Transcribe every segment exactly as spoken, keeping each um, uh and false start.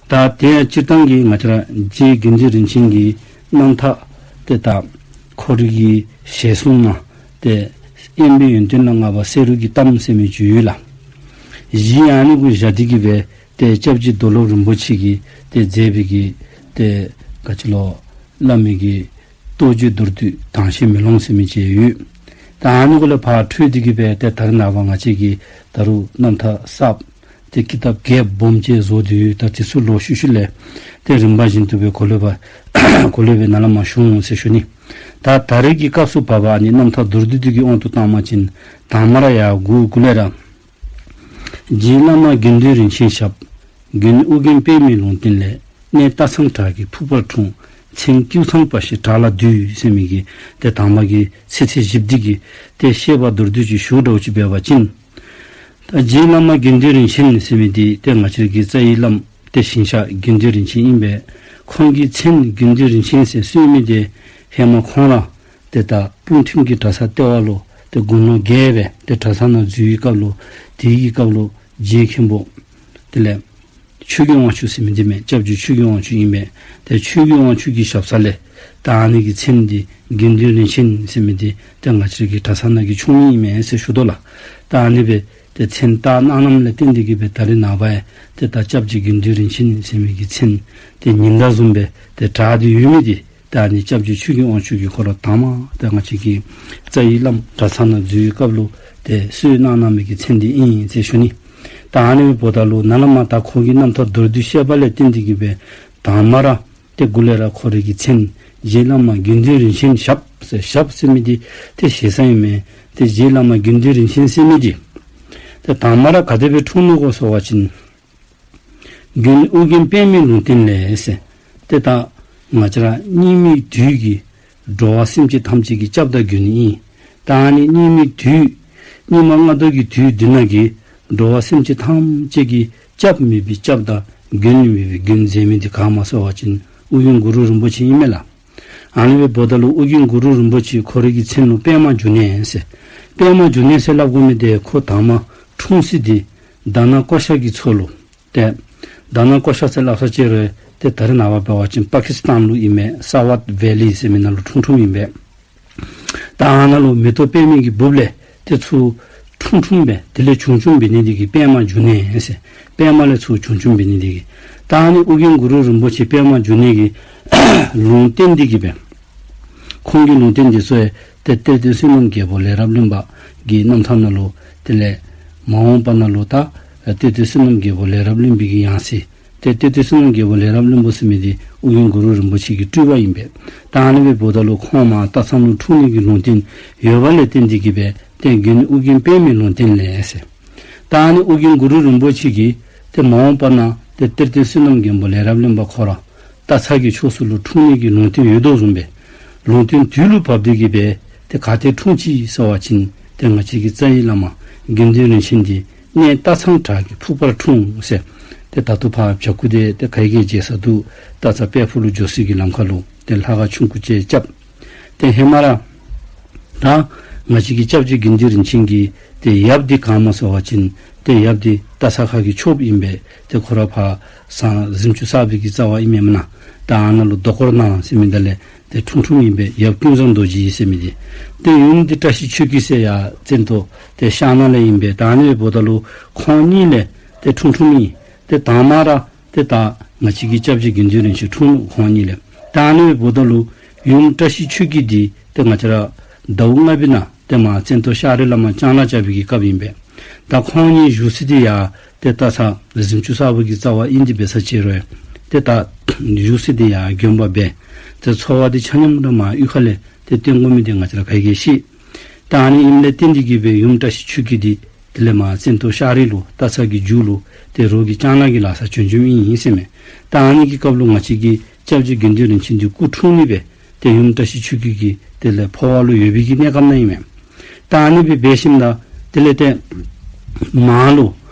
ད་དེ་ཡང་སྤྱིར་བཏང་གི་ང་བཅས་ར་རྗེ་དགེ་འདུན་རིན་ཆེན་གྱི་རྣམ་ཐར་ཏེ་ད་ཁོ་རའི་གི་ཞལ་གསུང་ནང་ཏེ་དབེན་པའི་ཡོན་ཏན་ལ་བསྔགས་པ་བསེ་རུ་གི་གཏམ་ཟེར་མི་ཅིག་ཡོད་ལགས། གཞི་ཨ་ནི་གུ་བཞག་སྟེ་གི་སྦེ་ཏེ་སྐྱབས་རྗེ་རྡོར་སློབ་རིན་པོ་ཆེ་གིས་ཏེ་མཛད་པའི་གི་ཏེ་ག་ཅི་ལོ་བླ་མའི་གི་རྟོགས་བརྗོད་མདོར་བསྡུས་དྭངས་ཤེལ་མེ་ལོང་ཟེར་མི་ཅིག་ཡོད། ད་ཨ་ནི་གུ་ལས་ཕར་འཕྲོས་ཏེ་གི་སྦེ་ཏེ་ད་རེས་ནངས་པ་ང་བཅས་ཀྱིས་ད་རུང་རྣམ་ཐར་གསརཔ་ཏེ་ཀི་ཏབ་རྒྱས་སྦོམ་ཅིག་བཟོ་སྟེ་ཡོད། ད་དེ་ཚུ་ལོག་ཤུལ་ཤུལ་ལས་ཏེ་རིམ་པ་བཞིན་དུ་སྦེ་གོ་ལེ་སྦེ་གོ་ལེ་སྦེ་ནཱ་ལས་མར་ཞུ་འོང་ཟེར་ཞུ་ནི། ད་ད་རེས་ཀྱི་སྐབས་སུ་བབ་པ་ཨ་ནི་རྣམ་ཐར་མདོར་བསྡུས་འདི་གི་དབང་དུ་བཏང་བ་ཅིན་དང་མ་ར་ཡར་འགོ་འགོ་ལས་ར། རྗེ་བླ་མ་དགེ་འདུན་རིན་ཆེན་ཞབས། མགོན་ཨོ་རྒྱན་པདྨའི་ལུང་བསྟན་ལས། གནས་སྟག་ཚང་བྲག་གི་ཕུག་པར་འཁྲུངས། མཚན་ཀེའུ་ཚང་པ་ཞེས་གྲགས་ལ་འདུད་ཟེར་མི་གི་ཏེ་དང་པ་གི་ཚིགས་བཅད་བཞི་པོ་འདི་གི་ཏེ་བཤད་པ་མདོར་བསྡུས་ཅིག་ཞུ་འདྲཝ་ཅིག་འབད་བ་ཅིན། ད་རྗེ་བླ་མ་དགེ་འདུན་རིན་ཆེན་ཟེར་མི་འདི་ཏེ་ང་བཅས་ཀྱི་རྩ་བའི་བླམ་ཏེ་ཞིང་གཤེགས་དགེ་འདུན་རིན་ཆེན་ཨིན་པས། ཁོང་གི་མཚན་དགེ་འདུན་རིན་ཆེན་ཟེར་གསོལ་མི་འདི་ཧེ་མ་ཁོང་ར་ཏེ་ད་སྤུངས་ཐིམ་གྱི་གྲྭ་ཚང་ལྟེ་བ་ལུ་ཏེ་དགུང་ལོ་བརྒྱད་སྦེ་ཏེ་གྲྭ་ཚང་ནང་འཛུལ་བའི་སྐབས་ལུ་དེའི་གི་སྐབས་ལུ་རྗེ་མཁན་པོ་དེ་ལས་ཆོས་ཀྱི་དབང་ཕྱུག་ཟེར་མི་འདི་མས། སྐྱབས་རྗེ་ཆོས་ཀྱི་དབང་ཕྱུག་ཨིན་པས། ཏེ་ཆོས་ཀྱི་དབང་ཕྱུག་གི་ཞབས་ས་ལས་ད་ཨ་ནི་གི་མཚན་འདི་དགེ་འདུན་རིན་ཆེན་ཟེར་མི་འདི་ཏེ་ང་བཅས་ཀྱི་གྲྭ་ཚང་ནང་གི་ཆུང་མི་ཨིན་མས་ཟེར་ཞུ་དོ་ལགས། ད་ཨ་ནི་སྦེ་ཏེ་མཚན་བཏགས་གནང་གནངམ་ལས་བརྟེན་ཏེ་གི་སྦེ་ད་རེས་ནངས་པ་ཡང་ཏེ་ད་སྐྱབས་རྗེ་དགེ་འདུན་རིན་ཆེན་ཟེར་མི་གི་མཚན་ཏེ་ཉི་ཟླ་བཟུམ་སྦེ་ཏེ་གྲགས་ཏེ་ཡོད་མི་འདི་ད་ཨ་ནི་སྐྱབས་རྗེ་ཆོས་ཀྱི་དབང་ཕྱུག་གིས་ཁོ་ར་དང་པ་ཏེ་ང་བཅས་ཀྱི་རྩ་བའི་བླམ་གྲྭ་ཚང་ནང་འཛུལ་བའི་སྐབས་ལུ་ཏེ་གསོལ་གནང་གནང་མི་གི་མཚན་འདི་ཨིན་ཟེར་ཞུ་ནི། ད་ཨ་ནི་འབདཝ་ད་ལུ་ནཱ་ལས་མར་ད་ཁོ་གི་རྣམ་ཐར་མདོར་བསྡུས་བཤད་པ་ལས་བརྟེན་ཏེ་གི་སྦེ་དང་མ་ར་ཏེ་འགོ་ལས་ར་ཁོ་རའི་གི་མཚན་རྗེ་བླ་མ་དགེ་འདུན་རིན་ཆེན་ཞབས་ཟེར་ཞབས་ཟེར་མི་འདི་ཏེ་ཞེ་ས་ཨིན་མས། ཏེ་རྗེ་བླ་མ་དགེ་འདུན་རིན་ཆེན་ཟེར་མི་འདི་ཏེ་དང་མ་ར་ག་དེ་སྦེ་འཁྲུངས་ནུག་གོ་ཟེར་བ་ཅིན་མགོན་ཨོ་རྒྱན་པདྨའི་ལུང་བསྟན་ལས་ཟེར། ཏེ་ད་ང་བཅས་ར་སྙིགས་མའི་དུས་ཀྱི་འགྲོ་བ་སེམས་ཅན་ཐམས་ཅད་ཀྱི་སྐྱབས་དང་མགོན་ཨིན། ད་ཨ་ནི་སྙིགས་མའི་དུས་སྙིགས་མ་ལྔ་བདོ་གི་དུས་འདི་ནང་གི་འགྲོ་བ་སེམས་ཅན་ཐམས་ཅད་ཀྱི་སྐྱབས་མེད་པའི་སྐྱབས་དང་མགོན་མེད་པའི་མགོན་མཛད་མི་འདི་ག་སྨོ་ཟེར་བ་ཅིན་ཨོ་རྒྱན་གུ་རུ་རིན་པོ་ཆེ་ཨིན་མས་ལགས། ཨ་ནི་སྦེ་འབདཝ་ད་ལུ་ཨོ་རྒྱན་གུ་རུ་རིན་པོ་ཆེ་ཁོ་རའི་གི་མཚན་ལུ་པདྨ་འབྱུང་གནས་ཟེར། པདྨ་འབྱུང་གནས་ཟེར་སླབ་དགོ་མི་འདི་ཁོ་དང་མ་འཁྲུངས་ས་འདི་དྷ་ན་ཀོ་ཤ་གི་མཚོ་ལུ། ཏེ་དྷ་ན་ཀོ་ཤ་ཟེར་སླབ་ས་ཅིག་རུང་ཏེ་ད་རེས་ནངས་པ་འབད་བ་ཅིན་པ་ཀི་སི་ཏཱན་ལུ་ཨིན་མས། སཱ་ཝརྟ་ཝེ་ལི་ཟེར་མི་ནང་ལུ་འཁྲུངས་འཁྲུངསམ་ཨིན་པས། ད་ཨ་ནཱ་ལུ་མེ་ཏོག་པདྨའི་གི་སྦུབས་ལས་ཏེ་ཚུར་འཁྲུངས་འཁྲུངསམ་སྦེ་དེ་ལས་བྱུང་བྱུངམ་འབད་ནི་འདི་གིས་པདྨ་འབྱུང་གནས་ཟེར། པདྨ་ལས་ཚུར་བྱུང་བྱུངམ་འབད་ནི་འདི་གིས། ད་ཨ་ནི་ཨོ་རྒྱན་གུ་རུ་རིན་པོ་ཆེ་པདྨ་འབྱུང་གནས་ཀྱི་ལུང་བསྟན་འདི་གིས་སྦེ་ཁོང་གི་ལུང་བསྟན་འདི་ཚུ་ཡང་ཏེ་གཏེར་སྟོན་བསོད་ནམས་རྒྱལ་པོ་ལས་རབ་གླིང་པ་གི་རྣམ་ཐར་ནང་ལུ་དེ་ལས་མ་འོངས་པ་ནང་ལུ་ད་གཏེར་སྟོན་བསོད་ནམས་རྒྱལ་པོ་ལས་རབ་གླིང་པའི་གི་ཡང་སྲིད་ཏེ་གཏེར་སྟོན་བསོད་ནམས་རྒྱལ་པོ་ལས་རབ་གླིང་པ་ཟེར་མི་འདི་ཨོ་རྒྱན་གུ་རུ་རིན་པོ་ཆེ་གི་སྤྲུལ་པ་ཨིན་པས། ད་ཨ་ནི་སྦེ་འབདཝ་ད་ལུ་ཁོང་མར་སྟག་ཚང་ལུ་འཁྲུངས་ནི་གི་ལུང་བསྟན་ཡོད་པ་ལས་བརྟེན་ཏེ་གིས་སྦེ་ཏེ་མགོན་ཨོ་རྒྱན་པདྨའི་ལུང་བསྟན་ལས་ཟེར། ད་ཨ་ནི་ཨོ་རྒྱན་གུ་རུ་རིན་པོ་ཆེ་གིས་ཏེ་མ་འོངས་པ་ན་ཏེ་གཏེར་སྟོན་བསོད་ནམས་རྒྱལ་པོ་ལས་རབ་གླིང་པ་ཁོ་ར་སྟག་ཚང་གི་ཕྱོགས་སུ་ལུ་འཁྲུངས་ནི་གི་ལུང་བསྟན་ཡོད་དོ་བཟུམ་སྦེ་ལུང་བསྟན་དུས་ལུ་བབས་ཏེ་གིས་སྦེ་ཏེ་ག་ཏེ་འཁྲུངས་ཅི་ཟེར་བ་ཅིན་ཏེ་ང་བཅས་ཀྱི་རྩ་བའི་བླ་མ་དགེ་འདུན་རིན་ཆེན་འདི་གནས་སྟག་ཚང་བྲག་གི་ཕུག་པར་འཁྲུངས་ཟེར། ཏེ་ད་ལྟོ་ཕར་བྱ་ཁུ་དེ་ཏེ་ག་གིས་མཇལ་ས་འདུག། སྟག་ཚང་དཔལ་ཕུག་ལུ་འགྱོ་སའི་གི་ལམ་ཁ་ལུ་ཏེ་ལྷ་ཁང་ཆུང་ཀུ་ཅིག་རྐྱབ། ཏེ་ཧེ་མ་ར་ད་ང་བཅས་ཀྱི་སྐྱབས་རྗེ་དགེ་འདུན་རིན་ཆེན་གྱི་ཏེ་ཡབ་འདི་ག་སྨོ་ཟེར་བ་ཅིན་ཏེ་ཡབ་འདི་སྟག་ཚང་ཁ་གི་ཆོསཔ་ཨིན་པས། ཏེ་ཁོ་ར་ཕར་ཟངས་གཟིམ་ཅུང་གསར་པའི་གི་རྩ་བ་ཨིན་མས་མེན་ན། ད་ཨ་ནཱ་ལུ་རྡོ་སྐོར་ནང་ཟེར་མི་ད་ལས་ཏེ་འཁྲུངས་འཁྲུངསམ་ཨིན་པས། ཡབ་ཀུན་བཟང་རྡོ་རྗེ་ཟེར་མི་འདི། ཏེ་ཡུམ་འདི་བཀྲ་ཤིས་ཆོས་སྐྱིད་ཟེར་ཡར་བཙན་ཏོ་ཏེ་ཤར་ནང་ལས་ཨིན་པས། ད་ཨ་ནི་སྦེ་འབདཝ་ད་ལུ་ཁོང་གཉིས་ལས་ཏེ་འཁྲུངས་འཁྲུངསམ་ཨིན། ཏེ་དང་མ་ར་ཏེ་ད་ང་བཅས་ཀྱི་སྐྱབས་རྗེ་དགེ་འདུན་རིན་ཆེན་འཁྲུངས་ནུག་ཁོང་གཉིས་ལས། ད་ཨ་ནི་སྦེ་འབདཝ་ད་ལུ་ཡུམ་བཀྲ་ཤིས་ཆོས་སྐྱིད་འདི་ཏེ་ང་བཅས་ར་ཟླཝ་ལྔ་པའི་ནང་ཏེ་མར་བཙན་ཏོ་ཤར་རི་ལས་མར་ལྕང་ལཱ་རྐྱབ་པའི་གི་སྐབས་ཨིན་པས། ད་ཁོང་གཉིས་བཞུགས་ས་འདི་ཡར་ཏེ་སྟག་ཚང་གཟིམ་ཅུང་གསར་པ་གི་རྩ་བ་ཨིན་ཏེ་འབད་ས་ཅིག་རུང་ཏེ་ད་བཞུགས་ས་འདི་ཡར་དགོན་པ་སྦེ་ཏེ་འཚོ་བ་འདི་ཆ་མཉམ་ར་མར་གཡུས་ཁ་ལས་ཏེ་བཏོན་དགོ་མི་འདི་ང་བཅས་ར་ག་གིས་ཤེས། ད་ཨ་ནི་ཨིནམ་ལས་བརྟེན་ཏེ་གིས་སྦེ་ཡུམ་བཀྲ་ཤིས་ཆོས་སྐྱིད་འདི་དེ་ལས་མར་བཙན་ཏོ་ཤར་རི་ལུ་སྟག་ཚང་གི་མཇུག་ལུ་ཏེ་རོགས་ཀྱི་ལྕང་ལཱ་གི་ལཱ་ས་བྱོན་བྱོནམ་ཨིན་ཟེར་མས། ད་ཨ་ནི་གི་སྐབས་ལུ་ང་བཅས་ཀྱི་སྐྱབས་རྗེ་དགེ་འདུན་རིན་ཆེན་འདི་སྐུ་འཁྲུངས་ནི་སྦེ་ཏེ་ཡུམ་བཀྲ་ཤིས་ཆོས་སྐྱིད་ཀྱི་དེ་ལས་འཕོ་བ་ལུ་ཡོད་པའི་གི་གནས་སྐབས་ནང་ཨིན་མས། ད་ཨ་ནི་སྦེ་འབད་ཞིནམ་ད་དེ་ལས་ཏེ་མར་ལུ་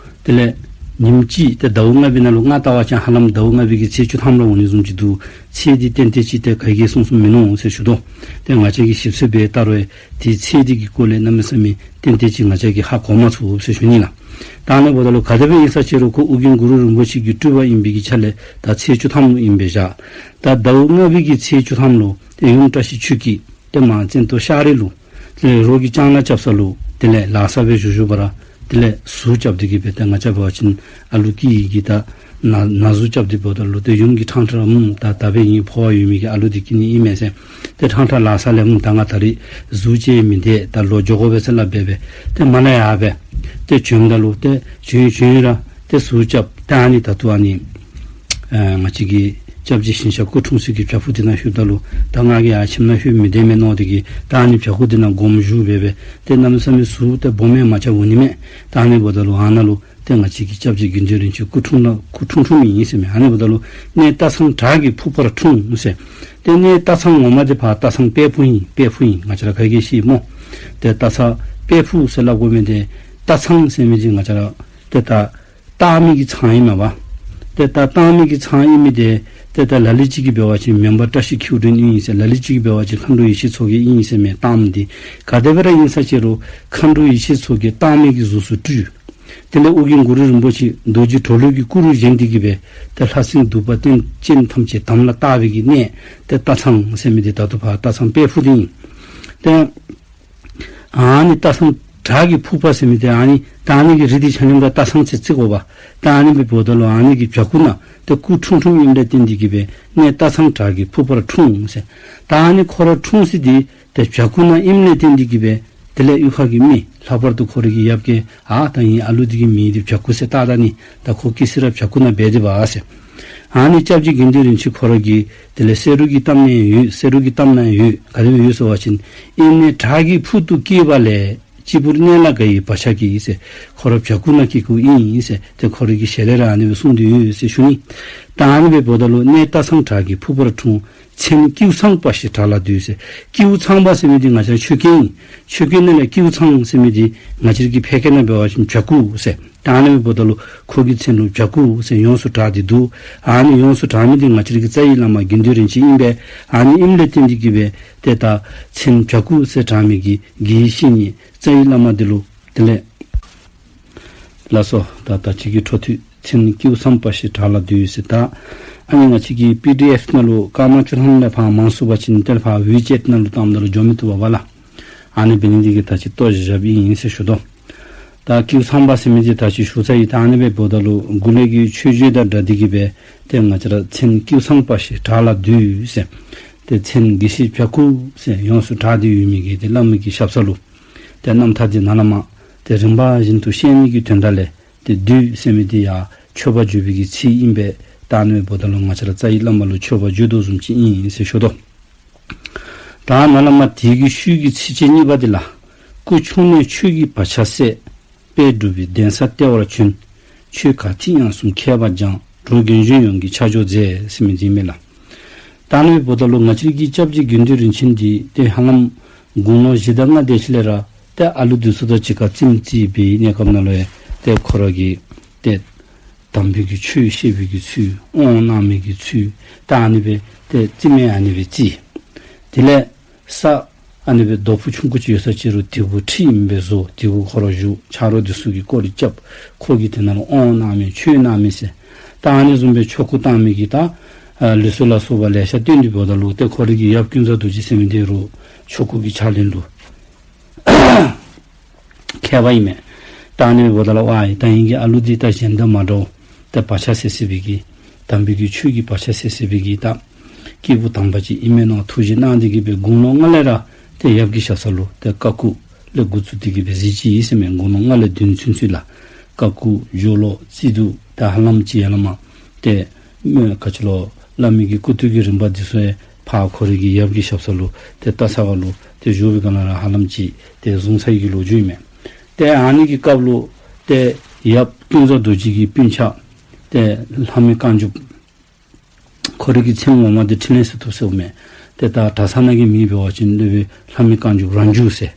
དེ་ལས་ཉིནམ་གཅིག་ཏེ་ཟླཝ་ལྔ་པའི་ནང་ལུ་ང་ལྟ་བ་ཅིན་ཧ་ལམ་ཟླཝ་ལྔ་པའི་གི་ཚེས་བཅུ་ཐམ་ར་འོང་ནི་བཟུམ་ཅིག་འདུག། ཚེས་འདི་ཏན་ཏན་ཅིག་ཏེ་ག་གིས་གསུང་གསུངམ་མིན་ནུག་ཟེར་ཞུ་དོ། ཏེ་ང་བཅས་ཀྱིས་ཞིབ་འཚོལ་འབད་བལྟ་རུང་དེའི་ཚེས་འདི་གི་སྐོར་ལས་གནམ་མེད་ས་མེད་ཏན་ཏན་ཅིག་ང་བཅས་ཀྱིས་ཧ་གོ་མ་ཚུགས་ཟེར་ཞུ་ནི་ལགས། ད་ཨ་ནི་འབདཝ་ད་ལུ་ག་དེ་སྦེ་ཨིན་ས་ཅི་རུང་ཁོ་ཨོ་རྒྱན་གུ་རུ་རིན་པོ་ཆེ་གི་སྤྲུལ་པ་ཨིན་པའི་གི་ཆ་ལས་ད་ཚེས་བཅུ་ཐམ་ལུ་ཨིན་པས་བཞག། ད་ཟླཝ་ལྔ་པའི་གི་ཚེས་བཅུ་ཐམ་ལུ་ཏེ་ཡུམ་བཀྲ་ཤིས་ཆོས་སྐྱིད་ཏེ་མར་ཙན་ཏོ་ཤར་རི་ལུ་དེ་ལས་རོགས་ཀྱིས་ལྕང་ལཱ་རྐྱབ་ས་ལུ་དེ་ལས་ལཱ་ས་སྦེ་བཞུགས་བཞུགས་པ་ར་དེ་ལས་ཟུག་རྐྱབ་སྟེ་གི་སྦེ་ཏེ་ང་བཅས་འབད་བ་ཅིན་ཨ་ལུ་སྐྱེ་ཡི་གི་ད་ན་ན་ཟུག་རྐྱབ་སྟེ་འབདཝ་ད་ལུ་ཏེ་ཡུམ་གྱིས་ཕྲང་ཕྲང་ར་ཨུམ་ད་ད་འབད་ངེའི་འཕོ་བ་ཡོད་མི་གི་ཨ་ལུ་འདི་སྐྱེ་ནི་ཨིན་མས་ཟེར། ཏེ་ཕྲང་ཕྲང་ལཱ་ས་ལས་ཨུམ་ད་ང་ད་རིས་ཟུག་ཅིག་མི་བདེ། ད་ལོག་འགྱོ་དགོ་པས་ཟེར་སླབ་སྦེ་སྦེ་ཏེ་མར་ལས་ཡར་སྦེ་ཏེ་བྱོནམ་ད་ལུ་ཏེ་བྱོན་བྱོན་ར་ཏེ་ཟུག་རྐྱབ། ཏེ་ཨ་ནི་ད་ལྟོ་ཨ་ནི་ཨ་ང་བཅས་ཀྱི་སྐྱབས་རྗེ་ཞིང་གཤེགས་སྐུ་འཁྲུངས་ས་གི་བྱག་ཕུག་འདི་ནང་ལྷོདཔ་ད་ལུ་ད་ང་གིས་ཡར་ཁྱིམ་ནང་ལྷོད་མི་བདེ་མས་མནོ་སྟེ་གི་ད་ཨ་ནི་བྱག་ཕུག་འདི་ནང་དགོངསམ་ཞུ་སྦེ་སྦེ་ཏེ་གནམ་མེད་ས་མེད་ཟུག་ཏེ་སྦོམ་མས་མ་ཆ་འོང་ནི་མས། ད་ཨ་ནི་འབདཝ་ད་ལུ་ཨ་ནཱ་ལུ་ཏེ་ང་བཅས་ཀྱི་སྐྱབས་རྗེ་དགེ་འདུན་རིན་ཆེན་སྐུ་འཁྲུངས་ན་སྐུ་འཁྲུངས་འཁྲུངསམ་ཨིན་ཟེར་མས། ཨ་ནི་འབདཝ་ད་ལུ་གནས་སྟག་ཚང་བྲག་གི་ཕུག་པར་འཁྲུངས་ཟེར། ཏེ་གནས་སྟག་ཚང་ངོ་མ་འདི་ཕར་སྟག་ཚང་དཔལ་ཕུག་ཨིན། དཔལ་ཕུག་ཨིན། ང་བཅས་ར་ག་གིས་ཤེས་སྨོ། ཏེ་སྟག་ཚང་དཔལ་ཕུག་ཟེར་སླབ་དགོ་མི་འདི་སྟག་ཚང་ཟེར་མི་འདི་ང་བཅས་ར་ཏེ་ད་སྟག་མི་གི་ཚང་ཨིན་མས་པ། ཏེ་ད་སྟག་མི་གི་ཚང་ཨིན་མི་འདི་ཏེ་ད་ལ་ལུ་ཅིག་གིས་འབད་བ་ཅིན་མོན་པ་བཀྲ་ཤིས་ཁྱེའུ་སྒྲོན་ཨིན་ཟེར། ལ་ལུ་ཅིག་གིས་འབད་བ་ཅིན་མཁའ་འགྲོ་ཡེ་ཤེས་མཚོ་རྒྱལ་ཨིན་ཟེར་མས། སྟག་མི་འདི་ག་དེ་སྦེ་ར་ཨིན་ས་ཅི་རུང་མཁའ་འགྲོ་ཡེ་ཤེས་མཚོ་རྒྱལ་སྟག་མི་གི་གཟུགས་སུ་སྤྲུལ། དེ་ལས་ཨོ་རྒྱན་གུ་རུ་རིན་པོ་ཆེ་རྡོ་རྗེ་གྲོ་ལོད་ཀྱི་སྐུ་རུ་བཞེངས་ཏེ་གི་སྦེ་ཏེ་ལྷ་སྲིན་གདུག་པ་ཏེ་ཅན་ཐམས་ཅད་དམ་ལ་བཏགས་པའི་གི་གནས་ཏེ་སྟག་ཚང་ཟེར་མི་འདི་ད་ལྟོ་ཕར་སྟག་ཚང་དཔལ་ཕུག་འདི་ཨིན། ཏེ་ཨ་ནི་སྟག་ཚང་བྲག་གི་ཕུག་པ་ཟེར་མི་འདི་ཨ་ནི་ད་ཨ་ནི་གི་རི་འདི་ཆ་མཉམ་ར་སྟག་ཚང་ཟེར་བརྩི་དགོ་པ། ད་ཨ་ནི་འབདཝ་ད་ལུ་ཨ་ནི་གི་བྱག་ཕུག་ནང་ཏེ་སྐུ་འཁྲུངས་འཁྲུངསམ་ཨིནམ་ལས་བརྟེན་ཏེ་གི་སྦེ་གནས་སྟག་ཚང་བྲག་གི་ཕུག་པར་འཁྲུངས་ཟེར། ད་ཨ་ནི་ཁོ་ར་འཁྲུངས་ས་འདི་ཏེ་བྱག་ཕུག་ནང་ཨིནམ་ལས་བརྟེན་ཏེ་གི་སྦེ་དེ་ལས་གཡུས་ཁ་གི་མི་ལྷག་པར་དུ་ཁོ་རའི་གི་ཡབ་ཀྱིས་ཨ་ད་ངེའི་ཨ་ལུ་འདི་གི་མིང་འདི་བྱ་ཀུ་ཟེར་བཏགས་ད་ནི། ད་ཁོ་སྐྱེས་ས་ར་བྱ་ཀུ་ནང་འབད་དེ་འབད་ཟེར། ཨ་ནི་སྐྱབས་རྗེ་དགེ་འདུན་རིན་ཆེན་ཁོ་ར་གི་དེ་ལས་བསེ་རུ་གི་གཏམ་ནང་ཡོད། བསེ་རུ་གི་གཏམ་ནང་ཡོད། ག་དེ་སྦེ་ཡོད་ཟེར་བ་ཅིན་ཨིན་ནས་བྲག་གི་ཕུག་ཏུ་སྐྱེས་པ་ལས། སྤྱིལ་བུར་གནས་ལ་དགའ་བའི་བག་ཆགས་ཀྱིས་ཟེར། ཁོ་ར་བྱ་ཀུ་ནང་སྐྱེས་ཀུ་ཨིན་ཟེར་ཏེ་ཁོ་རའི་གི་ཞལ་ལས་ར་ཨ་ནི་སྦེ་གསུངས་ཏེ་ཡོད་ཟེར་ཞུ་ནི། ད་ཨ་ནི་འབདཝ་ད་ལུ་གནས་སྟག་ཚང་བྲག་གི་ཕུག་པར་འཁྲུངས། མཚན་ཀེའུ་ཚང་པ་ཞེས་གྲགས་ལ་འདུད་ཟེར། ཀེའུ་ཚང་པ་ཟེར་མི་འདི་ང་བཅས་ཆོས་སྐད་ཨིན། ཆོས་སྐད་ནང་ལས་ཀེའུ་ཚང་ཟེར་མི་འདི་ང་བཅས་ཀྱི་ཕལ་སྐད་ནང་འབད་བ་ཅིན་བྱ་ཀུ་ཟེར། ད་ཨ་ནི་འབདཝ་ད་ལུ་ཁོ་གི་མཚན་ལུ་བྱ་ཀུ་ཟེར་ཡོངས་སུ་གྲགས་ཏེ་འདུག། ཨ་ནི་ཡོངས་སུ་གྲགས་མི་འདི་ང་བཅས་ཀྱི་རྩ་བའི་བླ་མ་དགེ་འདུན་རིན་ཆེན་ཨིན་པས། ཨ་ནི་ཨིནམ་ལས་བརྟེན་ཏེ་གི་སྦེ་ཏེ་ད་མཚན་བྱ་ཀུ་ཟེར་གྲགས་མི་གི་དགེ་བའི་བཤེས་གཉེན་རྩ་བའི་བླ་མ་འདི་ལུ་དེ་ལས་ལགས་སོ། ད་ད་ཅི་གི་འཕྲོ་མཐུད་མཚན་ཀེའུ་ཚང་པ་ཞེས་གྲགས་ལ་འདུད་ཟེར། ད་ཨ་ནི་ང་བཅས་ཀྱི་པི་ཌི་ཨེཕ་ནང་ལུ་སྐར་མ་བཅུ་ཐམ་ལས་ཕར་མང་སུ་བ་ཅིན་དེ་ལས་ཕར་ཝི་ཅེཊ་ནང་ལུ་བཏངམ་ད་ལུ་འགྱོ་མི་བཏུབ་པས་ལགས། ཨ་ནི་འབད་ནི་འདི་གིས་ད་ཅི་ལྟོ་བཞག་བཞགཔ་ཨིན་ཟེར་ཞུ་དོ། ད་ཀེའུ་ཚང་པ་ཟེར་མི་འདི་ད་ཅི་ཞུ་ཚར་ཡི། ད་ཨ་ནི་འབདཝ་ད་ལུ་འགོ་ལས་ཀྱི་མཆོད་བརྗོད་དང་སྦྲགས་ཏེ་གི་སྦེ་ཏེ་ང་བཅས་ར་མཚན་ཀེའུ་ཚང་པ་ཞེས་གྲགས་ལ་འདུད་ཟེར། ཏེ་མཚན་དགེ་བཤེས་བྱ་ཀུ་ཟེར་ཡོངས་སུ་གྲགས་ཏེ་ཡོད་མི་གི་ཏེ་བླ་མའི་གི་ཞབས་ས་ལུ་ཏེ་རྣམ་ཐར་འདི་ནཱ་ལས་མར་ཏེ་རིམ་པ་བཞིན་དུ་བཤད་ནི་གི་དོན་དག་ལས་ཏེ་འདུད་ཟེར་མི་འདི་ཡང་མཆོད་པ་བརྗོད་པའི་གི་ཚིག་ཨིན་པས། ད་ཨ་ནི་འབདཝ་ད་ལུ་ང་བཅས་ར་རྩ་བའི་བླ་མ་ལུ་མཆོད་པ་བརྗོད་དོ་བཟུམ་ཅིག་ཨིན་ཟེར་ཞུ་དོ། ད་ནཱ་ལས་མར་དེ་གི་ཤུལ་གྱི་ཚིགས་བཅད་གཉིས་པ་འདི་ལགས། སྐུ་ཆུང་ནས་ཆོས་ཀྱི་བག་ཆགས་སད། དཔལ་འབྲུག་པའི་གདན་ས་ལྟེ་བར་བྱོན། ཆོས་ག་ཐིག་ཡང་གསུམ་མཁས་པ་སྦྱངས། འགྲོ་རྒན་གཞོན་ཡོངས་ཀྱི་ཆ་འཇོག་མཛད་ཟེར་མི་འདི་ཨིན་མས་ལགས། ད་ཨ་ནི་འབདཝ་ད་ལུ་ང་བཅས་ཀྱི་སྐྱབས་རྗེ་དགེ་འདུན་རིན་ཆེན་འདི་ཏེ་ཧ་ལམ་དགུང་ལོ་བཞི་དང་ལྔ་དེ་ཅིག་ལས་ར་ཏེ་ཨ་ལུ་འདི་ཚུ་དང་གཅིག་ཁར་རྩེདམོ་རྩེ་བའི་གནས་སྐབས་ནང་ལུ་ཡང་ཏེ་ཁོ་ར་གིས་ཏེ་དམ་པའི་གི་ཆོས་བཤད་པའི་གི་ཚུལ་དབང་གནང་མི་གི་ཚུལ་ད་ཨ་ནི་སྦེ་ཏེ་རྩེདམོ་ཨ་ནི་སྦེ་རྩེ། དེ་ལས་ས་ཨ་ནི་སྦེ་རྡོ་ཕུག་ཆུང་ཀུ་ཅིག་ཡོད་ས་ཅིག་རུང་དེ་གུ་ཁྲི་ཨིནམ་སྦེ་བཟོ། དེ་གུ་ཁོ་ར་བཞུགས། ཆ་རོགས་འདི་ཚུ་གིས་སྐོར་ར་རྐྱབ། ཁོ་གིས་དེ་ནང་ལུ་དབང་གནང་མི་ཆོས་གནང་མི་ཟེར་ད་ཨ་ནི་བཟུམ་སྦེ་ཆོ་ག་བཏང་མི་གི་ད་ཨ་ལུགས་སྲོལ་ལ་སོགས་པ་ལེ་ཤ་སྟོན་ཏེ་འབདཝ་ད་ལུ་ཏེ་ཁོ་རའི་གི་ཡབ་ཀུན་བཟང་རྡོ་རྗེ་ཟེར་མི་འདི་རུང་ཆོ་ག་གི་ཕྱག་ལེན་ལུ་མཁས་པ་ཨིན་མས། ད་ཨ་ནི་འབདཝ་ད་ལུ་ཝའི་ད་ངེ་གི་ཨ་ལུ་འདི་ད་གཞན་དང་མ་འདྲཝ་ད་བག་ཆགས་སད་སད་པའི་གི་དམ་པའི་གི་ཆོས་ཀྱི་བག་ཆགས་སད་སད་པའི་གི་ད་སྐྱེས་བུ་དམ་པ་ཅིག་ཨིན་མས་མནོ་ཐུགས་བཞེད་གནང་སྟེ་གི་སྦེ་དགུང་ལོ་ལྔ་ལས་ར་ཏེ་ཡབ་ཀྱི་ཞབས་ས་ལུ་ཏེ་བཀའ་བསྒོ་ལས་འགོ་བཙུགས་ཏེ་གི་སྦེ་གཟིགས་ཅི་ཨིན་ཟེར་མས། དགུང་ལོ་ལྔ་ལས་བདུན་ཚུན་ཚོད་ལགས། བཀའ་བསྒོ་སྦྱོར་ཀློག་རྩིས་འདུག། ད་ཧ་ལམ་ཅིག་ཡར་ལས་མར་ཏེ་མོ་ག་ཅི་ལོ་བླ་མའི་གི་སྐུ་དུས་ཀྱི་རིམ་པ་འདི་ཚུ་ཡང་ཕར་ཁོ་རའི་གི་ཡབ་ཀྱི་ཞབས་ས་ལུ་ཏེ་སྟག་ཚང་པ་ལུ་ཏེ་བཞུགས་པའི་སྒང་ལས་ར་ཧ་ལམ་ཅིག་ཏེ་བཟུང་ཚར་ཡི་གི་ལོ་རྒྱུས་ཨིན་མས། ཏེ་ཨ་ནི་གི་སྐབས་ལུ་ཏེ་ཡབ་ཀུན་བཟང་རྡོ་རྗེ་གི་སྤུན་ཆ་ཏེ་ལྷ་མི་རྐང་མགྱོགས་ཁོ་རའི་གི་མཚན་ངོ་མ་འདི་ཕྲིན་ལས་ཟེར་ཐུབ་ཟེརཝ་མས། ཏེ་ད་གྲྭ་ཚང་ནང་གི་མིང་འབད་བ་ཅིན་སློབ་དཔོན་ལྷ་མི་རྐང་མགྱོགས་རང་བྱུང་ཟེར།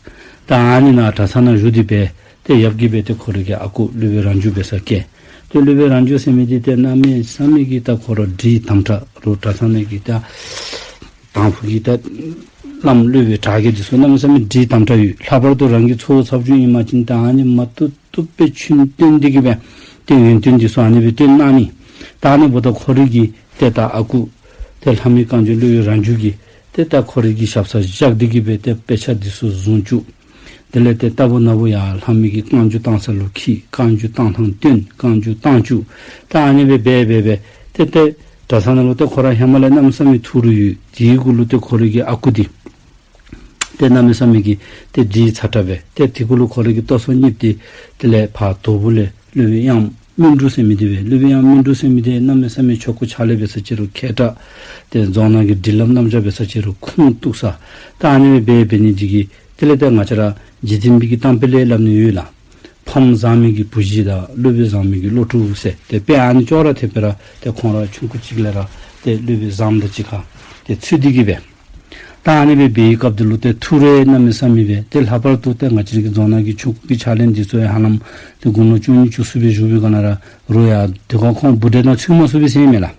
ད་ཨ་ནི་ནཱ་གྲྭ་ཚང་ནང་བཞུགས་ཏེ་སྦེ་ཏེ་ཡབ་ཀྱིས་སྦེ་ཏེ་ཁོ་རའི་གི་ཨ་ཁུ་སློབ་དཔོན་རང་བྱུང་འབད་སར་བསྐོས། ཏེ་སློབ་དཔོན་རང་བྱུང་ཟེར་མི་འདི་ཏེ་གནམ་མེད་ས་མེད་ཀྱི་ད་ཁོ་ར་འདྲེ་དམ་དྲགས་རུང་གྲྭ་ཚང་ནང་གི་ད་དང་ཕུ་གི་ད་བླམ་སློབ་དཔོན་གྲྭ་རྒན་འདི་ཚུ་གནམ་མེད་ས་མེད་འདྲེ་དམ་དྲགས་ཡོད། ལྷག་པར་དུ་རང་གི་ཚའོ་ཚ་བོ་ཅིག་ཨིན་པ་ཅིན་ད་ཨ་ནི་མ་བཏུབ་ ཚུ་དཔེ་ཆུང་བཏོན་ཏེ་གི་སྦེ་ཏེ་ཡོན་ཏན་འདི་ཚུ་ཨ་ནི་སྦེ་སྟོན་གནང་མི། ད་ཨ་ནི་འབདཝ་ད་ཁོ་རའི་གི་ཏེ་ད་ཨ་ཁུ་ཏེ་ལྷ་མོའི་རྐང་མགྱོགས་སློབ་དཔོན་རང་བྱུང་གིས་ཏེ་ད་ཁོ་རའི་གི་ཞབས་སར་བཞག་སྟེ་གི་སྦེ་ཏེ་དཔེ་ཆ་འདི་ཚུ་བཟུང་བཅུག། དེ་ལས་ཏེ་རྟག་བུ་ན་བུ་ཡང་ལྷ་མོའི་གི་རྐང་མགྱོགས་བཏང་ས་ལུ་འཁྱིད། རྐང་མགྱོགས་བཏང་ཐངས་སྟོན། རྐང་མགྱོགས་བཏང་བཅུག། ད་ཨ་ནི་སྦེ་འབད་འབད་འབད་ཏེ་ཏེ་གྲྭ་ཚང་ནང་ལུ་ཏེ་ཁོ་ར་ཧེ་མ་ལས་གནམ་མེད་ས་མེད་ཐུགས་རུང་ཡོད། དེའི་གུ་ལུ་ཏེ་ཁོ་རའི་གི་ཨ་ཁུ་འདི་ཏེ་གནམ་མེད་ས་མེད་ཀྱི་ཏེ་འདི་ཚ་དྲགས་སྦེ་ཏེ་དེ་གུ་ལུ་ཁོ་རའི་གི་ལྟོ་ཚང་གཉིས་ཏེ་དེ་ལས་ཕར་དོ་པོ་ལས་སློབ་དཔོན་དབྱངས་སྨིན་དྲུག་ཟེར་མི་འདི་སྦེ། སློབ་དཔོན་དབྱངས་སྨིན་དྲུག་ཟེར་མི་འདི་གནམ་མེད་ས་མེད་ཆོ་ག་ཕྱག་ལེན་འབད་ས་ཅིག་རུང་མཁས་དྲགས། ཏེ་རྫོང་ནང་གི་སྒྲིག་ལམ་རྣམ་གཞག་འབད་ས་ཅིག་རུང་ཁུངས་གཏུགས་ས། ད་ཨ་ནི་སྦེ་འབད་འབད་ནི་འདི་གིས་དེ་ལས་ཏེ་ང་བཅས་ར་འཇིག་རྟེན་པའི་གི་གཏམ་དཔེ་ལས་སླབ་ནི་ཡོད་ལགས། ཕམ་བཟང་མི་གི་བུ་གཞི་དང་སློབ་དཔོན་བཟང་མི་གི་སློབ་ཕྲུག་ཟེར། ཏེ་དཔེ་ཨ་ནི་ཅོག་ར་འཐདཔ་སྦེ་ར་ཏེ་ཁོང་ར་ཆུང་ཀུ་ཅིག་ལས་ར་ཏེ་སློབ་དཔོན་བཟངམ་དང་གཅིག་ཁར་ཏེ་ཚུད་དེ་གི་སྦེ། ད་ཨ་ནི་སྦེ་འབད་བའི་སྐབས་འདི་ལུ་ཏེ་ཐུགས་རེ་གནམ་མེད་ས་མེད་སྦེ། ཏེ་ལྷག་པར་དུ་ཏེ་ང་བཅས་རའི་གི་རྫོང་ནང་གི་ཆོ་ག་གི་ཕྱག་ལེན་འདི་ཚུ་ཡང་ཧ་ལམ་ཏེ་དགུང་ལོ་བཅུ་གཉིས་བཅུ་གསུམ་སྦེ་བཞུགས་པའི་སྒང་ལས་ར་རུང་ཡང་དེ་ཁར་ཁོང་བུ་འདྲེ་ནང་ཚུད་མ་ཚུགས་པས་ཟེར་མས་ལགས།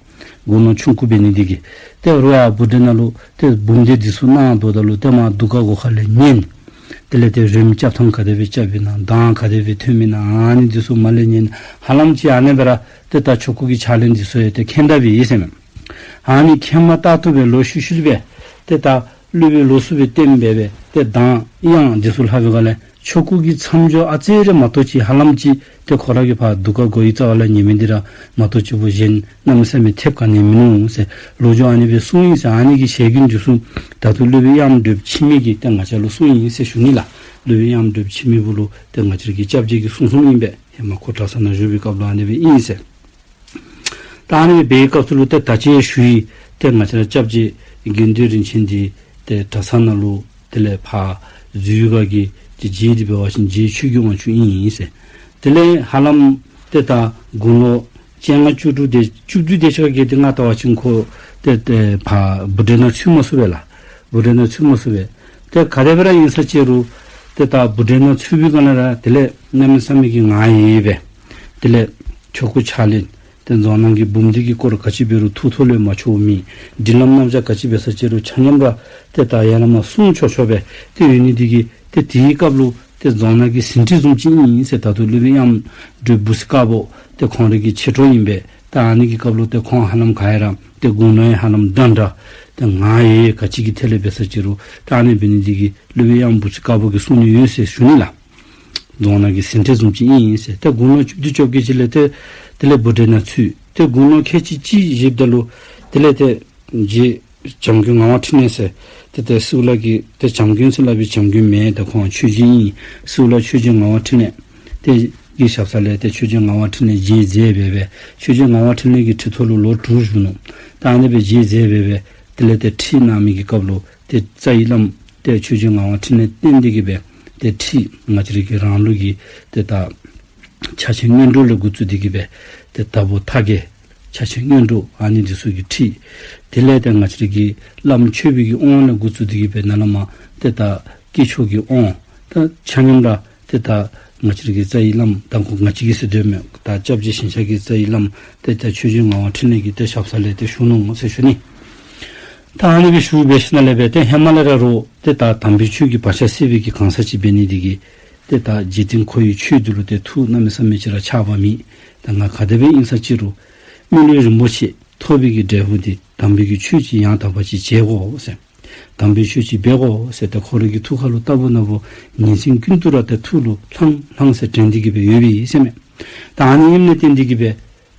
དགུང་ལོ་ཆུང་ཀུ་འབད་ནི་འདི་གིས། ཏེ་རུང་ཡང་བུ་འདྲེ་ནང་ལུ་ཏེ་འབུམ་སྡེ་འདི་ཚུ་གནང་དོ་ད་ལུ་ཏེ་མར་གདུགས་དཀར་སྒོ་ཁ་ལས་ཉན། དེ་ལས་ཏེ་རོལམོ་རྐྱབ་ཐངས་ག་དེ་སྦེ་རྐྱབ་ཨིན་ན་གདངས་ག་དེ་སྦེ་ཐོནམ་ཨིན་ན་ཨ་ནི་འདི་ཚུ་མར་ལས་ཉན། ཧ་ལམ་ཅིག་ཨ་ནི་སྦེ་ར་ཏེ་ད་ཆོ་ག་གི་ཕྱག་ལེན་འདི་ཚུ་ཡང་ཏེ་མཁྱེན་དཔ་སྦེ་ཨིན་ཟེར་མས། ཨ་ནི་མཁྱེནམ་ད་ལྟོ་སྦེ་ལོག་ཤུལ་ཤུལ་སྦེ་ཏེ་ད་སློབ་དཔོན་ལོགས་སུ་སྦེ་བསྟེན་སྦེ་སྦེ་ཏེ་གདངས་དབྱངས་འདི་ཚུ་ལྷག་པའི་སྒང་ལས་ཆོ་ག་གི་མཚམས་སྦྱོར་ཨ་ཙི་རེ་མ་གཏོགས་ཅིག་ཧ་ལམ་ཅིག་ཏེ་ཁོ་ར་གིས་ཕར་གདུགས་དཀར་སྒོའི་རྩ་བ་ལས་ཉན་མི་འདི་ར་མ་གཏོགས་ཅིག་པོ་གཞན་གནམ་མེད་ས་མེད་ཐེབས་ག་ནི་མིན་ནུག་ཟེར་ལོ་རྒྱུས་ཨ་ནི་སྦེ་གསུངས་ཡི་ཟེར། ཨ་ནི་གི་ཞལ་རྒྱུན་འདི་ཚུ་ད་ལྟོ་སློབ་དཔོན་དབྱངས་སྒྲོལ་འཆི་མེད་ཀྱིས་ཏེ་ང་བཅས་ལུ་གསུངས་ཡི་ཟེར་ཞུ་ནི་ལགས། སློབ་དཔོན་དབྱངས་སྒྲོལ་འཆི་མེད་པོ་ལུ་ཏེ་ང་བཅས་ཀྱི་སྐྱབས་རྗེ་གིས་གསུངས་གསུངསམ་ཨིན་པས། ཧེ་མ་ཁོ་གྲྭ་ཚང་ནང་བཞུགས་པའི་སྐབས་ལུ་ཨ་ནི་སྦེ་ཨིན་ཟེར། ད་ཨ་ནི་སྦེ་འབད་བའི་སྐབས་སུ་ལུ་ཏེ་ད་ཅི་ཞུ་ཡི། ཏེ་ང་བཅས་ར་སྐྱབས་རྗེ་དགེ་འདུན་རིན་ཆེན་འདི་ཏེ་གྲྭ་ཚང་ནང་ལུ་དེ་ལས་ཕར་འཛུལ་ཡི་ག་གི་ཏེ་རྗེ་འདི་འབད་བ་ཅིན་རྗེ་ཆོས་ཀྱི་དབང་ཕྱུག་ཨིན་ཟེར། དེ་ལས་ཧ་ལམ་ཏེ་ད་དགུང་ལོ་བཅོ་ལྔ་བཅུ་དྲུག་དེ་བཅུ་བདུན་དེ་ཅིག་ཁར་གི་ཏེ་ང་བལྟ་བ་ཅིན་ཁོ་ཏེ་ཏེ་ཕར་བུ་འདྲེ་ནང་ཚུད་མ་ཚུགས་པས་ལགས། བུ་འདྲེ་ནང་ཚུད་མ་ཚུགས་པས། ཏེ་ག་དེ་སྦེ་ར་ཨིན་ས་ཅིག་རུང་ཏེ་ད་བུ་འདྲེ་ནང་ཚུད་པའི་སྒང་ལས་ར་དེ་ལས་གནམ་མེད་ས་མེད་ཀྱི་ངར་ཡོད་པས། དེ་ལས་ཆོ་ག་ཕྱག་ལེན་ཏེ་རྫོང་ནང་གི་འབུམ་སྡེ་གི་སྐོར་ག་ཅི་འབད་རུང་ཐུགས་ཐོག་ལས་མ་འཕྱོག་མི། སྒྲིག་ལམ་རྣམ་གཞག་ག་ཅི་འབད་ས་ཅིག་རུང་ཆ་མཉམ་ར་ཏེ་ད་ཡར་ལས་མར་གསུང་ཆོག་ཆོག་སྦེ་ཏེ་ཡོད་ནི་འདི་གིས་ཏེ་དེའི་སྐབས་ལུ་ཏེ་རྫོང་ནང་གི་ཟིན་བྲིས་བཟུམ་ཅིག་ཨིན་ཟེར། ད་ལྟོ་སློབ་དཔོན་དབྱངས་སྒྲོལ་འབུ་སྲིན་དཀར་པོ་ཏེ་ཁོང་རའི་གི་མཆེད་གྲོགས་ཨིན་པས། ད་ཨ་ནི་གི་སྐབས་ལུ་ཏེ་ཁོང་ཧ་ལམ་ག་ཡ་ར་ཏེ་དགུང་ལོ་ཡང་ཧ་ལམ་ད་འདྲ་ཏེ་ང་ཡང་ག་ཅི་གི་ཐད་ལས་འབད་ས་ཅིག་རུང་ད་ཨ་ནི་འབད་ནི་འདི་གིས་སློབ་དཔོན་དབྱངས་འབུ་སྲིན་དཀར་པོ་གིས་གསུང་ནི་ཡོད་ཟེར་ཞུ་ནི་ལགས། རྫོང་ནང་གི་ཟིན་བྲིས་བཟུམ་ཅིག་ཨིན་ཟེར། ཏེ་དགུང་ལོ་བཅུ་བདུན་བཅོ་བརྒྱད་ཅིག་ལས་ཏེ་དེ་ལས་བུ་འདྲེ་ནང་ཚུད། ཏེ་དགུང་ལོ་ཁལ་གཅིག་གཅིག་བཞེསཔ་ད་ལུ་དེ་ལས་ཏེ་རྗེ་བྱམས་མགོན་ངག་དབང་འཕྲིན་ལས་ཟེར་ཏེ་ཏེ་སྲིའུ་ལ་གི་ཏེ་བྱམས་མགོན་ཟེར་སླབ་པའི་བྱམས་མགོན་མེན། ཏེ་ཁོང་ཆོས་རྗེ་ཨིན། སྲིའུ་ལ་ཆོས་རྗེ་ངག་དབང་འཕྲིན་ལས་ཏེ་གི་ཞབས་ས་ལས་ཏེ་ཆོས་རྗེ་ངག་དབང་འཕྲིན་ལས་རྗེ་མཛད་སྦེ་སྦེ་ཆོས་རྗེ་ངག་དབང་འཕྲིན་ལས་ཀྱི་ཁྲི་ཐོག་ལུ་ལོ་དྲུག་བཞུགས་ནུག། ད་ཨ་ནི་སྦེ་རྗེ་མཛད་སྦེ་སྦེ་དེ་ལས་ཏེ་ཁྲིད་གནང་མི་གི་སྐབས་ལུ་ཏེ་རྩ་བའི་བླམ་ཏེ་ཆོས་རྗེ་ངག་དབང་འཕྲིན་ལས་བསྟེན་ཏེ་གི་སྦེ་ཏེ་ཁྲིད་ང་བཅས་རའི་གི་རང་ལུགས་ཀྱི་ཏེ་ད་ཕྱག་ཆེན་སྔོན་འགྲོ་ལས་འགོ་བཙུགས་ཏེ་གི་སྦེ་ཏེ་ད་བོ་ཐ་གེ་ཕྱག་ཆེན་སྔོན་འགྲོ་ཨ་ནི་འདི་ཚུ་གི་ཁྲིད། དེ་ལས་ཏེ་ང་བཅས་རའི་གི་བླམ་ཆོས་པའི་གི་དབང་ལས་འགོ་བཙུགས་ཏེ་གི་སྦེ་ནཱ་ལས་མར་ཏེ་ད་དཀྱིལ་ཆོག་གི་དབང་ད་ཆ་མཉམ་ར་ཏེ་ད་ང་བཅས་རའི་གི་རྩ་བའི་བླམ་དང་ཁོ་ང་བཅས་ཀྱི་ཟེར་དོན་མེད། ད་སྐྱབས་རྗེ་ཞིང་གཤེགས་ཀྱི་རྩ་བའི་བླམ་ཏེ་ད་ཆོས་རྗེ་ངག་དབང་འཕྲིན་ལས་ཀྱི་ཏེ་ཞབས་ས་ལས་ཏེ་བཞུགས་ནུག་ཟེར་ཞུ་ནི། ད་ཨ་ནི་སྦེ་བཞུགས་སྦེ་ཞིནམ་ལས་སྦེ་ཏེ་ཧེ་མ་ལས་ར་རོགས་ཏེ་ད་དམ་པའི་ཆོས་ཀྱི་བག་ཆགས་སད་པའི་གི་གང་ཟག་ཅིག་འབད་ནི་འདི་གིས་ཏེ་ད་འཇིག་རྟེན་འཁོར་བའི་ཆོས་འདི་ལུ་ཏེ་ཐུགས་གནམ་མེད་ས་མེད་ཅིག་ར་ཆགས་པ་མེད། ད་ང་ག་དེ་སྦེ་ཨིན་ས་ཅིག་རུང་སྨིན་གྲོལ་རིན་པོ་ཆེ་ཐོབ་པའི་གི་འབྲས་བུ་འདི་དམ་པའི་གི་ཆོས་ཅིག་ཡང་དག་པ་ཅིག་བྱེད་དགོ་ཟེར། དམ་པའི་ཆོས་ཅིག་འབད་དགོ་ཟེར་ཏེ་ཁོ་རའི་གི་ཐུགས་ཁ་ལུ་རྟག་བུ་ན་བུ་ཉིན་མཚན་ཀུན་ཏུ་ར་ཏེ་ཐུགས་ལུ་ལྷང་ལྷང་ཟེར་དྲན་ཏེ་གི་སྦེ་ཡོད་པའི་ཟེར་མས། ད་ཨ་ནི་ཨིནམ་ལས་བརྟེན་ཏེ་གི་སྦེ་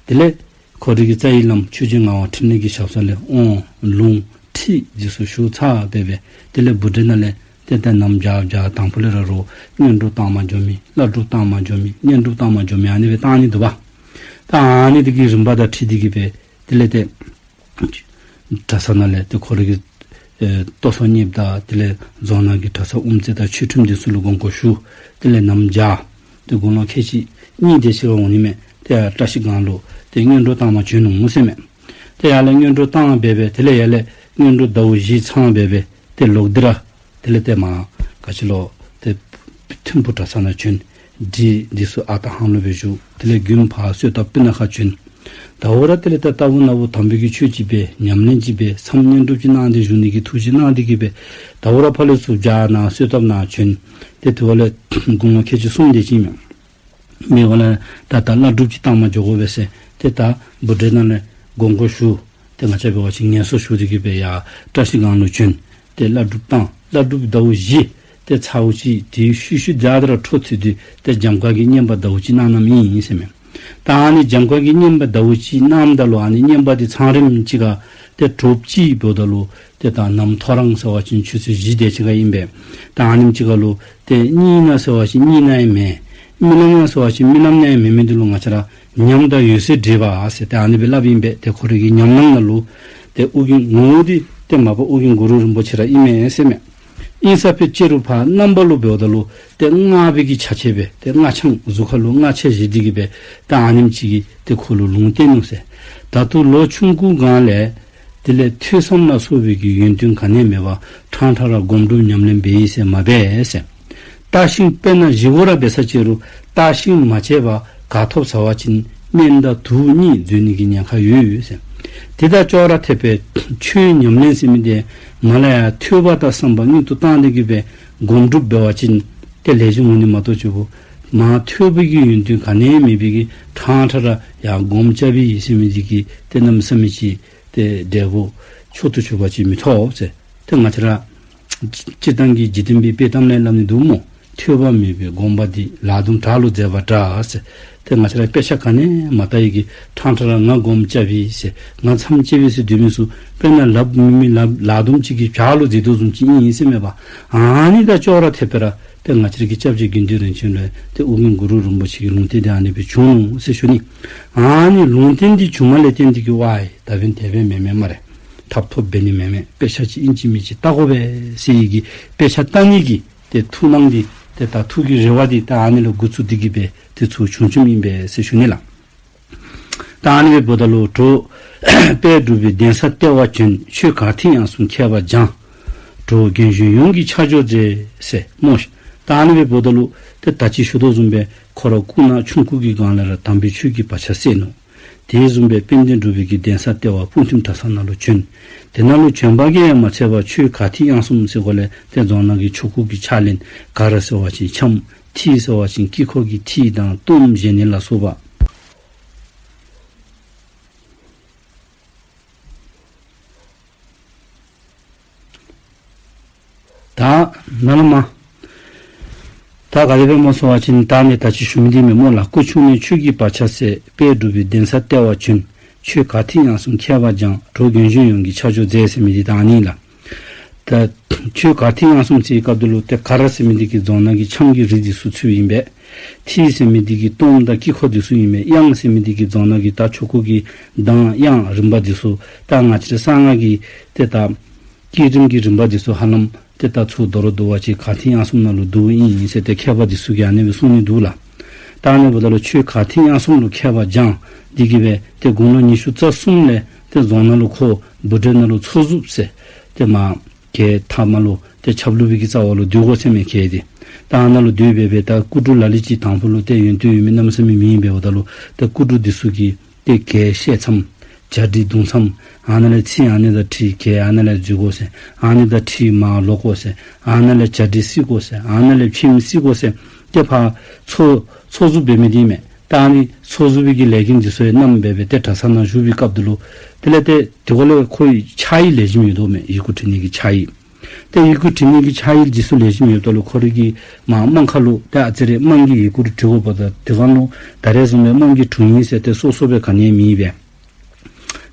དེ་ལས་ཁོ་རའི་གི་རྩ་བའི་བླམ་ཆོས་རྗེ་ངག་དབང་འཕྲིན་ལས་ཀྱི་ཞབས་ས་ལས་དབང་ལུང་ཁྲིད་འདི་ཚུ་ཞུ་ཚར་སྦེ་སྦེ་དེ་ལས་བུ་འདྲེ་ནང་ལས་ཏེ་ད་གནམ་བྱཱར་བྱཱར་དང་ཕུ་ལས་ར་རོགས་སྔོན་འགྲོ་བཏང་མ་འགྱོ་མི་བླ་སྒྲུབ་བཏང་མ་འགྱོ་མི་བསྙེན་སྒྲུབ་བཏང་མ་འགྱོ་མི་ཨ་ནི་སྦེ་བཏང་ནི་འདུག་པ། ད་ཨ་ནི་འདི་གི་རིམ་པ་དང་འཁྲིལ་ཏེ་གི་སྦེ་དེ་ལས་ཏེ་གྲྭ་ཚང་ནང་ལས་ཏེ་ཁོ་རའི་གི་ཨེ་ལྟོ་ཚང་གཉེརཔ་དང་དེ་ལས་རྫོང་ནང་གི་གྲྭ་ཚང་དབུ་མཛད་དང་ཆོས་ཁྲིམས་འདི་ཚུ་ལུ་དགོངས་སྐོར་ཞུ། དེ་ལས་གནམ་བྱཱར་ཏེ་དགུང་ལོ་ཁལ་གཅིག་གཉིས་དེ་ཅིག་ཁར་འོང་ནི་མས། ཏེ་བཀྲ་ཤིས་སྒང་ལུ་ཏེ་སྔོན་འགྲོ་བཏང་མ་བྱོན་ནུག་ཟེར་མས། ཏེ་ཡར་ལས་སྔོན་འགྲོ་བཏང་སྦེ་སྦེ་དེ་ལས་ཡར་ལས་སྔོན་འགྲོ་ཟླཝ་བཞི་ཚང་སྦེ་སྦེ་ཏེ་ལོག་སྟེ་ར་དེ་ལས་ཏེ་མར་ག་ཅི་ལོ་ཏེ་ཐིམ་ཕུ་གྲྭ་ཚང་ནང་བྱོན། འདི་འདི་ཚུ་ཨ་རྟག་ཧང་ལུ་སྦེ་བཞུགས། དེ་ལས་དགུན་ཕར་གསོལ་ཐབ་སྤུ་ན་ཁ་བྱོན། ད་འོ་ར་དེ་ལས་ད་རྟག་བུ་ན་བུ་དམ་པའི་གི་ཆོས་ཅིག་འབད་ཉམས་ལེན་ཅིག་འབད་མཚམས་བསྙེན་སྒྲུབ་ཅིག་གནང་སྟེ་བཞུགས་ནི་གི་ཐུགས་བཞེད་གནང་སྟེ་གི་སྦེ་ད་འོ་ར་ཕར་ལས་ཚུར་བྱཱར་ནང་གསོལ་ཐབ་ནང་བྱོན། ཏེ་དེ་བ་ལས་དགུང་ལོ་ཁལ་གཅིག་གསུམ་དེ་ཅིག་མས། མེད་པ་ལས་ད་ད་བླ་སྒྲུབ་ཅིག་བཏང་མ་འགྱོ་དགོ་པས་ཟེར། ཏེ་ད་འབུ་འདྲེ་ནང་ལས་དགོངས་སྐོར་ཞུ། ཏེ་ང་བཅས་འབད་བ་ཅིན་ངལ་གསོ་ཞུ་སྟེ་གི་སྦེ་ཡར་བཀྲ་ཤིས་སྒང་ལུ་བྱོན། ཏེ་བླ་སྒྲུབ་བཏང་། བླ་སྒྲུབ་ཟླཝ་བཞི། ཏེ་ཚརཝ་ཅིག་དེའི་ཤུལ་ཤུལ་རྒྱབ་ད་ར་འཕྲོ་མཐུད་དེ་ཏེ་འཇམ་དཀར་གྱི་བསྙེན་པ་ཟླཝ་གཅིག་གནང་གནངམ་ཨིན་ཟེར་མས། ད་ཨ་ནི་འཇམ་དཀར་གྱི་བསྙེན་པ་ཟླཝ་གཅིག་གནངམ་ད་ལུ་ཨ་ནི་བསྙེན་པ་འདི་ཚང་རནམ་ཅིག་ཁར་ཏེ་དྲོ་པ་ཅིག་འབདཝ་ད་ལུ་ཏེ་ད་གནམ་ཐོ་རངས་ཟེར་བ་ཅིན་ཆུ་ཚོད་བཞི་དེ་ཅིག་ཁར་ཨིན་པས། ད་ཨ་ནེམ་ཅིག་ཁར་ལུ་ཏེ་གཉིད་ན་ཟེར་བ་ཅིན་གཉིད་ན་ཡང་མེད། རྨི་ལམ་ན་ཟེར་བ་ཅིན་རྨི་ལམ་ན་ཡང་མེད་མི་འདི་ལུ་ང་བཅས་ར་ཉམས་དང་འོད་གསལ་འདྲེས་པ་ཟེར་ཏེ་ཨ་ནི་སྦེ་སླབ་ཨིན་པས། ཏེ་ཁོ་རའི་གི་ཉམས་སྣང་ནང་ལུ་ཏེ་ཨོ་རྒྱན་ངོ་བོ་འདི་ཏེ་མ་པ་ཨོ་རྒྱན་གུ་རུ་རིན་པོ་ཆེ་ར་ཨིན་མས་ཟེར་མས། ཨིན་ས་ཕི་ཅེ་རུ་ཕར་རྣམ་པ་ལུ་འབདཝ་ད་ལུ་ཏེ་སྔགས་པའི་གི་ཆ་བྱད་སྦེ་ཏེ་སྔགས་འཆང་གཟུགས་ཁར་ལུ་སྔགས་ཆས་བཞེས་ཏེ་གི་སྦེ་ད་ཨ་ནེམ་ཅིག་གིས་ཏེ་ཁོ་ལུ་ལུང་བསྟན་ནུག་ཟེར། ད་ལྟོ་ལོ་ཆུང་ཀུའི་སྒང་ལས་དེ་ལས་ཐོས་བསམ་ལ་སོགས་པའི་གི་ཡོན་ཏན་ག་ནི་ཡང་མེད་པར་ཕྲང་ཕྲང་ར་སྒོམ་སྒྲུབ་ཉམས་ལེན་འབད་ཡི་ཟེར་མ་འབད་ཟེར། བརྟགས་ཤིང་དཔེར་ན་བཞེས་སྒོ་ར་འབད་ས་ཅེ་རུ་བརྟགས་ཤིང་མ་དཔྱད་པར་ག་ཐོབ་ཟེར་བ་ཅིན་སྨན་དང་དུག་གཉིས་འཛོལ་ནི་གི་ཉེན་ཁ་ཡོད་ཟེར། དེ་དང་ཅོག་ར་འཐདཔ་སྦེ་ཆོས་ཉམས་ལེན་ཟེར་མི་འདི་མ་ལ་ཡ་ཐོས་པ་དང་བསམ་པ་མངོན་དུ་བཏང་སྟེ་གི་སྦེ་སྒོམ་སྒྲུབ་འབད་བ་ཅིན་ཏེ་ལེགས་ཤོམ་འོང་ནི་མ་གཏོགས་ཅིག་པོ་མ་ཐོས་པའི་གི་ཡོན་ཏན་ག་ནི་ཡང་མེད་པའི་གི་ཕྲང་ཕྲང་ར་ཡར་སྒོམ་རྐྱབ་པའི་ཡི་ཟེར་མི་འདི་གིས་ཏེ་གནམ་མེད་ས་མེད་ཅིག་ཏེ་འབྲས་བུ་མཆོག་ཏུ་གྱུར་པ་ཅིག་མི་ཐོབ་ཟེར། ཏེ་ང་བཅས་ར་སྤྱིར་བཏང་གི་འཇིག་རྟེན་པའི་དཔེ་གཏམ་ལས་སླབ་ནི་འདུག་སྨོ། ཐོས་པ་མེད་པའི་སྒོམ་པ་འདི། ལག་རྡུམ་བྲག་ལུ་འཛེགས་པ་འདྲ་ཟེར། ཏེ་ང་བཅས་ར་དཔེ་ཆ་ག་ནི་ཡང་མ་བལྟ་བའི་གི་ཕྲང་ཕྲང་ར་ང་སྒོམ་རྐྱབ་པས་ཟེར་ང་མཚམས་བཅད་པས་ཟེར་སྡོད་མི་ཚུ་དཔེར་ན་ལགཔ་མེད་མི་ལག་ལག་རྡུམ་ཅིག་གིས་བྲག་ལུ་འཛེགས་དོ་བཟུམ་ཅིག་ཨིན་ཨིན་ཟེར་མས་པ། ཨ་ནི་དང་ཅོག་ར་འཐདཔ་སྦེ་ར་ཏེ་ང་བཅས་ར་གི་སྐྱབས་རྗེ་དགེ་འདུན་རིན་ཆེན་ལུ་ཏེ་ཨོ་རྒྱན་གུ་རུ་རིན་པོ་ཆེ་གི་ལུང་བསྟན་འདི་ཨ་ནི་སྦེ་བྱུང་ནུག་ཟེར་ཞུ་ནི། ཨ་ནི་ལུང་བསྟན་འདི་བྱུངམ་ལས་བརྟེན་ཏེ་གི་ཝའི་ད་འབདན་དེ་སྦེ་མེན་མས་སྨ་རེ། ཐབ་ཐོབ་འབད་ནི་མེན་མས། དཔེ་ཆ་ཅིག་ཨིན་ཅི་མིན་ཅི་བལྟ་དགོ་པས་ཟེར་བའི་གི་དཔེ་ཆ་བལྟ་ནི་གི་ཏེ་ཐུགས་སྣང་འདི་ཏེ་ད་ཐུགས་ཀྱི་རེ་བ་འདི་ད་ཨ་ནི་ལས་འགོ་བཙུགས་ཏེ་གི་སྦེ་ཏེ་ཚུར་བྱུང་བྱུངམ་ཨིན་པས་ཟེར་ཞུ་ནི་ལགས། ད་ཨ་ནི་སྦེ་འབདཝ་ད་ལུ་གྲོགས་དཔལ་འབྲུག་པའི་གདན་ས་ལྟེ་བར་བྱོན། ཆོས་གར་ཐིག་དབྱངས་གསུམ་མཁས་པར་སྦྱངས། གྲོགས་རྒན་གཞོན་ཡོངས་ཀྱི་ཕྱག་ཞུ་མཛད་ཟེར་སྨོ་ཤིག། ད་ཨ་ནི་སྦེ་འབདཝ་ད་ལུ་ཏེ་ད་ཅི་ཞུ་དོ་བཟུམ་སྦེ་ཁོ་ར་སྐུ་ན་ཆུང་ཀུ་གི་སྒང་ལས་ར་དམ་པའི་ཆོས་ཀྱི་བག་ཆགས་སད་ནུག། དེ་བཟུམ་སྦེ་དཔལ་ལྡན་འབྲུག་པའི་གི་གདན་ས་ལྟེ་བ་སྤུངས་ཐིམ་གྲྭ་ཚང་ནང་ལུ་བྱོན། དེ་ནང་ལུ་བྱོན་པ་གིས་ཡང་མ་ཚད་པར་ཆོས་གར་ཐིག་དབྱངས་གསུམ་ཟེར་སྒོ་ལས་ཏེ་རྫོང་ནང་གི་ཆོ་ག་གི་ཕྱག་ལེན། གར་ཟེར་བ་ཅིན་འཆམ། ཐིག་ཟེར་བ་ཅིན་དཀྱིལ་འཁོར་གྱི་ཐིག་དང་གཏོརམ་བཞེངས་ནི་ལ་སོགས་པ། ད་ནཱ་ལས་མར་ད་ག་དེ་སྦེ་སྨོ་ཟེར་བ་ཅིན་ད་ནི་ད་ཅི་ཞུ་མི་འདི་མས་སྨོ་ལགས། སྐུ་ཆུང་ནས་ཆོས་ཀྱི་བག་ཆགས་སད། དཔལ་འབྲུག་པའི་གདན་ས་ལྟེ་བར་བྱོན། ཆོས་གར་ཐིག་དབྱངས་གསུམ་མཁས་པར་སྦྱངས། གྲོགས་རྒན་གཞོན་ཡོངས་ཀྱི་ཕྱག་ཞུ་མཛད་ཟེར་མི་འདི་ད་ཨ་ནི་ལགས། ད་ཆོས་གར་ཐིག་དབྱངས་གསུམ་ཟེར་བའི་སྐབས་འདི་ལུ་ཏེ་གར་ཟེར་མི་འདི་གིས་རྫོང་ནང་གི་འཆམ་གྱི་རིགས་འདི་ཚུ་ཚུདཔ་ཨིན་པས། ཐིག་ཟེར་མི་འདི་གིས་གཏོརམ་དང་དཀྱིལ་འཁོར་འདི་ཚུ་ཨིན་པས། དབྱངས་ཟེར་མི་འདི་གིས་རྫོང་ནང་གི་ད་ཆོ་ག་གི་གདངས་དབྱངས་རིམ་པ་འདི་ཚུ་ད་ང་བཅས་ར་གསང་སྔགས་ཀྱི་ཏེ་ད་བསྐྱེད་རིམ་གྱི་རིམ་པ་འདི་ཚུ་ཧ་ལམ་ཏེ་ད་ཚུར་མདོར་བསྡུ་བ་ཅིན་གར་ཐིག་དབྱངས་གསུམ་ནང་ལུ་འདུཝ་ཨིན་ཟེར་ཏེ་མཁས་པ་འདི་ཚུ་གིས་ཨ་ནི་སྦེ་གསུང་ནི་འདུག་ལགས། ད་ཨ་ནི་འབདཝ་ད་ལུ་ཆོས་གར་ཐིག་དབྱངས་གསུམ་ལུ་མཁས་པར་སྦྱངས་ཏེ་གི་སྦེ་ཏེ་དགུང་ལོ་ཉི་ཤུ་རྩ་གསུམ་ལས་ཏེ་རྫོང་ནང་ལུ་ཁོ་འབུ་འདྲེ་ནང་ལུ་ཚོགས་ཟུར་ཟེར་ཏེ་མར་གྱལ་མཐའ་མ་ལུ་ཏེ་ཆབ་ལུ་པའི་གི་རྩ་བ་ལུ་སྡོད་དགོ་ཟེར་མས་གྱལ་འདི། ད་ཨ་ནཱ་ལུ་སྡོད་སྦེ་སྦེ་ད་སྐུ་དྲུང་ལ་ལུ་ཅིག་དང་ཕུ་ལུ་ཏེ་ཡོན་ཏན་ཡོད་མི་གནམ་མེད་ས་མེད་མེདཔ་འབདཝ་ད་ལུ་ཏེ་སྐུ་དྲུང་འདི་ཚུ་གིས་ཏེ་གྱལ་བཤལ་མཚམས་གྱལ་འདི་རྡུང་མཚམས་ཨ་ནཱ་ལས་ཚིག་ཨ་ནི་དང་འཁྲིལ་གྱལ་ཨ་ནཱ་ལས་འཛུལ་དགོ་ཟེར། ཨ་ནི་དང་འཁྲིལ་མར་ལོག་དགོ་ཟེར། ཨ་ནཱ་ལས་གྱལ་འདི་བསིལ་དགོ་ཟེར། ཨ་ནཱ་ལས་ཕྱེངམ་བསིལ་དགོ་ཟེར། ཏེ་ཕར་ཚོགས་ཚོགས་ཟུར་འབད་མི་འདི་མས། ད་ཨ་ནི་ཚོགས་ཟུར་པའི་གི་ལས་འགན་འདི་ཚུ་ཡང་བསྣམས་སྦེ་སྦེ་ཏེ་གྲྭ་ཚང་ནང་བཞུགས་པའི་སྐབས་འདི་ལུ་དེ་ལས་ཏེ་དེ་ཁར་ལས་ཁོ་གི་ཕྱག་ཡིག་ལེགས་ཤོམ་ཡོད་དོ་མས། ཡི་གུ་འབྲི་ནི་གི་ཕྱག་ཡིག། ཏེ་ཡི་གུ་འབྲི་ནི་གི་ཕྱག་ཡིག་འདི་ཚུ་ལེགས་ཤོམ་ཡོདཔ་ད་ལུ་ཁོ་རའི་གི་མར་དམངས་ཁ་ལུ་ཏེ་ཨ་ཙི་རེ་དམངས་ཀྱི་ཡི་གུ་འདི་འབྲི་དགོཔ་ད་དེ་སྒང་ལུ་ད་རེས་བཟུམ་སྦེ་དམངས་ཀྱི་དྲུང་ཡིག་ཟེར་ཏེ་སོ་སོ་སྦེ་ག་ནི་ཡང་མེད་པས།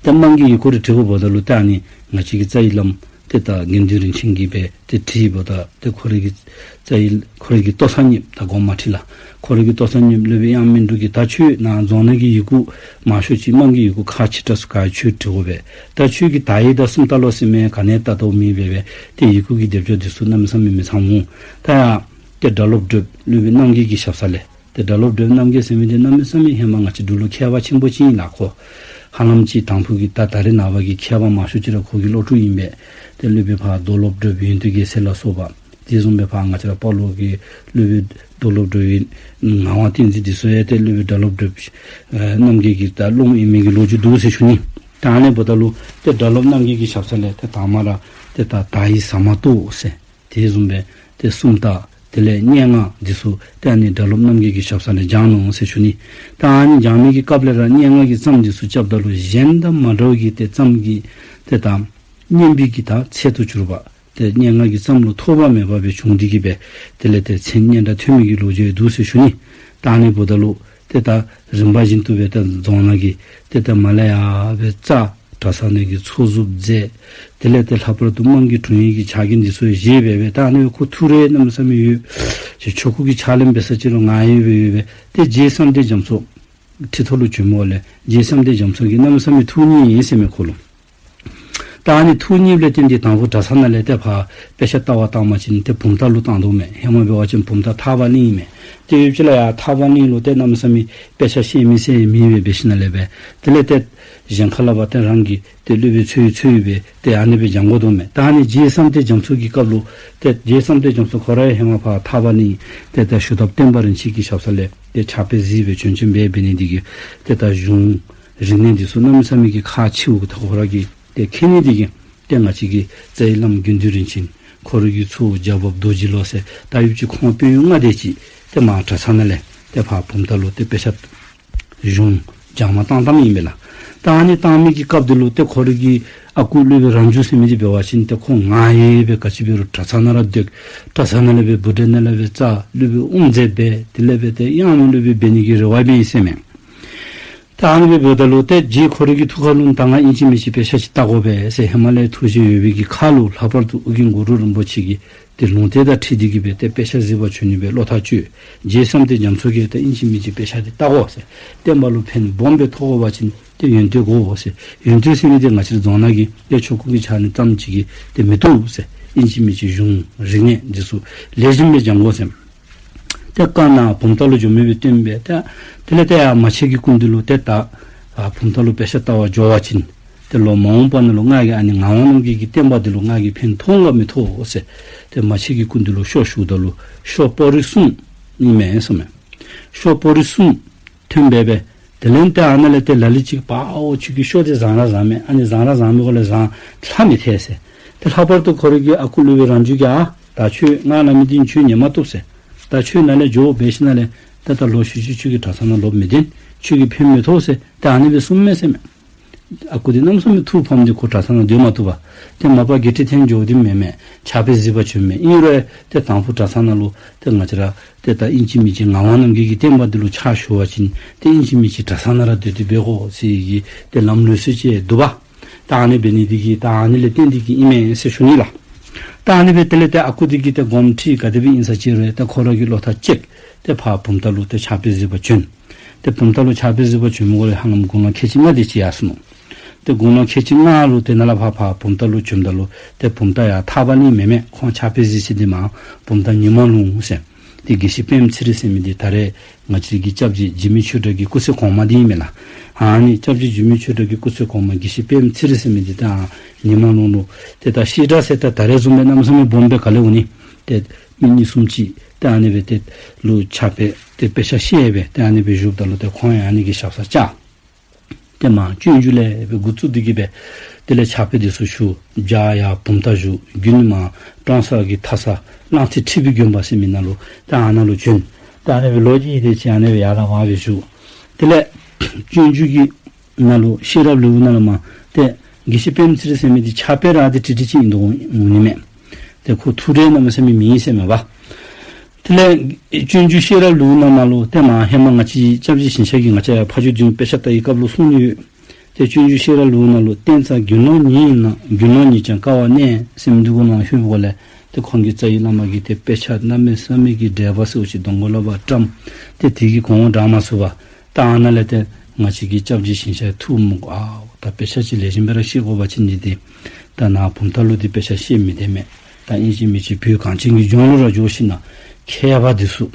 ཏེ་དམངས་ཀྱི་ཡི་གུ་འདི་འབྲི་དགོཔ་ད་ལུ་ཏེ་ཨ་ནི་ང་བཅས་ཀྱི་རྩ་བའི་བླམ་ཏེ་ད་དགེ་འདུན་རིན་ཆེན་གྱིས་སྦེ་ཏེ་བྲིསཔ་ད་ཏེ་ཁོ་རའི་གི་རྩ་བའི་ཁོ་རའི་གི་ལྟོ་ཚང་གཉིས་ད་དགོངསམ་མ་ཁྲེལ་ལགས། ཁོ་རའི་གི་ལྟོ་ཚང་གཉིས་སློབ་དཔོན་དབྱངས་སྨན་འབྲུག་གིས་ད་ཁྱོད་ནཱ་རྫོང་ནང་གི་ཡི་གུ་མང་ཤོས་ཅིག་དམངས་ཀྱི་ཡི་གུ་ཁག་ཆེ་དྲགས་སུ་ག་ཁྱོད་འབྲི་དགོ་པས། ད་ཁྱོད་ཀྱིས་དག་ཡིག་དང་སུམ་རྟགས་ལོ་ཟེར་མི་ག་ནི་ཡང་བལྟ་དོ་མེད་པས་སྦེ་ཏེ་ཡི་གུ་གི་སྡེབ་སྦྱོར་འདི་ཚུ་གནམ་མེད་ས་མེད་མི་ཚང་འོང་། ད་ཡང་ཏེ་སྒྲ་སློབ་གྲོལབ་སློབ་དཔོན་རྣམ་རྒྱལ་གྱི་ཞབས་ས་ལས་ཏེ་སྒྲ་སློབ་གྲོལབ་རྣམ་རྒྱལ་ཟེར་མི་འདི་གནམ་མེད་ས་མེད་ཧེ་མ་ང་བཅས་འབྲུག་ལུ་མཁས་པ་ཆེན་པོ་ཅིག་ཨིན་ལགས་ཁོ། ཧ་ལམ་ཅིག་དང་ཕུ་གི་ད་ད་རེས་ནངས་པ་གི་མཁས་པ་མང་ཤོས་ཅིག་ར་ཁོ་གི་སློབ་ཕྲུག་ཨིན་པས། ཏེ་སློབ་དཔོན་ཕར་རྡོར་སློབ་གྲོལབ་ཡོན་ཏན་རྒྱལ་མཚན་ལ་སོགས་པ། དེ་བཟུམ་སྦེ་ཕར་ང་བཅས་ར་སྤ་རོ་གི་སློབ་དཔོན་རྡོར་སློབ་གྲོལབ་ངག་དབང་བསྟན་འཛིན་འདི་ཚུ་ཡང་ཏེ་སློབ་དཔོན་སྒྲ་སློབ་གྲོལབ་ཨེ་རྣམ་རྒྱལ་གྱི་ད་སློབ་མ་ཨིན་མི་གི་ལོ་རྒྱུས་འདུག་ཟེར་ཞུ་ནི། ད་ཨ་ནི་འབདཝ་ད་ལུ་ཏེ་སྒྲ་སློབ་རྣམ་རྒྱལ་གྱི་ཞབས་ས་ལས་ཏེ་དང་མ་ར་ཏེ་ད་དག་ཡིག་ཟ་མ་ཏོག་ཟེར། དེ་བཟུམ་སྦེ་ཏེ་སུམ་རྟགས་ དེ་ལས་སྙན་ངག་འདི་ཚུ་ཏེ་ཨ་ནི་སྒྲ་སློབ་རྣམ་རྒྱལ་གྱི་ཞབས་ས་ལས་སྦྱངས་ནུག་ཟེར་ཞུ་ནི། ད་ཨ་ནི་སྦྱང་མི་གི་སྐབས་ལས་ར་སྙན་ངག་གི་རྩོམ་འདི་ཚུ་རྐྱབ་ད་ལུ་གཞན་དང་མ་འདྲཝ་གི་ཏེ་རྩོམ་གྱི་ཏེ་ད་སྙན་པའི་གི་ད་ཚད་དུ་གྱུར་པ། ཏེ་སྙན་ངག་གི་རྩོམ་ལུ་ཐོགས་པ་མེད་པ་སྦེ་བྱུང་སྟེ་གི་སྦེ་དེ་ལས་ཏེ་མཚན་སྙན་གྲགས་ཐོན་མི་གི་ལོ་རྒྱུས་འདུག་ཟེར་ཞུ་ནི། ད་ཨ་ནི་འབདཝ་ད་ལུ་ཏེ་ད་རིམ་པ་བཞིན་དུ་སྦེ་ད་རྫོང་ནང་གི་ཏེ་ད་མར་ལས་ཡར་སྦེ་བཙག། གྲྭ་ཚང་ནང་གི་ཚོགས་ཟུར་མཛད། དེ་ལས་ཏེ་ལྷག་པར་དུ་དམངས་ཀྱི་དྲུང་ཡིག་གི་ཕྱག་འགན་འདི་ཚུ་བཞེས་སྦེ་སྦེ་ད་ཨ་ནི་ཁོ་ཐུགས་རེ་གནམ་མེད་ས་མེད་ཡོད། ཆོས་སྐུ་གི་ཕྱག་ལེན་འབད་ས་ཅིག་རུང་ང་ཡོད་སྦེ་ཡོད་སྦེ་ཏེ་རྗེ་བསམ་གཏན་རྒྱ་མཚོ་ཁྲི་ཐོག་ལུ་བྱོན་མི་ལས་རྗེ་བསམ་གཏན་རྒྱ་མཚོ་གིས་གནམ་མེད་ས་མེད་ཐུགས་མཉེས་ཡི་ཟེར་མས་ཁོ་ལུ། ད་ཨ་ནི་ཐུགས་མཉེསཔ་ལས་བརྟེན་ཏེ་དང་ཕུ་གྲྭ་ཚང་ནང་ལས་ཏེ་ཕར་དཔེ་ཆ་ལྟ་བར་བཏང་པ་ཅིན་ཏེ་བུམ་ཐང་ལུ་བཏང་དོ་མས། ཧེ་མ་འབད་བ་ཅིན་བུམ་ཐང་ཐར་པ་གླིང་ཨིན་མས། ཏེ་ཡུལ་ཅིག་ལུ་ཡང་ཐར་པ་གླིང་ལུ་ཏེ་གནམ་མེད་ས་མེད་དཔེ་ཆ་ཤེས་མི་ཟེར་མེད་པས། འབད་ཞིནམ་ལས་སྦེ་དེ་ལས་ཏེ་གཞན་ཁ་ལས་ཕར་ཏེ་རང་གི་ཏེ་སློབ་དཔོན་འཚོལ་འཚོལ་སྦེ་ཏེ་ཨ་ནི་སྦེ་སྦྱང་དགོ་དོ་མས། ད་ཨ་ནི་རྗེ་བསམ་གཏན་རྒྱ་མཚོ་གི་སྐབས་ལུ་ཏེ་རྗེ་བསམ་གཏན་རྒྱ་མཚོ་ཁོ་ར་ཡང་ཧེ་མ་ཕར་ཐར་པ་གླིང་ཏེ་ད་ཞུ་ཐབས་བསྟན་པ་རིན་ཆེན་གྱི་ཞབས་ས་ལས་ཏེ་ཕྱག་དཔེ་གཟིགས་སྦེ་བྱོན་བྱོནམ་སྦེ་འབད་ནི་འདི་གིས་ཏེ་ད་གཞུང་རིག་གནས་འདི་ཚུ་གནམ་མེད་ས་མེད་ཀྱི་ཁག་ཆེཝ་གི་ད་ཁོ་ར་གིས་ཏེ་མཁྱེན་ནི་འདི་གིས་ཏེ་ང་བཅས་ཀྱི་རྩ་བའི་བླམ་དགེ་འདུན་རིན་ཆེན་ཁོ་ར་གི་ཚའོ་རྒྱལ་བ་རྡོ་རྗེ་ལོ་ཟེར་ད་ཡུལ་གྱི་ཁོང་དཔོན་གཡོག་ལྔ་དེ་ཅིག་ཏེ་མར་གྲྭ་ཚང་ནང་ལས་ཏེ་ཕར་བུམ་ཐང་ལུ་ཏེ་དཔེ་ཆ་གཞུང་སྦྱང་བར་བཏང་བཏངམ་ཨིན་པས་ལགས། ད་ཨ་ནི་བཏང་མི་གི་སྐབས་འདི་ལུ་ཏེ་ཁོ་ར་གི་ཨ་ཁུ་སློབ་དཔོན་རང་བྱུང་ཟེར་མི་འདི་འབད་བ་ཅིན་ཏེ་ཁོ་ང་ཡོད་སྦེ་ག་ཅི་འབད་རུང་གྲྭ་ཚང་ནང་ར་སྡོད། གྲྭ་ཚང་ནང་ལས་སྦེ་བུ་བྲིན་ནང་ལས་སྦེ་བཙག། སློབ་དཔོན་དབུ་མཛད་འབད། དེ་ལས་སྦེ་ཏེ་དབྱངས་སྨོན་སློབ་དཔོན་འབད་ནི་གི་རེ་བ་འབད་ཡི་ཟེར་མས། ད་ཨ་ནི་སྦེ་འབདཝ་ད་ལུ་ཏེ་རྗེ་ཁོ་ར་གི་ཐུགས་ཁར་ལུ་ད་ང་ཨིན་ཅི་མིན་ཅི་དཔེ་ཆ་ཅིག་ལྟ་དགོ་པས་ཟེར་ཧེ་མ་ལས་ཐུགས་བཞེད་ཡོད་པའི་གི་ཁར་ལུ་ལྷག་པར་དུ་ཨོ་རྒྱན་གུ་རུ་རིན་པོ་ཆེ་གི་ཏེ་ལུང་བསྟན་དང་འཁྲིལ་ཏེ་གི་སྦེ་ཏེ་དཔེ་ཆ་གཟིགས་པར་བྱོན་ནི་སྦེ་བློ་ཐག་བཅད། རྗེ་བསམ་གཏན་རྒྱ་མཚོ་གིས་ཏེ་ཨིན་ཅི་མིན་ཅི་དཔེ་ཆ་འདི་ལྟ་དགོ་ཟེར་བསྟན་པ་ལུ་ཕན་སྦོམ་སྦེ་ཐོགས་དགོ་པ་ཅིན་ཏེ་ཡོན་ཏན་དགོ་ཟེར། ཡོན་ཏན་ཟེར་མི་འདི་ང་བཅས་རྫོང་ནང་གི་ཏེ་ཆོས་སྐུ་གི་ཕྱག་ལེན་ཙམ་ཅིག་གིས་ཏེ་མི་བཏུབ་ཟེར། ཨིན་ཅི་མིན་ཅི་གཞུང་རིག་གནས་འདི་ཚུ་ལེགས་ཤོམ་སྦེ་སྦྱང་དགོ་ཟེར། ཏེ་བཀའ་གནང་། བུམ་ཐང་ལུ་འགྱོ་མི་སྦེ་སྟོན་སྦེ་ཏེ་དེ་ལས་ཏེ་ཡར་མ་ཆེན་གྱི་སྐུ་མདུན་ལུ་ཏེ་ད་ཨ་བུམ་ཐང་ལུ་དཔེ་ཆ་ལྟ་བར་འགྱོ་བ་ཅིན་ཏེ་ལོག་མ་འོངས་པ་ནང་ལུ་ང་གིས་ཨ་ནི་ངག་དབང་རྣམ་རྒྱལ་གྱི་བསྟན་པ་འདི་ལུ་ང་གིས་ཕན་ཐོགས་ག་མི་ཐོགས་ཟེར་ཏེ་མ་ཆེན་གྱི་སྐུ་མདུན་ལུ་ཤོག་ཞུཝ་ད་ལུ་ཤོག་པོ་རི་གསུམ་ཨིན་མས་ཟེར་མས། ཤོག་པོ་རི་གསུམ་ཐོན་སྦེ་སྦེ་དེ་ལས་ཏེ་ཨ་ནཱ་ལས་ཏེ་ལ་ལུ་ཅིག་པའོ་ཁྱོད་ཀྱི་ཤོག་འདི་བཟང་ར་བཟང་མས། ཨ་ནི་བཟང་ར་བཟང་མི་གུ་ལས་བཟང་ལྷག་མི་ཐལ་ཟེར། ཏེ་ལྷག་པར་དུ་ཁོ་ར་གི་ཨ་ཁུ་སློབ་དཔོན་རང་བྱུང་གིས་ཨ་ད་ཁྱོད་ང་ལ་མི་འདི་ཁྱོད་ཉན་མ་བཏུབ་ཟེར། ད་ཁྱོད་ནཱ་ལས་འགྱོ། འབད་ཞིནམ་ལས་ད་ད་ལོག་ཤུལ་ཤུལ་ཁྱོད་ཀྱིས་གྲྭ་ཚང་ནང་ལོག་མི་སྡོད། ཁྱོད་ཀྱིས་ཕན་མི་ཐོགས་ཟེར་ཏེ་ཨ་ནི་སྦེ་གསུངམ་མས་ཟེར་མས། ཨ་ཁུ་འདི་གནམ་མེད་ས་མེད་ཐུགས་ཕམ་སྟེ་ཁོ་གྲྭ་ཚང་ནང་སྡོད་མ་བཏུབ་པར་ཏེ་མ་པ་དགེ་ཁྲི་འཐོན་འགྱོཝ་འདི་མེན་མས། ཕྱག་དཔེ་གཟིགས་པར་བྱོནམ་མས། ཨིན་རུང་ཏེ་དང་ཕུ་གྲྭ་ཚང་ནང་ལུ་ཏེ་ང་བཅས་ར་ཏེ་ད་ཨིན་ཅི་མིན་ཅི་ངག་དབང་རྣམ་རྒྱལ་གྱི་བསྟན་པ་འདི་ལུ་ཕྱག་ཞུ་བ་ཅིན་ཏེ་ཨིན་ཅི་མིན་ཅི་གྲྭ་ཚང་ནང་ར་སྡོད་དེ་འབད་དགོ་ཟེར་གྱི་ཏེ་ལམ་ལུགས་སྲོལ་ཅིག་འདུག་པ། ད་ཨ་ནི་འབད་ནི་འདི་གིས་ད་ཨ་ནི་ལས་བརྟེན་ཏེ་གི་ཨིན་མས་ཟེར་ཞུ་ནི་ལགས། ད་ཨ་ནི་སྦེ་དེ་ལས་ཏེ་ཨ་ཁུ་འདི་གིས་ཏེ་དགོངསམ་ཁྲེལ་ག་དེ་སྦེ་ཨིན་ས་ཅིག་རུང་ཏེ་ཁོ་ར་གི་བློ་ཐག་བཅད་དེ་ཕར་བུམ་ཐང་ལུ་ཏེ་ཕྱག་དཔེ་གཟིགས་པར་བྱོན། ཏེ་བུམ་ཐང་ལུ་ཕྱག་དཔེ་གཟིགས་པར་བྱོན་མི་གུ་ལས་ཧ་ལམ་དགུང་ལོ་ཁལ་གཅིག་ལྔ་དེ་ཅིག་ཡར་སོ་ནུག། ཏེ་དགུང་ལོ་ཁལ་གཅིག་ལྔ་ལུ་ཏེ་ནཱ་ལས་ཕར་ཕར་བུམ་ཐང་ལུ་བྱོནམ་ད་ལུ་ཏེ་བུམ་ཐང་ཡར་ཐར་པ་གླིང་མེན་མས། ཁོང་ཕྱག་དཔེ་གཟིགས་ས་འདི་མར་བུམ་ཐང་ཉི་མ་ལུང་ཟེར། ཏེ་དགེ་བཤེས་པདྨ་ཚེ་རིང་ཟེར་མི་འདི་ད་རེས་ང་བཅས་ཀྱི་སྐྱབས་རྗེ་འཇིགས་མེད་ཆོས་གྲགས་ཀྱི་སྐུ་ཚེ་གོང་མ་འདི་ཨིན་མས་ལགས། ཨ་ནི་སྐྱབས་རྗེ་འཇིགས་མེད་ཆོས་གྲགས་ཀྱི་སྐུ་ཚེ་གོང་མ་དགེ་བཤེས་པདྨ་ཚེ་རིང་ཟེར་མི་འདི་ད་ཉི་མ་ལུང་ལུ་ཏེ་ད་བཤད་གྲྭ་ཟེར་ད་ད་རེས་བཟུམ་སྦེ་གནམ་མེད་ས་མེད་སྦོམ་སྦེ་ག་ལས་འོང་ནི། ཏེ་མི་གཉིས་གསུམ་ཅིག་ཏེ་ཨ་ནི་སྦེ་ཏེ་ལུ་ཕྱག་དཔེ་ཏེ་དཔེ་ཆ་བཤད་སྦེ་ཏེ་ཨ་ནི་སྦེ་བཞུགསཔ་ད་ལུ་ཏེ་ཁོང་ཡང་ཨ་ནི་གི་ཞབས་སར་བཅར། ཏེ་མར་སྤྱོད་འཇུག་ལས་སྦེ་འགོ་བཙུགས་ཏེ་གི་སྦེ་དེ་ལས་ཕྱག་དཔེ་འདི་ཚུ་ཞུ། སྦྱར་ཡར་བུམ་ཐང་བཞུགས། དགུན་མར་ཀྲོང་གསར་གྱི་མཐའ་ས་གླང་རྩེ་ཁྲི་པའི་དགོན་པ་ཟེར་མི་ནང་ལུ་ཏེ་ཨ་ནཱ་ལུ་བྱོན། ཏེ་ཨ་ནི་སྦེ་ལོ་གཅིག་དེ་ཅིག་ཨ་ནི་སྦེ་ཡར་ལས་མར་སྦེ་བཞུགས། དེ་ལས་སྤྱོད་འཇུག་གི་ནང་ལུ་ཤེས་རབ་ལེའུ་ནང་ལུ་མར་ཏེ་དགེ་བཤེས་པདྨ་ཚེ་རིང་ཟེར་མི་འདི་ཕྱག་དཔེ་ར་ཏེ་ཏིག་ཏིག་ཅིག་ཨིན་དོ་འོང་ནི་མས། ཏེ་ཁོ་ཐུགས་རེ་གནམ་མེད་ས་མེད་མེད་ཟེར་མས་པ། དེ་ལས་སྤྱོད་འཇུག་ཤེས་རབ་ལེའུ་ནང་མར་ལུ་ཏེ་མར་ཧེ་མ་ང་བཅས་སྐྱབས་རྗེ་ཞིང་གཤེགས་ཀྱིས་ང་བཅས་ཡར་ཕ་ཇོ་སྡིངས་དཔེ་ཆ་ལྟ་བའི་སྐབས་ལུ་གསུངས་ནི་ཡོད། ཏེ་སྤྱོད་འཇུག་ཤེས་རབ་ལེའུ་ནང་ལུ་བསྟན་རྩ་དགེ་སློང་ཉིད་ཡིན་ན་དགེ་སློང་ཉིད་ཀྱང་དཀའ་བར་གནས་ཟེར་མི་འདི་གུ་ནང་ལྷོདཔ་ལས་ཏེ་ཁོང་གི་རྩ་བའི་བླ་མ་གིས་ཏེ་དཔེ་ཆ་གནམ་མེད་ས་མེད་ཀྱི་འགྲེལ་པ་ཟེར་བ་ཅིན་གདོང་ཁ་ལས་ཕར་བཀྲམ། ཏེ་དེ་གིས་གོང་འོག་འདྲ་མ་ཚུགས་པར་ད་ཨ་ནཱ་ལས་ཏེ་ང་བཅས་ཀྱི་སྐྱབས་རྗེ་ཞིང་གཤེགས་ཐུགས་མོས། ཨའོ་ད་དཔེ་ཆ་ཅིག་ལེགས་ཤོམ་སྦེ་ར་ཤེས་དགོ་པ་ཅིན་འདི་ཏེ་ད་ནཱ་བུམ་ཐང་ལུ་འདི་དཔེ་ཆ་ཤེས་མི་བདེ་མས། ད་ཨིན་ཅི་མིན་ཅི་བོད་གངས་ཅན་གྱི་ལྗོངས་ལུ་ར་འགྱོ་ཞིན་ན་མཁས་པ་འདི་ཚུ་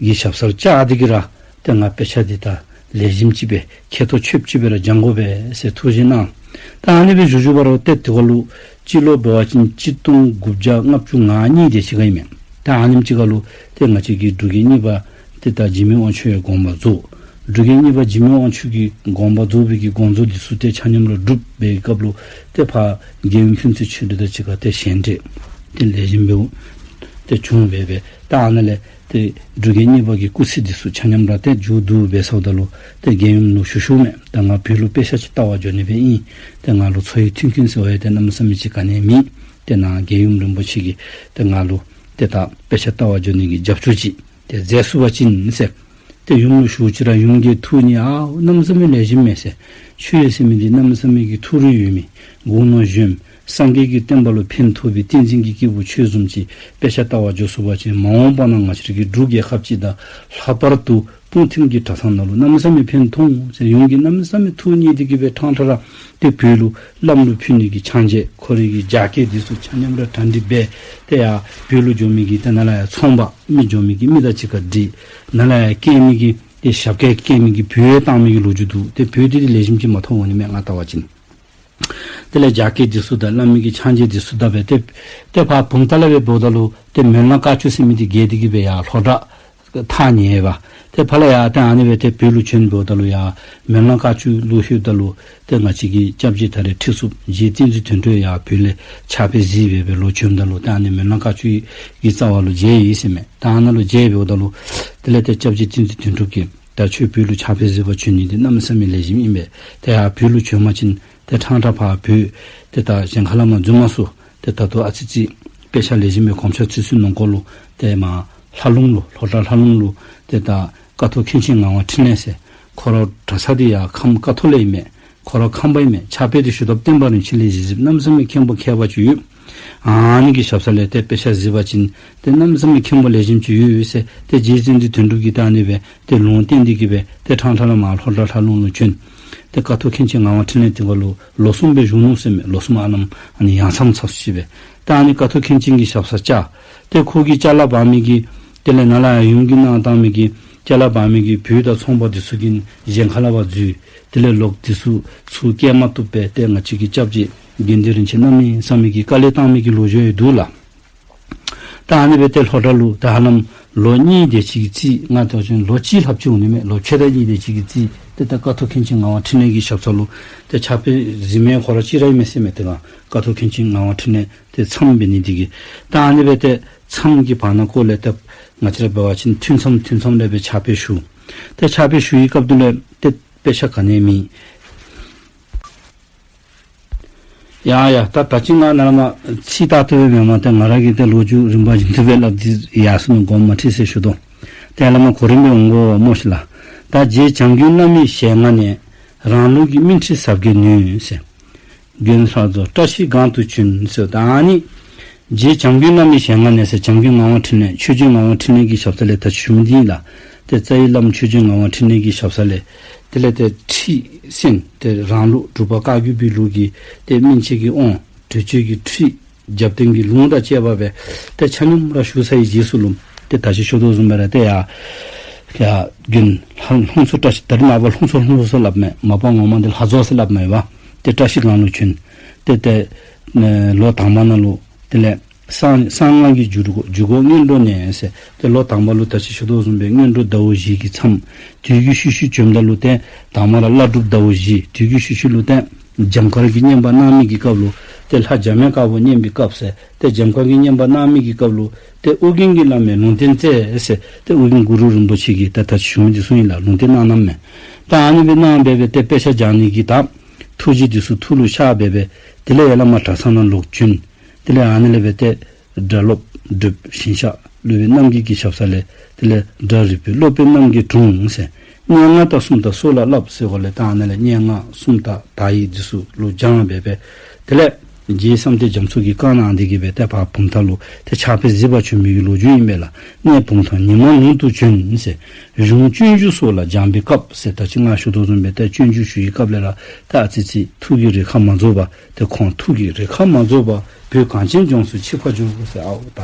གི་ཞབས་སར་བཅར་ཏེ་གི་ར་ཏེ་ང་དཔེ་ཆ་འདི་ད་ལེགས་ཤོམ་ཅིག་སྦེ་ཁྱད་དུ་ཆོདཔ་ཅིག་སྦེ་ར་སྦྱང་དགོ་པས་ཟེར་ཐུགས་བཞེད་གནང་། ད་ཨ་ནི་སྦེ་བཞུགས་བཞུགས་པ་ར་ཏེ་དེ་ཁར་ལུ་སྤྱི་ལོ་འབད་བ་ཅིན་གཅིག་སྟོང་དགུ་བརྒྱ་ལྔ་བཅུ་ང་གཉིས་དེ་ཅིག་ཁར་ཨིན་མས། ད་ཨ་ནེམ་ཅིག་ཁར་ལུ་ཏེ་ང་བཅས་ཀྱི་འབྲུག་རྒྱལ་གཉིས་པ་ཏེ་ད་འཇིགས་མེད་དབང་ཕྱུག་ཡང་དགོངས་པ་རྫོགས། འབྲུག་རྒྱལ་གཉིས་པ་འཇིགས་མེད་དབང་ཕྱུག་གི་དགོངས་པ་རྫོགས་པའི་གི་དགོངས་རྫོགས་འདི་ཚུ་ཏེ་ཆ་མཉམ་ར་སྒྲུབ་པའི་སྐབས་ལུ་ཏེ་ཕར་རྒྱལ་ཡུམ་ཕུན་ཚོགས་ཆོས་སྒྲོན་དང་གཅིག་ཁར་ཏེ་ཞལ་འདྲིས་ཏེ་ལེགས་ཤོམ་སྦེ་ ཏེ་བྱུང་སྦེ་སྦེ་ད་ཨ་ནཱ་ལས་ཏེ་འབྲུག་རྒྱལ་གཉིས་པ་གི་སྐུ་ཚེ་འདི་ཚུ་ཆ་མཉམ་ར་ཏེ་མཇུག་བསྡུ་སྦེ་སོངམ་ད་ལུ་ཏེ་རྒྱལ་ཡུམ་ལུ་ཞུ་ཞུཝ་མས། ད་ང་བོད་ལུ་དཔེ་ཆ་ཅིག་ལྟ་བར་འགྱོ་ནི་སྦེ་ཨིན། ཏེ་ང་ལུ་འཚོ་བའི་མཐུན་རྐྱེན་ཟེར་བ་ཡང་ཏེ་གནམ་མེད་ས་མེད་ཅིག་ག་ནི་ཡང་མེད། ཏེ་ནཱ་རྒྱལ་ཡུམ་རིན་པོ་ཆེ་གིས་ཏེ་ང་ལུ་ཏེ་ད་དཔེ་ཆ་ལྟ་བར་འགྱོ་ནི་གི་རྒྱབ་སྐྱོར་ཅིག་ཏེ་མཛད་ཚུགས་པ་ཅིན་ཟེར། ཏེ་ཡུམ་ལུ་ཞུཝ་ཅིག་ར་ཡུམ་གྱིས་ཐུགས་མཉེས། ཨ་གནམ་མེད་ས་མེད་ལེགས་ཤོམ་མས་ཟེར། ཁྱོད་ཡོད་ཟེར་མི་འདི་གནམ་མེད་ས་མེད་ཀྱི་ཐུགས་རིག་ཡོད་མི་དགུང་ལོ་གཞོནམ་སངས་རྒྱས་ཀྱི་བསྟན་པ་ལུ་ཕན་ཐོགས་པའི་བསྟན་འཛིན་གྱི་སྐྱེས་བུ་ཁྱོད་བཟུམ་ཅིག་དཔེ་ཆ་ལྟ་བར་འགྱོ་ཚུགས་པ་ཅིན་མ་འོངས་པ་ན་ང་བཅས་ར་གི་འབྲུག་རྒྱལ་ཁབ་ཅིག་དང་ལྷག་པར་དུ་སྤུངས་ཐིམ་གྱི་གྲྭ་ཚང་ནང་ལུ་གནམ་མེད་ས་མེད་ཕན་ཐོགས་ཟེར། ཡུམ་གྱིས་གནམ་མེད་ས་མེད་ཐུགས་མཉེས་ཏེ་གི་སྦེ་ཕྲང་ཕྲང་ར་ཏེ་བོད་ལུ་བླམ་ལུ་ཕུལ་ནི་གི་ཕྱག་མཇལ་ཁོ་རའི་གི་རྒྱ་སྐད་འདི་ཚུ་ཆ་མཉམ་ར་གྲ་སྒྲིག་འབད། ཏེ་ཡར་བོད་ལུ་འགྱོ་མི་གི་ཏེ་ནཱ་ལས་ཡར་ཚོང་པ་མི་འགྱོ་མི་གི་མི་དང་གཅིག་ཁར་སྒྲིག། ནཱ་ལས་ཡར་སྐྱེལ་མི་གི་ཏེ་ཞབས་སྐྱེལ་སྐྱེལ་མི་གི་བོད་ཡང་བཏང་མི་གི་ལོ་རྒྱུས་འདུག། ཏེ་བོད་འདི་ཏེ་ལེགས་ཤོམ་ཅིག་མ་ཐོབ་འོང་ནི་མས་ང་བལྟ་བ་ཅིན། དེ་ལས་རྒྱ་སྐད་འདི་ཚུ་དང་བླ་མའི་གི་ཕྱག་མཇལ་འདི་ཚུ་དང་སྦེ་ཏེ་ཏེ་ཕར་བུམ་ཐང་ལས་སྦེ་འབདཝ་ད་ལུ་ཏེ་སྨོན་ལམ་དཀར་ཕྱོགས་ཟེར་མི་འདི་བརྒལ་ཏེ་གི་སྦེ་ཡར་ལྷོ་བྲག་ཐག་ཉེ་བ། ཏེ་ཕར་ལས་ཡར་ཏེ་ཨ་ནི་སྦེ་ཏེ་བོད་ལུ་བྱོན་འབདཝ་ད་ལུ་ཡར་སྨོན་ལམ་དཀར་ཕྱོགས་ལུ་ལྷོདཔ་ད་ལུ་ཏེ་ང་བཅས་ཀྱི་སྐྱབས་རྗེ་ད་རེས་ཁྲི་ཟུར་རྗེ་བསྟན་འཛིན་དོན་གྲུབ་ཡར་བོད་ལས་ཕྱག་དཔེ་གཟིགས་སྦེ་སྦེ་ལོག་བྱོནམ་ད་ལུ་ཏེ་ཨ་ནི་སྨོན་ལམ་དཀར་ཕྱོགས་ཀྱི་རྩ་བ་ལུ་མཇལ་ཡི་ཟེར་མས། ཏེ་ཨ་ནཱ་ལུ་མཇལ་འབདཝ་ད་ལུ་དེ་ལས་ཏེ་སྐྱབས་རྗེ་བསྟན་འཛིན་དོན་གྲུབ་ཀྱིས་ད་ཁྱོད་བོད་ལུ་ཕྱག་དཔེ་གཟིགས་པར་བྱོན་ནི་འདི་གནམ་མེད་ས་མེད་ལེགས་ཤོམ་ཨིན་པས། ཏེ་ཡར་བོད་ལུ་བྱོན་པ་ཅིན་ཏེ་ཕྲང་ཕྲང་ཕར་བོད་ཏེ་ད་གཞན་ཁ་ལས་མར་འཛུལ་མ་ཚུགས། ཏེ་ད་ལྟོ་ཨ་ཙི་ཙི་དཔེ་ཆ་ལེགས་ཤོམ་སྦེ་གོམས་ཤོག་ཚུན་ཚོད་ནང་འཁོད་ལུ་ཏེ་མར་ལྷ་ལུང་ལུ་ལྷོ་བྲག་ལྷ་ལུང་ལུ་ཏེ་ད་ཀཿཐོག་མཁན་ཆེན་ངག་དབང་འཕྲིན་ལས་ཟེར་ཁོ་ར་གྲྭ་ས་འདི་ཡར་ཁམས་ཀཿཐོག་ལས་ཨིན་མས། ཁོ་ར་ཁམས་པ་ཨིན་མས། ཕྱག་དཔེ་འདི་ཞུ་ཐབས་བསྟན་པ་རིན་ཆེན་ལས་གཞི་གཟིགས་གནམ་མེད་ས་མེད་མཁན་པོ་མཁས་པ་ཅིག་ཡོད། ཨ་ནི་གི་ཞབས་ས་ལས་ཏེ་དཔེ་ཆ་གཟིགས་པ་ཅིན་ཏེ་གནམ་མེད་ས་མེད་མཁན་པོ་ལེགས་ཤོམ་ཅིག་ཡོད་ཟེར་ཏེ་རྗེ་བཙུན་འདི་དོན་གྲུབ་ཀྱིས་ད་ཨ་ནི་སྦེ་ཏེ་ལུང་བསྟན་ཏེ་གི་སྦེ་ཏེ་ཕྲང་ཕྲང་ར་མར་ལྷོ་བྲག་ལྷ་ལུང་ལུ་བྱོན། ཏེ་ཀཿཐོག་མཁན་ཆེན་ངག་དབང་འཕྲིན་ལས་འདི་ཁོ་ལུ་ལོ་གསུམ་སྦེ་བཞུགས་ནུག་ཟེར་མས། ལོ་གསུམ་ཨ་ནཱམ་ཨ་ནི་ཡང་མཚམས་ཚར་སོ་ཅིག་སྦེ། ཏེ་ཨ་ནི་ཀཿཐོག་མཁན་ཆེན་གྱི་ཞབས་སར་བཅར། ཏེ་ཁོ་གི་ཅ་ལ་འབག་མི་གི་དེ་ལས་ནཱ་ལས་ཡུམ་གྱིས་གནང་བཏང་མི་གི་ཅ་ལ་འབག་མི་གི་བོད་དང་ཚོང་པ་འདི་ཚུ་གིས་གཞན་ཁ་ལས་ཕར་འཛུལ། དེ་ལས་ལོག་འདི་ཚུ་ཚུར་སྐྱེལ་མ་བཏུབ་པས། ཏེ་ང་བཅས་ཀྱི་སྐྱབས་རྗེ་དགེ་འདུན་རིན་ཆེན་གནམ་མེད་ས་མེད་ཀྱི་དཀའ་ལས་བཏང་མི་གི་ལོ་རྒྱུས་ཡང་འདུག་ལགས། ད་ཨ་ནི་སྦེ་ཏེ་ལྷོ་བྲག་ལུ་ད་ཧ་ལམ་ལོ་གཉིས་དེ་ཅིག་གི་རྩིས་ང་བལྟ་བ་ཅིན་ལོ་གཅིག་ལྷགཔ་ཅིག་འོང་ནི་མས། ལོ་ཕྱེད་དང་གཉིས་དེ་ཅིག་གི་རྩིས་ཏེ་ད་ཀཿཐོག་མཁན་ཆེན་ངག་དབང་འཕྲིན་ལས་ཀྱི་ཞབས་ས་ལུ་ཏེ་ཕྱག་དཔེ་གཟིགས་མི་ཁོ་ར་གཅིག་ར་ཨིན་མས་ཟེར་མས། ཏེ་ང་ཀཿཐོག་མཁན་ཆེན་ངག་དབང་འཕྲིན་ལས་ཏེ་མཚམས་འབད་ནི་འདི་གིས། ད་ཨ་ནི་སྦེ་ཏེ་མཚམས་ཀྱི་བར་ན་ཀོ་ལས་ཏེ་ང་བཅས་ར་འབད་བ་ཅིན་ཐུན་མཚམས་ཐུན་མཚམས་ལས་སྦེ་ཕྱག་དཔེ་ཞུ། ཏེ་ཕྱག་དཔེ་ཞུ་བའི་སྐབས་དེ་ལས་ཏེ་དཔེ་ཆ་ག་ནི་ཡང་མེད། ཡ་ཡ། ད་ད་ཅི་ང་ནཱ་ལས་མར་ཚིག་ཏག་ཏག་སྦེ་མེན་མས། ཏེ་ང་ར་གིས་ཏེ་ལོ་རྒྱུས་རིམ་པ་བཞིན་དུ་སྦེ་སླབ་སྟེ་ཡར་སོང་ནུག། དགོངསམ་མ་ཁྲེལ་ཟེར་ཞུ་དོ། ཏེ་ལས་མར་གོ་རིམ་སྦེ་འོང་དགོ་སྨོ་ཤིག་ལགས། ད་རྗེ་འཇམ་མགོན་བླ་མའི་ཞལ་སྔ་ནས། རང་ལུགས་ཀྱི་སྨིན་ཁྲིད་ཟབ་རྒྱས་ནུས་ཟེར། མགོན་ལྷ་རྫོང་བཀྲ་ཤིས་སྒང་དུ་བྱོན་ཟེར། ད་ཨ་ནི་རྗེ་འཇམ་མགོན་བླ་མའི་ཞལ་སྔ་ནས་ཟེར་འཇམ་མགོན་ངག་དབང་འཕྲིན་ལས་ཆོས་རྗེ་ངག་དབང་འཕྲིན་ལས་ཀྱི་ཞབས་ས་ལས་ད་ཞུ་མི་འདི་ཨིན་ལགས། ཏེ་རྩ་བའི་བླམ་ཆོས་རྗེ་ངག་དབང་འཕྲིན་ལས་ཀྱི་ཞབས་ས་ལས་དེ་ལས་ཏེ་ཁྲིད་གསན། ཏེ་རང་ལུགས་འབྲུག་པ་བཀའ་བརྒྱུད་པའི་ལུགས་ཀྱི་ཏེ་སྨིན་བྱེད་ཀྱི་དབང་གྲོལ་བྱེད་ཀྱི་ཁྲིད་རྒྱབ་རྟེན་གྱི་ལུང་དང་བཅས་པ་སྦེ་ཏེ་ཆ་མཉམ་ར་ཞུ་ཚར་བའི་རྗེས་སུ་ལུ་ཏེ་ད་ཅི་ཞུ་དོ་བཟུམ་སྦེ་ར་ཏེ་ཡར་ཡར་དགོན་ལྷ་ལྷུང་བཟེད་བཀྲ་ཤིས། ད་རེས་མ་པ་ལྷུང་བཟེད་ལྷུང་བཟེད་ཟེར་སླབ་མས། མ་པ་ངོ་མ་འདི་ལྷ་རྫོང་ཟེར་སླབ་མས་པ། ཏེ་བཀྲ་ཤིས་སྒང་ལུ་བྱོན། ཏེ་ཏེ་ལོ་དང་པ་ནང་ལུ་དེ་ལས་གསང་གསང་སྔགས་ཀྱི་འཇུག་སྒོ་འཇུག་སྒོ་སྔོན་འགྲོ་ནས་ཟེར། ཏེ་ལོ་དང་པ་ལུ་ད་ཅི་ཞུ་དོ་བཟུམ་སྦེ་སྔོན་འགྲོ་ཟླ་བ་བཞི་གི་མཚམས། དུས་ཀྱི་ཤུལ་ཤུལ་བྱོནམ་ད་ལུ་ཏེ་དང་པ་ར་བླ་སྒྲུབ་ཟླ་བ་བཞི། དུས་ཀྱི་ཤུལ་ཤུལ་ལུ་ཏེ་འཇམ་དཀར་གྱི་བསྙེན་པ་གནང་མི་གི་སྐབས་ལུ་ཏེ་ལྷ་འཇམ་དམན་དཀར་པོ་བསྙེན་པའི་སྐབས་ཟེར། ཏེ་འཇམ་དཀར་གྱི་བསྙེན་པ་གནང་མི་གི་སྐབས་ལུ་ཏེ་ཨོ་རྒྱན་གྱི་བླ་མས་ལུང་བསྟན་སྩལ་ཟེར། ཏེ་ཨོ་རྒྱན་གུ་རུ་རིན་པོ་ཆེ་གིས་ད་ད་ཅི་ཞུ་མི་འདི་ཚུ་ཨིན་ལགས། ལུང་བསྟན་གནང་གནངམ་མས། ད་ཨ་ནི་སྦེ་གནང་སྦེ་སྦེ་ཏེ་དཔེ་ཆ་སྦྱང་ནི་གི་ད་ཐུགས་བཞེད་འདི་ཚུ་ཐུགས་ལུ་ཤར་སྦེ་སྦེ་དེ་ལས་ཡར་ལས་མར་གྲྭ་ཚང་ནང་ལོག་བྱོན། དེ་ལས་ཨ་ནི་ལས་སྦེ་ཏེ་སྒྲ་སློབ་སྒྲུབ་ཞིང་གཤེགས་སློབ་དཔོན་རྣམ་རྒྱལ་གྱི་ཞབས་ས་ལས་དེ་ལས་སྒྲ་རིག་པའི་སློབ་དཔོན་རྣམ་རྒྱལ་དྲུང་ཟེར། སྙན་ངག་དང་སུམ་རྟགས་སྲོལ་ལ་བསླབ་ཟེར་བ་ལས་ད་ཨ་ནི་ལས་སྙན་ངག་སུམ་རྟགས་དག་ཡིག་འདི་ཚུ་ལུ་སྦྱང་སྦེ་སྦེ་དེ་ལས་རྗེ་བསམ་གཏན་རྒྱ་མཚོ་གིས་བཀའ་གནང་སྟེ་གི་སྦེ་ཏེ་ཕར་བུམ་ཐང་ལུ་ཏེ་ཕྱག་དཔེ་གཟིགས་པར་བྱོན་མི་གི་ལོ་རྒྱུས་ཨིན་པས་ལགས། གནས་བུམ་ཐང་ཉི་མ་ལུང་དུ་བྱོན་ཟེར། གཞུང་སྤྱོད་འཇུག་སོགས་ལ་སྦྱང་བའི་སྐབས་ཟེར། ད་ཅི་ང་ཞུ་དོ་བཟུམ་སྦེ་ཏེ་སྤྱོད་འཇུག་ཞུ་བའི་སྐབས་ལས་ར་ད་ཨ་ཙི་ཙི་ཐུགས་ཀྱི་རེ་ཁ་མ་རྫོགས་པར་ཏེ་ཁོང་ཐུགས་ཀྱི་རེ་ཁ་མ་རྫོགས་པར་བོད་གངས་ཅན་ལྗོངས་སུ་ཆིབས་ཁ་བསྒྱུར་ཟེར། ཨའོ་ད་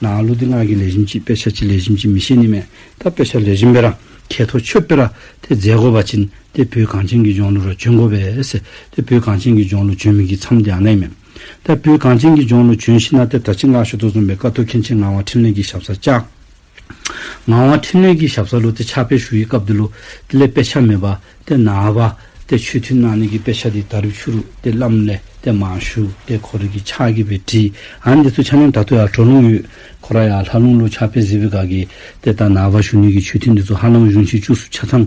ནཱ་ལུ་འདི་ང་གིས་ལེགས་ཤོམ་ཅིག་དཔེ་ཆ་ཅིག་ལེགས་ཤོམ་ཅིག་མི་ཤེས་ནི་མས། ད་དཔེ་ཆ་ལེགས་ཤོམ་སྦེ་ར་ཁྱད་ཐོག་ཆོད་པའི་ར་ཏེ་མཛད་དགོ་པ་ཅིན་ཏེ་བོད་གངས་ཅན་གྱི་ལྗོངས་ལུ་ར་བྱོན་དགོ་པས་ཟེར། ཏེ་བོད་གངས་ཅན་གྱི་ལྗོངས་ལུ་བྱོན་མི་གི་མཚམས་འདི་ཨ་ནཱ་ཨིན་མས། ད་བོད་གངས་ཅན་གྱི་ལྗོངས་ལུ་བྱོན་ཞིནམ་ཏེ་ད་ཅི་ང་ཞུ་དོ་བཟུམ་སྦེ་ཀཿཐོག་མཁན་ཆེན་ངག་དབང་འཕྲིན་ལས་ཀྱི་ཞབས་སར་བཅར། ངག་དབང་འཕྲིན་ལས་ཀྱི་ཞབས་ས་ལུ་ཏེ་ཕྱག་དཔེ་ཞུ་བའི་སྐབས་འདི་ལུ་དེ་ལས་དཔེ་ཆ་མེད་པར་ཏེ་ནངས་པ་ཏེ་ཆོས་ཐུན་གནང་ནི་གི་དཔེ་ཆ་འདི་ད་རུང་ཕྱི་རུ་ཏེ་བླམ་ལས་ ཏེ་མར་ཞུ། ཏེ་ཁོ་རའི་གི་ཕྱག་གིས་སྦེ་བྲིས། ཨ་ནི་འདི་ཚུ་ཆ་མཉམ་ད་ལྟོ་ཡང་བྲོ་ལུང་ཡོད། ཁོ་ར་ཡང་ལྷ་ལུང་ལུ་ཕྱག་དཔེ་གཟིགས་པའི་སྒང་གི་ཏེ་ད་ནངས་པ་ཞུ་ནི་གི་ཆོས་ཐུན་འདི་ཚུ་ཧ་ལམ་གཞུང་ཆེན་བཅུ་གསུམ་ཆ་ཚང་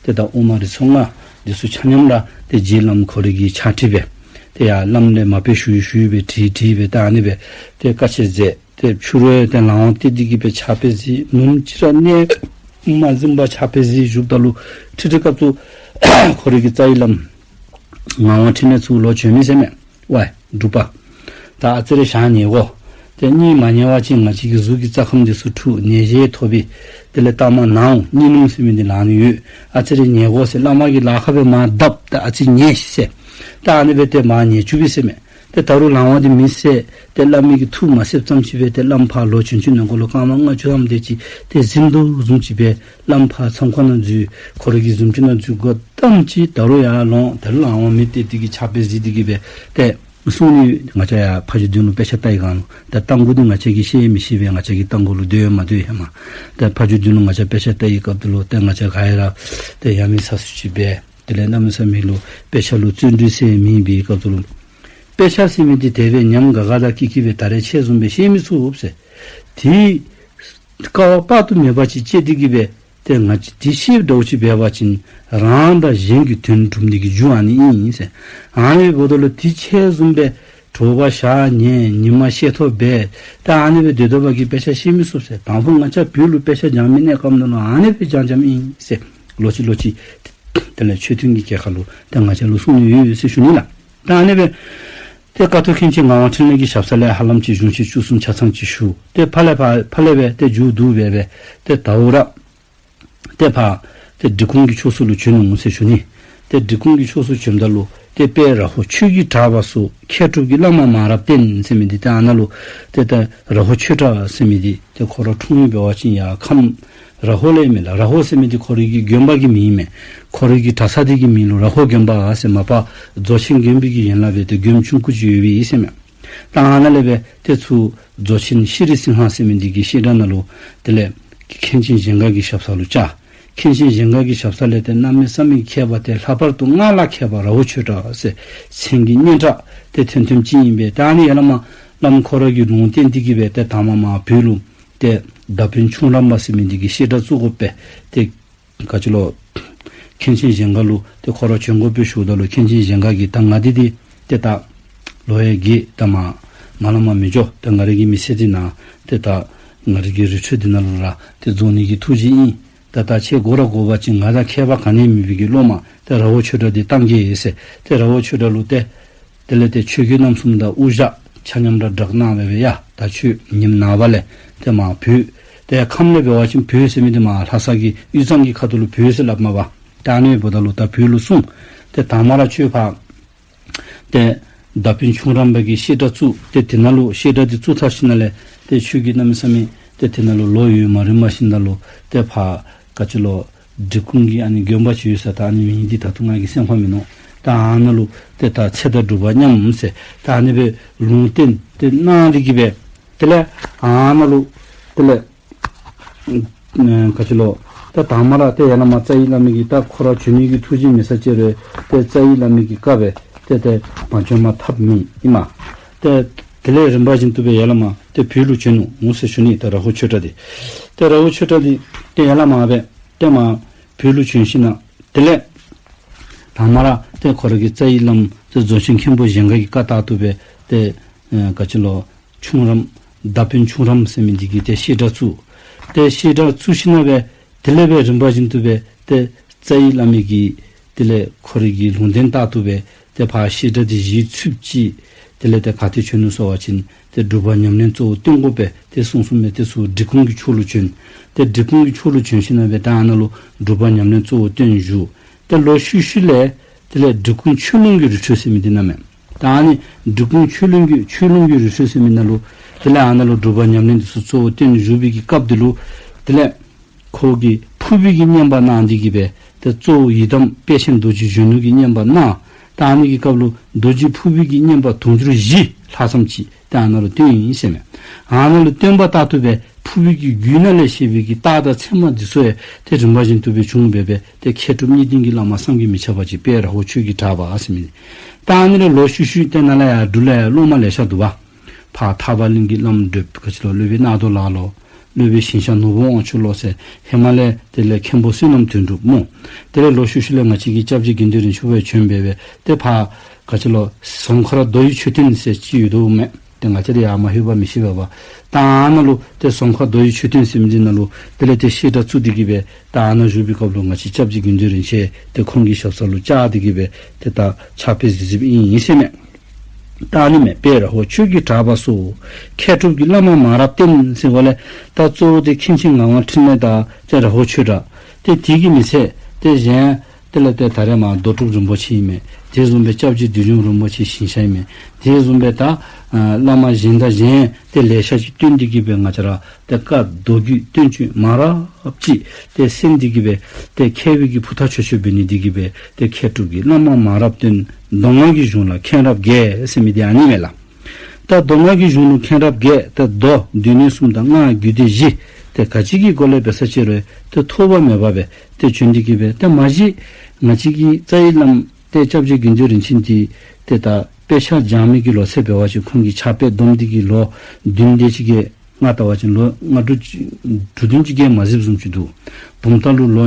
ཏེ་ད་དབུ་མ་རིགས་ཚོགས་ལྔ་འདི་ཚུ་ཆ་མཉམ་ར་ཏེ་རྗེ་བླམ་ཁོ་རའི་གི་ཕྱག་བྲིས་སྦེ་ཏེ་ཡར་བླམ་ལས་མ་དཔེ་ཞུ་ཡི་ཞུ་ཡི་སྦེ་བྲིས་བྲིས་སྦེ་ད་ཨ་ནི་སྦེ་ཏེ་བཀའ་ཆེ་མཛད། ཏེ་ཕྱི་རུ་ཏེ་ལང་བ་སྟེར་ཏེ་གི་སྦེ་ཕྱག་དཔེ་གཟིགས། ནུབ་མོ་ཅིག་ར་གནས་མ་གཟིམ་པར་ཕྱག་དཔེ་གཟིགས་བཞུགསཔ་ད་ལུ་ཁྲི་ཁྲི་སྐབས་སུ་ཁོ་རའི་གི་རྩ་བའི་བླམ་ངག་དབང་འཕྲིན་ལས་ཚུ་ལོག་བྱོན་མི་ཟེར་མས། ཝའི་འབྲུག་པ། ད་ཨ་ཙི་རེ་ཞག་ཉལ་དགོ། ཏེ་གཉིད་མ་ཉལ་བ་ཅིན་ང་བཅས་ཀྱི་གཟུགས་ཀྱི་རྩ་ཁམས་འདི་ཚུ་འཁྲུག། ནད་གཞི་ཐོབ་པས། དེ་ལས་ལྟག་མ་ན་འོང་གཉིད་ལོང་ཟེར་མི་འདི་ལང་ནི་ཡོད། ཨ་ཙི་རེ་ཉལ་དགོ་ཟེར་བླ་མ་གི་ལག་ཁར་སྦེ་མར་བརྡབ། ད་ཨ་ཙི་ཉལ་ཤིག་ཟེར། ད་ཨ་ནི་སྦེ་ཏེ་མར་ཉལ་བཅུག་པས་ཟེར་མས། ཏེ་ད་རུང་ལང་བ་འདི་མི་བསལ། ཏེ་བླ་མའི་གི་ཐུགས་མ་གསལཝ་ཙམ་ཅིག་སྦེ་ཏེ་བླམ་ཕར་ལོག་བྱོན་བྱོནམ་ནང་འཁོད་ལུ་སྐར་མ་ལྔ་བཅུ་ཙམ་དེ་ཅིག་ཏེ་གཟིམ་དོ་བཟུམ་ཅིག་སྦེ་བླམ་ཕར་མཚམས་ཁང་ནང་འཛུལ། ཁོ་རའི་གི་གཟིམ་ཅུང་ནང་འཛུལ་དགོཔ་ཙམ་ཅིག་ད་རུང་ཡར་ལོང་། ད་རུང་ལང་བ་མི་བསལ་ཏེ་གི་ཕྱག་དཔེ་གཟིགས་ཏེ་གི་སྦེ་ཏེ་གསུང་ནི། ང་བཅས་ཡར་ཕ་ཇོ་སྡིངས་ལུ་དཔེ་ཆ་ལྟ་བའི་སྒང་ལུ་ད་རྟ་མགོ་འདི་ང་བཅས་ཀྱིས་ཤེས་མི་ཤེས་པས། ང་བཅས་ཀྱི་རྟ་མགོ་ལུ་སྡོད་མ་སྡོད་ཧེ་མ། ད་ཕ་ཇོ་སྡིངས་ལུ་ང་བཅས་དཔེ་ཆ་ལྟ་བའི་སྐབས་དེ་ལུ་ཏེ་ང་བཅས་ག་ར་ཏེ་ཡ་མེད་ཚ་སུ་ཅིག་སྦེ་དེ་ལས་གནམ་མེད་ས་མེད་ལུ་དཔེ་ཆ་ལུ་བརྩོན་འགྲུས་ཟེར་མེད་པའི་སྐབས་དེ་ལུ། དཔེ་ཆ་ཟེར་མི་འདི་དེ་སྦེ་ཉམས་དགའ་དགའ་དང་སྐྱིད་སྐྱིད་སྦེ་ད་རེས་ཁྱེད་བཟུམ་སྦེ་ཤེས་མི་ཚུགས་ཟེར། དེ་སྐལ་བ་དཔག་ཏུ་མེད་པ་ཅིག་སྤྱད་དེ་གི་སྦེ་ཏེ་ང་བཅས་དེ་ཤེསཔ་འདྲཝ་ཅིག་འབད་བ་ཅིན་རང་དང་གཞན་གྱི་དོན་སྒྲུབ་ནི་གི་རྒྱུ་ཨ་ནི་ཨིན་ཟེར། ཨ་ནི་འབདཝ་ད་ལུ་དེ་ཁྱེད་བཟུམ་སྦེ་དྲོ་པ་ཞག་ཉལ་ཉིན་མ་ཤེས་ཐོབ་སྦེ་ད་ཨ་ནི་སྦེ་སྡོད་སྡོད་པ་གིས་དཔེ་ཆ་ཤེས་མི་ཚུགས་ཟེར། དང་ཕུ་ང་བཅས་བོད་ལུ་དཔེ་ཆ་སྦྱང་མི་གནས་སྐབས་ནང་ལུ་ཨ་ནི་སྦེ་སྦྱང་སྦྱངམ་ཨིན་ཟེར། ལོག་ཅི་ལོག་ཅི་དེ་ལས་ཆོས་ཐུན་གྱི་གྲལ་ཁར་ལུ་ཏེ་ང་བཅས་ལུ་གསུང་ནི་ཡོད་ཡོད་ཟེར་ཞུ་ནི་ལགས། ད་ཨ་ནི་སྦེ་ཏེ་ཀཿཐོག་མཁན་ཆེན་ངག་དབང་འཕྲིན་ལས་ཀྱི་ཞབས་ས་ལས་ཧ་ལམ་ཅིག་གཞུང་ཆེན་བཅུ་གསུམ་ཆ་ཚང་ཅིག་ཞུ། ཏེ་ཕར་ལས་ཕར་ཕར་ལས་སྦེ་ཏེ་མཇུག་བསྡུ་སྦེ་སྦེ་ཏེ་ད་འོ་ར་ཏེ་ཕར་ཏེ་འབྲི་གུང་གི་ཕྱོགས་སུ་ལུ་བྱོན་ནུག་ཟེར་ཞུ་ནི། ཏེ་འབྲི་གུང་གི་ཕྱོགས་སུ་བྱོནམ་ད་ལུ་ཏེ་དཔལ་རཱ་ཧོ་ཆོས་ཀྱི་གྲགས་པ་སོགས་མཁས་གྲུབ་ཀྱི་བླ་མ་མང་རབ་བསྟེན་ཟེར་མི་འདི་ཏེ་ཨ་ནཱ་ལུ་ཏེ་ད་རཱ་ཧོ་ཆོས་གྲགས་ཟེར་མི་འདི་ཏེ་ཁོ་ར་འཁྲུངས་ཡུལ་འབད་བ་ཅིན་ཡར་ཁམས་རཱ་ཧོ་ལས་མས་ལགས། རཱ་ཧོ་ཟེར་མི་འདི་ཁོ་རའི་གི་དགོན་པ་གི་མིང་ཨིན་མས། ཁོ་རའི་གི་གྲྭ་ས་འདི་གི་མིང་ལུ་རཱ་ཧོ་དགོན་པ་ཟེར། མ་པ་རྫོགས་ཆེན་དགོན་པའི་གི་ཡན་ལག་སྦེ་ཏེ་དགོན་ཆུང་ཀུ་ཅིག་ཡོད་པའི་ཨིན་ཟེར་མས། ད་ཨ་ནཱ་ལས་སྦེ་ཏེ་ཚུར་རྫོགས་ཆེན་ཤྲཱི་སིང་ཧ་ཟེར་མི་འདི་གི་བཤད་གྲྭ་ནང་ལུ་དེ་ལས་མཁན་ཆེན་གཞན་སྒར་གྱི་ཞབས་ས་ལུ་བཅར། མཁན་ཆེན་གཞན་སྒར་གྱི་ཞབས་ས་ལས་ཏེ་གནམ་མེད་ས་མེད་མཁས་པ་ཏེ་ལྷག་པར་དུ་སྔགས་ལ་མཁས་པ་རཱ་ཧོ་ཆོས་གྲགས་ཟེར་མཚན་གྱི་སྙན་གྲགས་ཏེ་ཐོན་ཐོནམ་ཅིག་ཨིན་པས། ད་ཨ་ནི་ཡར་ལས་མར་བླམ་ཁོ་ར་གིས་ལུང་བསྟན་ཏེ་གི་སྦེ་ཏེ་དང་པ་མར་བོད་ལུ་ཏེ་མདའ་དཔོན་ཁྱུང་རམས་པ་ཟེར་མི་འདི་གིས་བཤད་གྲྭ་བཙུགས་དགོ་པས། ཏེ་ག་ཅི་ལོ། མཁན་ཆེན་གཞན་སྒར་ལུ་ཏེ་ཁོ་ར་བྱོན་དགོ་པས་ཞུཝ་ད་ལུ་མཁན་ཆེན་གཞན་སྒར་གྱིས་ད་ང་འདི་འདི་ཏེ་ད་ལོ་ཡང་རྒས་ད་མ་མ་ལ་མ་མི་འགྱོ། ད་ང་རའི་གི་མི་ཚེ་འདི་ནང་ཏེ་ད་ང་རའི་གི་རི་ཁྲོད་འདི་ནང་ལུ་ར་ཏེ་རྫོགས་ནི་གི་ཐུགས་བཞེད་ཨིན། ད་ད་ཁྱེད་དགོ་ར་དགོ་པ་ཅིན་ང་དང་ཁྱད་པར་ག་ནི་མེད་པའི་གི་སློབ་མ་ཏེ་རཱ་ཧོ་ཆོས་གྲགས་འདི་བཏང་གེ་ཟེར། ཏེ་རཱ་ཧོ་ཆོས་གྲགས་ལུ་ཏེ་དེ་ལས་ཏེ་ཆོས་གོས་རྣམ་གསུམ་དང་དབུ་ཞྭ་ཆ་མཉམ་ར་སྦྲགས་གནང་སྦེ་སྦེ་ཡ་ད་ཁྱོད་ཉིནམ་ནངས་པ་ལས་ཏེ་མར་བོད་ཏེ་ཁམས་ལས་འབད་བ་ཅིན་བོད་ཟེར་མི་འདི་མར་ལྷ་ས་གི་དབུས་གཙང་གི་ཁ་ཐུག་ལུ་བོད་ཟེར་སླབ་མས་པ། ད་ཨ་ནི་འབདཝ་ད་ལུ་ད་བོད་ལུ་སོང་། ཏེ་དང་པ་ར་ཁྱོད་ཕར་ཏེ་མདའ་དཔོན་ཁྱུང་རམས་པ་གིས་བཤད་གྲྭ་བཙུགས། ཏེ་དེ་ནང་ལུ་བཤད་གྲྭ་འདི་བཙུགས་ཚར་ཞིནམ་ལས་ཏེ་ཁྱོད་ཀྱིས་གནམ་མེད་ས་མེད་ཏེ་དེ་ནང་ལུ་ལོ་ཡོད་མ་རིངམ་ཞིནམ་ལས་ཏེ་ཕར་ག་ཅི་ལོ། འབྲི་གུང་གི་ཨ་ནི་དགོན་པ་ཅིག་ཡོད་ས། ད་ཨ་ནི་མིང་འདི་ད་ལྟོ་ང་གི་སེམས་ཁར་མིན་ནུག། ད་ཨ་ནཱ་ལུ་ཏེ་ད་ཚེ་དང་སྒྲུབ་པ་མཉམ་ཟེར་ད་ཨ་ནི་སྦེ་ལུང་བསྟན་ཏེ་གནང་སྟེ་གི་སྦེ། དེ་ལས་ཨ་ནཱ་ལུ་དེ་ལས་ཨ་ག་ཅི་ལོ། ད་དང་པ་ར་ཏེ་ཡར་ལས་མར་རྩ་བའི་བླ་མའི་གི་ད་ཁོ་ར་བྱོན་ནི་གི་ཐུགས་བཞེད་མེད་ས་ཅིག་རུང་ཏེ་རྩ་བའི་བླ་མའི་གི་བཀའ་སྦེ་ཏེ་ཏེ་མ་བྱོན་པར་ཐབས་མེད་ཨིན་མས། ཏེ་དེ་ལས་རིམ་པ་བཞིན་དུ་སྦེ་ཡར་ལས་མར་ཏེ་བོད་ལུ་བྱོན་ནུག་ཟེར་ཞུ་ནི། ད་རཱ་ཧོ་ཆོས་གྲགས་འདི་ཏེ་རཱ་ཧོ་ཆོས་གྲགས་འདི་ཏེ་ཡར་ལས་མར་སྦེ་ཏེ་མར་བོད་ལུ་བྱོན་ཞིནམ་ལས་དེ་ལས་དང་པ་ར་ཏེ་ཁོ་ར་གི་རྩ་བའི་བླམ་ཏེ་རྫོགས་ཆེན་མཁན་པོ་གཞན་སྒར་གྱི་བཀའ་ལྟར་དུ་སྦེ་ཏེ་ཨེ་ག་ཅི་ལོ། ཁྱུང་རམས་མདའ་དཔོན་ཁྱུང་རམས་ཟེར་མི་འདི་གིས་ཏེ་བཤད་གྲྭ་བཙུགས། ཏེ་བཤད་གྲྭ་བཙུགས་ཞིནམ་ལས་དེ་ལས་སྦེ་རིམ་པ་བཞིན་དུ་སྦེ་ཏེ་རྩ་བའི་བླ་མའི་གི་དེ་ལས་ཁོ་རའི་གི་ལུང་བསྟན་ལྟར་དུ་སྦེ་ཏེ་ཕར་བཤད་གྲྭ་འདི་གཞི་ཚུགསཔ་ཅིག། དེ་ལས་ཏེ་ག་ཏེ་བྱོན་ནུག་ཟེར་བ་ཅིན་ཏེ་སྒྲུབ་པ་ཉམས་ལེན་གཙོ་བོ་བསྟེན་དགོ་པས་ཏེ་གསུངས་གསུངསམ་མས། ཏེ་ཚུར་འབྲི་གུང་གི་ཕྱོགས་ལུ་བྱོན། ཏེ་འབྲི་གུང་གི་ཕྱོགས་ལུ་བྱོན་ཞིནམ་ལས་ད་ཨ་ནཱ་ལུ་སྒྲུབ་པ་ཉམས་ལེན་གཙོ་བོ་བསྟེན་བཞུགས། ཏེ་ལོག་ཤུལ་ཤུལ་ལས་དེ་ལས་འབྲི་གུང་ཆོས་ལུང་གི་རི་ཁྲོད་ཟེར་མི་འདི་ནང་མས། ད་ཨ་ནི་འབྲི་གུང་ཆོས་ལུང་གི་ཆོས་ལུང་གི་རི་ཁྲོད་ཟེར་མི་ནང་ལུ་དེ་ལས་ཨ་ནཱ་ལུ་སྒྲུབ་པ་ཉམས་ལེན་འདི་ཚུ་གཙོ་བོ་བསྟེན་བཞུགས་པའི་གི་སྐབས་འདི་ལུ་དེ་ལས་ཁོ་གིས་ཕུར་པའི་གི་བསྙེན་པ་གནང་སྟེ་གི་སྦེ་ཏེ་གཙོ་བོ་ཡི་དམ་དཔལ་ཆེན་རྡོ་རྗེ་གཞོན་ནུ་གི་བསྙེན་པ་གནང་། ད་ཨ་ནི་གི་སྐབས་ལུ་རྡོ་རྗེ་ཕུར་བུ་གི་བསྙེན་པ་དུང་ཕྱུར་བཞི་ལྷག་ཙམ་ཅིག་ད་ཨ་ནཱ་ལུ་བཏོན་ཡི་ཟེར་མས། ཨ་ནཱ་ལུ་བཏོན་པ་ལྟར་དུ་སྦེ་ཕུར་བུ་གི་རྒྱུད་ནང་ལས་བཤད་པའི་གི་རྟགས་དང་མཚན་མ་འདི་ཚུ་ཡང་ཏེ་རིམ་པ་བཞིན་དུ་སྦེ་བྱུང་སྦེ་སྦེ་ཏེ་མཁས་གྲུབ་གཉིས་ལྡན་གྱི་བླ་མ་བསམ་གྱིས་མི་ཁྱབ་པ་ཅིག་དཔལ་ར་ཧོ་ཆོས་ཀྱི་གྲགས་པ་ཟེར་མི་འདི། ད་ཨ་ནི་ལས་ལོག་ཤུལ་ཤུལ་ཏེ་ནཱ་ལས་ཡར་འབྲུག་ལས་ཡར་སློབ་མ་ལེ་ཤ་འདུག་པ། ཕར་ཐར་པ་གླིང་གི་བླམ་བགྲེསཔ་ག་ཅི་ལོ་སློབ་དཔོན་རྣ་རྡོ་ལགས་ལོ། སློབ་དཔོན་ཞིང་གཤེགས་ནོར་བུ་དབང་ཕྱུག་ལོ་ཟེར་ཧེ་མ་ལས་དེ་ལས་མཁན་པོ་བསོད་ནམས་དོན་གྲུབ་སྨོ། དེ་ལས་ལོག་ཤུལ་ཤུལ་ལས་ང་བཅས་ཀྱི་སྐྱབས་རྗེ་དགེ་འདུན་རིན་ཆེན་ཕར་བྱོན་སྦེ་སྦེ་ཏེ་ཕར་ག་ཅི་ལོ་ཟོང་ཁར་རྡོ་ཡི་མཆོད་རྟེན་ཟེར་ཅིག་ཡོད་དོ་མས། ཏེ་ང་བཅས་ར་ཡར་མ་ལྷོད་པར་མི་ཤེས་པས་པ། ད་ཨ་ནཱ་ལུ་ཏེ་ཟོང་ཁར་རྡོ་ཡི་མཆོད་རྟེན་ཟེར་མི་འདི་ནང་ལུ་དེ་ལས་ཏེ་བཤད་གྲྭ་བཙུགས་ཏེ་གི་སྦེ་ད་ཨ་ནཱ་བཞུགས་པའི་སྐབས་ལུ་ང་བཅས་སྐྱབས་རྗེ་དགེ་འདུན་རིན་ཆེན་ཏེ་ཁོང་གི་ཞབས་ས་ལུ་བཅར་ཏེ་གི་སྦེ་ཏེ་ད་ཕྱག་དཔེ་གཟིགས་གཟིགསཔ་ཨིན་ཟེར་མས། ད་ཨ་ནི་མས། དཔལ་ར་ཧོ་ཆོས་ཀྱི་གྲགས་པ་སོགས་མཁས་གྲུབ་ཀྱི་བླ་མ་མང་རབ་བསྟེན་ཟེར་བ་ལས་ད་གཙོ་བོ་དེ་མཁན་ཆེན་ངག་དབང་འཕྲིན་ལས་དང་ཏེ་ར་ཧོ་ཆོས་གྲགས། ཏེ་དེ་གིས་མི་ཚད་ཏེ་གཞན་དེ་ལས་ཏེ་ད་རེས་མར་རྡོ་གྲུབ་རིན་པོ་ཆེ་ཨིན་མས། དེ་བཟུམ་སྦེ་སྐྱབས་རྗེ་བདུད་འཇོམས་རིན་པོ་ཆེ་ཞིང་གཤེགས་ཨིན་མས། དེ་བཟུམ་སྦེ་ད་ཨ་བླ་མ་གཞན་དང་གཞན་ཏེ་ལེ་ཤ་ཅིག་བསྟེན་ཏེ་གི་སྦེ་ང་བཅས་ར་ཏེ་བཀའ་མདོ་རྒྱུད་བསྟན་བཅོས་མང་རབས་ཅིག་ཏེ་གསན་ཏེ་གི་སྦེ་ཏེ་མཁས་པའི་གི་ཕུ་ཐག་ཆོད་ཆོད་འབད་ནི་དེ་གིས་སྦེ་ཏེ་མཁས་གྲུབ་ཀྱི་བླ་མ་མང་རབ་བསྟེན། མདོ་སྔགས་ཀྱི་གཞུང་ལ་མཁྱེན་རབ་རྒྱས་ཟེར་མི་འདི་ཨ་ནི་མས་ལགས། ད་མདོ་སྔགས་ཀྱི་གཞུང་ལུ་མཁྱེན་རབ་རྒྱས། ཏེ་མདོ་སྡེ་སྣོད་གསུམ་དང་སྔགས་རྒྱུད་སྡེ་བཞི་ཏེ་ག་ཅི་གི་སྒོ་ལས་འབད་ས་ཅིག་རུང་ཏེ་ཐོགས་པ་མེད་པར་སྦེ་ཏེ་བྱོན་ཏེ་གི་སྦེ་ཏེ་མ་གཞི་ང་བཅས་ཀྱི་རྩ་བའི་བླམ་ཏེ་སྐྱབས་རྗེ་དགེ་འདུན་རིན་ཆེན་འདི་ཏེ་ད་དཔེ་ཆ་སྦྱང་མི་གི་ལོ་ཚད་འབད་བ་ཅིན་ཁོང་གིས་ཕྱག་དཔེ་སྡོམ་སྟེ་གི་ལོ་བདུན་དེ་ཅིག་གི་ང་ལྟ་བ་ཅིན་ལོ་ང་དྲུག་ཅུ་དྲུག་བདུན་ཅིག་གིས་མ་གཟིགསཔ་བཟུམ་ཅིག་འདུག། བུམ་ཐང་ལུ་ལོ་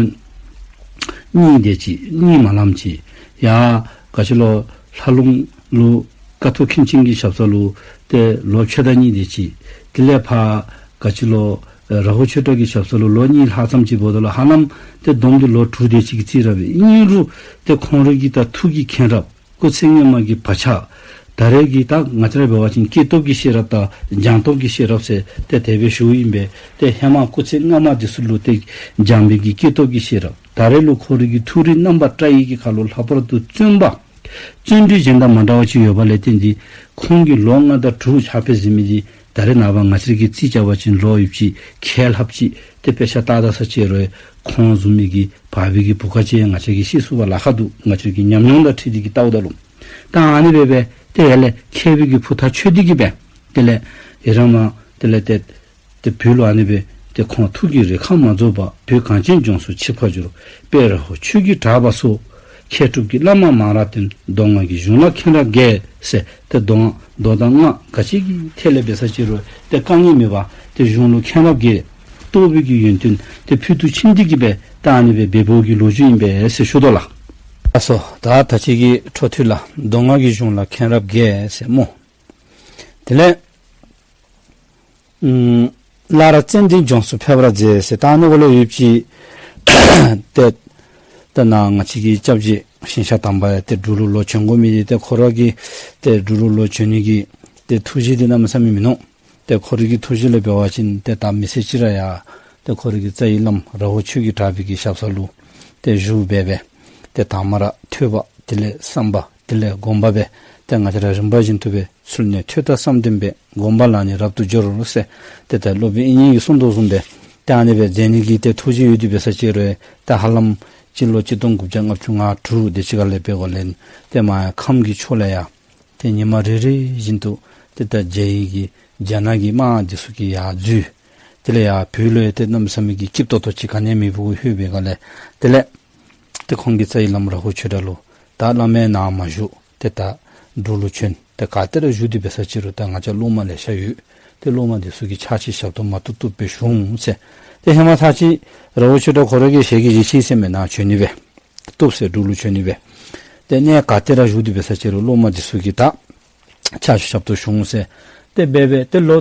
གཉིས་དེ་ཅིག་གཉིས་མ་ལངམ་ཅིག། ཡར་ག་ཅི་ལོ་ལྷ་ལུང་ལུ་ཀཿཐོག་མཁན་ཆེན་གྱི་ཞབས་ས་ལུ་ཏེ་ལོ་ཕྱེད་དང་གཉིས་དེ་ཅིག། དེ་ལས་ཕར་ག་ཅི་ལོ་ར་ཧོ་ཆོས་གྲགས་ཀྱི་ཞབས་ས་ལུ་ལོ་གཉིས་ལྷག་ཙམ་ཅིག་འབདཝ་ད་ལུ་ཧ་ལམ་ཏེ་བསྡོམས་ཏེ་ལོ་དྲུག་དེ་ཅིག་གི་རྩིས་ར་འབད། ཨིན་རུང་ཏེ་ཁོང་རའི་གི་ད་ཐུགས་ཀྱི་མཁྱེན་རབ་སྐུ་ཚེ་སྔོན་མ་གི་བག་ཆགས་ད་རེས་ཀྱི་ད་ང་བཅས་ར་འབད་བ་ཅིན་སྐྱེས་སྟོབས་ཀྱི་ཤེས་རབ་དང་སྦྱངས་སྟོབས་ཀྱི་ཤེས་རབ་ཟེར་ཏེ་དེ་སྦེ་ཞུཝ་ཨིན་པས། ཏེ་ཧེ་མ་སྐུ་ཚེ་སྔ་མ་འདི་ཚུ་ལུ་ཏེ་སྦྱངས་པའི་གི་སྐྱེས་སྟོབས་ཀྱི་ཤེས་རབ་ད་རེས་ལུ་ཁོ་རའི་གི་ཐུགས་རིག་རྣམ་པར་བཀྲ་ཡི་གི་ཁ་ལུ་ལྷག་པར་དུ་བརྩོན་པ་བརྩོན་འགྲུས་གཞན་དང་མ་འདྲ་བ་ཅིག་ཡོད་པ་ལས་བརྟེན་ཏེ་ཁོང་གིས་ལོ་ལྔ་དང་དྲུག་ཕྱག་དཔེ་གཟིགས་མི་འདི་ད་རེས་ནངས་པ་ང་བཅས་ཀྱིས་རྩིས་རྐྱབ་པ་ཅིན་ལོ་ཡོདཔ་ཅིག་ཁལ་ལྷགཔ་ཅིག་ཏེ་དཔེ་ཆ་ལྟ་ད་ས་ཅིག་རུང་ཁོང་བཟུམ་མའི་གི་བར་པའི་གི་བུ་ག་ཅིག་ང་བཅས་ཀྱིས་ཤེས་ཚུགས་པར་ལཱ་ཁག་འདུག། ང་བཅས་ཀྱི་ཉམས་མྱོང་དང་འཁྲིལ་ཏེ་གི་ལྟཝ་ད་ལུ། ད་ཨ་ནི་སྦེ་སྦེ་ཏེ་ཡར་ལས་མཁས་པའི་གི་ཕུ་ཐག་ཆོད་དེ་གི་སྦེ་དེ་ལས་ཡི་རང་མ་དེ་ལས་ཏེ་ཏེ་བོད་ལུ་ཨ་ནི་སྦེ་ཏེ་ཁོང་ཐུགས་ཀྱི་རེ་ཁཱ་མ་རྫོགས་པར་བོད་གངས་ཅན་ལྗོངས་སུ་ཆིབས་ཁ་བསྒྱུར། དཔལ་ར་ཧོ་ཆོས་ཀྱི་གྲགས་པ་སོགས་མཁས་གྲུབ་ཀྱི་བླ་མ་མང་རབ་བསྟེན། མདོ་སྔགས་ཀྱི་གཞུང་ལ་མཁྱེན་རབ་རྒྱས་ཟེར་ཏེ་མདོ་མདོ་དང་སྔགས་ག་ཅི་གི་ཐད་ལས་འབད་ས་ཅིག་རུང་ཏེ་དཀའ་ངལ་མེད་པར་ཏེ་གཞུང་ལུ་མཁྱེན་རབ་རྒྱས། རྟོགས་པའི་གི་ཡོན་ཏན་ཏེ་ཕུལ་དུ་ཕྱིན་ཏེ་གི་སྦེ་ད་ཨ་ནི་སྦེ་འབདཝ་གི་ལོ་རྒྱུས་ཨིན་པས་ཟེར་ཞུ་དོ་ལགས། ཨ་སོ་ད་ད་ཅི་གི་འཕྲོ་མཐུད་ལགས། མདོ་སྔགས་ཀྱི་གཞུང་ལ་མཁྱེན་རབ་རྒྱས་ཟེར་སྨོ། དེ་ལས་ཨམ་སླར་ཙན་དན་ལྗོངས་སུ་ཕེབས་པར་མཛད་ཟེར་ད་ཨ་ནི་འོག་ལུ་ཡོདཔ་ཅིག་ཏེ་ད་ནཱ་ང་བཅས་ཀྱི་སྐྱབས་རྗེ་ཞིང་གཤེགས་དམ་པ་ཡང་ཏེ་འབྲུག་ལུ་ལོག་བྱོན་དགོ་མི་འདི་ཏེ་ཁོ་ར་གི་ཏེ་འབྲུག་ལུ་ལོག་བྱོན་ནི་གི་ཏེ་ཐུགས་བཞེད་འདི་གནམ་མེད་ས་མེད་མིན་ནུག། ཏེ་ཁོ་རའི་གི་ཐུགས་བཞེད་ལས་འབད་བ་ཅིན་ཏེ་ད་མི་ཚེ་གཅིག་ར་ཡང་ཏེ་ཁོ་རའི་གི་རྩ་བའི་བླམ་ར་ཧོ་ཆོས་ཀྱི་གྲགས་པའི་གི་ཞབས་ས་ལུ་ཏེ་བཞུགས་སྦེ་སྦེ་ཏེ་དང་པ་ར་ཐོས་པ་དེ་ལས་བསམ་པ་དེ་ལས་སྒོམ་པ་སྦེ་ཏེ་ང་བཅས་ར་རིམ་པ་བཞིན་དུ་སྦེ་ཚུལ་གནས་ཐོས་དང་བསམ་ལྡན་པས། སྒོམ་པ་ལ་ནི་རབ་ཏུ་སྦྱོར་ཟེར་ཏེ་ད་སློབ་དཔོན་དབྱིག་གཉེན་གྱིས་གསུངས་དོ་བཟུམ་སྦེ་ཏེ་ཨ་ནི་སྦེ་མཛད་ནི་གི་ཏེ་ཐུགས་བཞེད་ཡོད་དེ་འབད་ས་ཅིག་རུང་ཏེ་ཧ་ལམ་སྤྱི་ལོ་ཆིག་སྟོང་དགུ་བརྒྱ་ལྔ་བཅུ་ང་དྲུག་དེ་ཅིག་ཁར་ལས་འབད་དགོ་ལས་ཏེ་མར་ཡར་ཁམས་ཀྱི་ཕྱོགས་ལས་ཡར་ཏེ་ཉི་མ་རེ་རེ་བཞིན་དུ་ཏེ་ད་རྒྱ་ཡི་གི་རྒྱ་ནག་གི་དམག་འདི་ཚུ་གིས་ཡར་འཛུལ། དེ་ལས་ཡར་བོད་ལུ་ཡང་ཏེ་གནམ་མེད་ས་མེད་ཀྱི་སྐྱིད་ཏོག་ཏོ་ཅིག་ག་ནི་མེད་པར་ལྷོད་པའི་སྒང་ལས་དེ་ལས་ཏེ་ཁོང་གི་རྩ་བའི་བླམ་ར་ཧོ་ཆོས་གྲགས་ལུ་ད་བླ་མའི་ནང་མ་བཞུགས། ཏེ་ད་འབྲུག་ལུ་བྱོན། ཏེ་ག་ཏེ་ར་བཞུགས་ཏེ་འབད་ས་ཅིག་རུང་ད་ང་བཅས་སློབ་མ་ལེ་ཤ་ཡོད། ཏེ་སློབ་མ་འདི་ཚུ་གིས་ཕྱག་ཕྱི་ཞབས་ཏོག་མ་བཏུབ་བཏུབ་སྦེ་ཞུ་འོང་ཟེར། ཏེ་ཧེ་མ་ཚར་ཅིག་ར་ཧོ་ཆོས་གྲགས་ཁོ་ར་གིས་ཞལ་གྱིས་བཞེས་ཅི་ཟེར་མས། ནཱ་བྱོན་ནི་སྦེ་བཏུབ་ཟེར། འབྲུག་ལུ་བྱོན་ནི་སྦེ། ཏེ་གནས་ག་ཏེ་ར་བཞུགས་ཏེ་འབད་ས་ཅིག་རུང་སློབ་མ་འདི་ཚུ་གིས་ད་ཕྱག་ཕྱི་ཞབས་ཏོག་ཞུ་འོང་ཟེར། ཏེ་འབད་འབད་ཏེ་ལོ་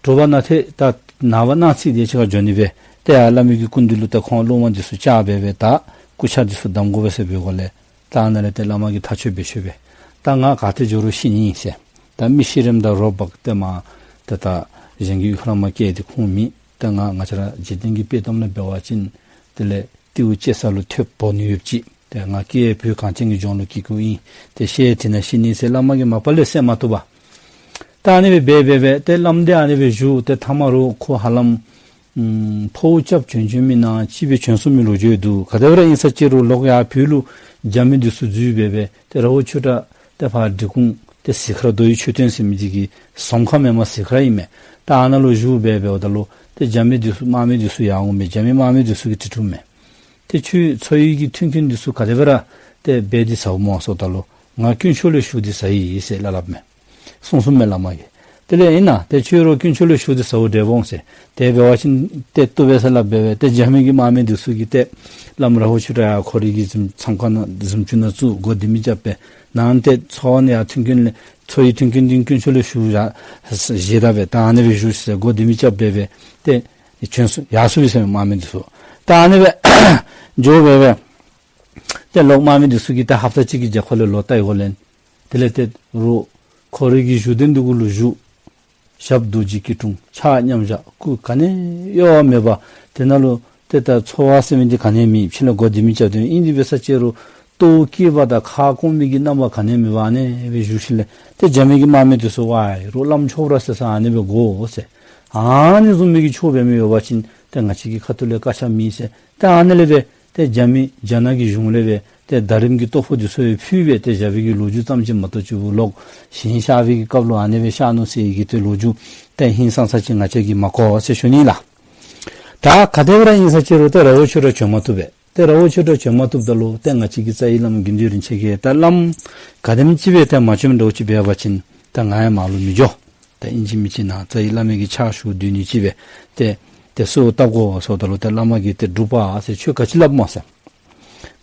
དྲོ་པ་ནང་ཏེ་ད་ནངས་པ་གནངས་ཚེ་དེ་ཅིག་ཁར་འགྱོ་ནི་སྦེ། ཏེ་ཡར་བླ་མའི་གི་སྐུ་མདུན་ལུ་ད་ཁོང་སློབ་མ་འདི་ཚུ་བཅར་སྦེ་སྦེ་ད་སྐུ་ཕྱག་འདི་ཚུ་གདམ་དགོ་པས་ཟེར་འབད་དགོ་ལས། ད་ཨ་ནཱ་ལས་ཏེ་བླ་མ་གིས་ཐག་ཆོད་འབད་ཆོད་སྦེ། ད་ང་ག་ཏེ་འགྱོ་རུང་ཤེས་ནི་ཨིན་ཟེར། ད་མི་ཤི་རནམ་ད་རོགས་འབག་ཏེ་མར་ད་ད་གཞན་གྱི་གཡུས་ཁར་མར་བསྐྱལ་ཏེ་ཁུངས་མེད། ད་ང་ང་བཅས་ར་འཇིག་རྟེན་གྱི་དཔེ་གཏམ་ལས་འབད་བ་ཅིན་དེ་ལས་རྟེའུ་ལྕེ་ས་ལུ་ཐོད་འབོ་ནི་ཡོདཔ་ཅིག། ཏེ་ང་སྐྱེ་བོད་གངས་ཅན་གྱི་ལྗོངས་ལུ་སྐྱེ་དགོཔ་ཨིན། ཏེ་ཤི་ཡང་དེ་ནང་ཤི་ནི་ཟེར་བླ་མ་གིས་མ་པ་ལས་གསན་མ་བཏུབ་པར། ད་ཨ་ནི་སྦེ་འབད་འབད་འབད་ཏེ་བླམ་འདི་ཨ་ནི་སྦེ་བཞུགས། ཏེ་ཐ་མ་རུ་ཁོ་ཧ་ལམ་ཨམ་འཕོ་བ་རྐྱབ་བྱོན་བྱོན་མི་ནང་ཅིག་སྦེ་བྱོན་སོང་མི་ལོ་རྒྱུས་འདུག། ག་དེ་སྦེ་ར་ཨིན་ས་ཅིག་རུང་ལོག་ཡར་བོད་ལུ་ རྒྱབ་མི་འདི་ཚུ་འཛུལ་སྦེ་སྦེ་ཏེ་ར་བོ་ཆོས་གྲགས་ཏེ་ཕར་འབྲི་གུང་ཏེ་གཟིགས་ཁར་རྡོ་ཡི་མཆོད་རྟེན་ཟེར་མི་འདི་གི་ཟུར་ཁ་མེན་མ་གཟིགས་ཁར་ཨིན་མས། ད་ཨ་ནཱ་ལུ་བཞུགས་སྦེ་སྦེ་འབདཝ་ད་ལུ་ཏེ་རྒྱབ་མི་འདི་ཚུ་དམག་མི་འདི་ཚུ་ཡར་འོང་སྦེ་རྒྱབ་མི་དམག་མི་འདི་ཚུ་གིས་དྲི་དྲིཝ་མས། ཏེ་ཁྱོད་ཚོགས་གཡུལ་གྱི་མཐུན་རྐྱེན་འདི་ཚུ་ག་དེ་སྦེ་ར་ཏེ་འབད་དེ་ཟཝ་སྨོ་ཟེརཝ་ད་ལུ་ང་དཀོན་མཆོག་ལས་ཞུ་སྟེ་ཟ་ཡི་ཟེར་སླབ་སླབ་མས། གསུངས་གསུངསམ་མས་བླ་མ་གིས། དེ་ལས་ཨིན་ན་ཏེ་ཁྱོད་ར་དཀོན་མཆོག་ལས་ཞུ་སྟེ་ཟཝ་འདྲཝ་འོང་ཟེར། དེ་འབད་བ་ཅིན་ཏེ་བཏུབ་པས་ཟེར་སླབ་སྦེ་སྦེ་ཏེ་རྒྱབ་མི་གི་དམག་མི་འདི་ཚུ་གིས་ཏེ་བླམ་ར་བོ་ཆོས་གྲགས་ཡར་ཁོ་རའི་གི་གཟིམ་ཚང་ཁ་ནང་གཟིམ་ཅུང་ནང་བཙུགས་སྒོ་ལྡེ་མིག་རྐྱབ་སྦེ་ནཱ་ཏེ་ཚོགས་ནི་ཡར་མཐུན་རྐྱེན་ལས་ཚོགས་གཡུལ་མཐུན་རྐྱེན་འདི་དཀོན་མཆོག་ལས་ཞུ་ཡ་བཞེས་ད་སྦེ་ད་ཨ་ནི་སྦེ་བཞུགས་ཟེར་སྒོ་ལྡེ་མིག་རྐྱབ་སྦེ་སྦེ་ཏེ་བྱོན་སོ་ཡར་སོ་ཡི་ཟེར་མས་དམག་མི་འདི་ཚུ། ད་ཨ་ནི་སྦེ་འགྱོ་སྦེ་སྦེ་ཏེ་ལོག་དམག་མི་འདི་ཚུ་གིས་ཏེ་ཧབ་ཏ་གཅིག་གི་རྒྱབ་ཁ་ལས་ལོག་བལྟ་ཡི་གོ་ལགས། དེ་ལས་ཏེ་རོགས་ཁོ་རའི་གི་བཞུགས་གདན་འདི་གུ་ལུ་བཞུགས། ཞབས་རྡོ་རྗེ་སྐྱིལ་ཀྲུང་ཕྱག་མཉམ་བཞག་སྐུ་ག་ནི་ཡང་མེད་པར་ཏེ་ནཱ་ལུ་ཏེ་ད་འཚོ་བ་ཟེར་མི་འདི་ག་ནི་མེད། ཕྱི་ལས་སྒོ་ལྡེ་མིག་རྐྱབ་སྟེ་ཨིན། དེ་འབད་ས་ཅིག་རུང་ལྟོཝ་བཀྱེས་པ་དང་ཁ་སྐོམ་མི་གི་རྣམ་པ་ག་ནི་མེད་པར་ཨ་ནི་སྦེ་བཞུགས་ཞིནམ་ལས་ཏེ་རྒྱབ་མི་གི་དམག་མི་འདི་ཚུ་ཝའི་རོགས་བླམ་ཆོསཔ་ར་ཟེར་ས་ཨ་ནི་སྦེ་དགོ་ཟེར། ཨ་ནི་བཟུམ་མའི་གི་ཆོས་འབད་མི་ཡོད་པ་ཅིན་ཏེ་ང་བཅས་ཀྱི་ཁ་ཐུག་ལས་བཀག་ཆ་མེད་ཟེར། ཏེ་ཨ་ནི་ལས་སྦེ་ཏེ་རྒྱབ་མི་རྒྱ་ནག་གི་གཞུང་ལས་སྦེ་ཏེ་ཟླ་རིམ་གྱི་ལྟོ་ཕོགས་འདི་ཚུ་ཡང་ཕུལ་སྦེ་ཏེ་བཞག་པའི་གི་ལོ་རྒྱུས་ཙམ་ཅིག་མ་གཏོགས་ཅིག་ལོག་ཞིང་གཤགས་པའི་གི་སྐབས་ལུ་ཨ་ནི་སྦེ་གཤགས་ནུག་ཟེར་གྱི་ཏེ་ལོ་རྒྱུས་ཏེ་ཧིང་སངས་ས་ཅིག་ང་བཅས་ཀྱིས་མ་གོ་ཟེར་ཞུ་ནི་ལགས། ད་ག་དེ་སྦེ་ར་ཨིན་ས་ཅིག་རུང་ཏེ་ར་བོ་ཆོས་གྲགས་བྱོན་མ་བཏུབ་པས། ཏེ་ར་བོ་ཆོས་གྲགས་བྱོན་མ་བཏུབ་ད་ལུ་ཏེ་ང་བཅས་ཀྱི་རྩ་བའི་བླམ་དགེ་འདུན་རིན་ཆེན་གྱིས་ད་བླམ་ག་དེམ་ཅིག་སྦེ་ཏེ་མ་བྱོནམ་འདྲཝ་ཅིག་འབད་བ་ཅིན་ད་ང་ཡང་མར་ལུ་མི་འགྱོ། ད་ཨིན་ཅི་མིན་ཅི་ནཱ་རྩ་བའི་བླ་མའི་གི་ཕྱག་ཞུ་སྡོད་ནི་ཅིག་སྦེ་ཏེ་ཏེ་གསོལཝ་བཏབ་དགོ་ཟེརཝ་ད་ལུ་ཏེ་བླ་མ་གིས་ཏེ་འབྲུག་པ་ཟེར་ཁྱོད་ག་ཅི་སླབ་སྨོ་ཟེར།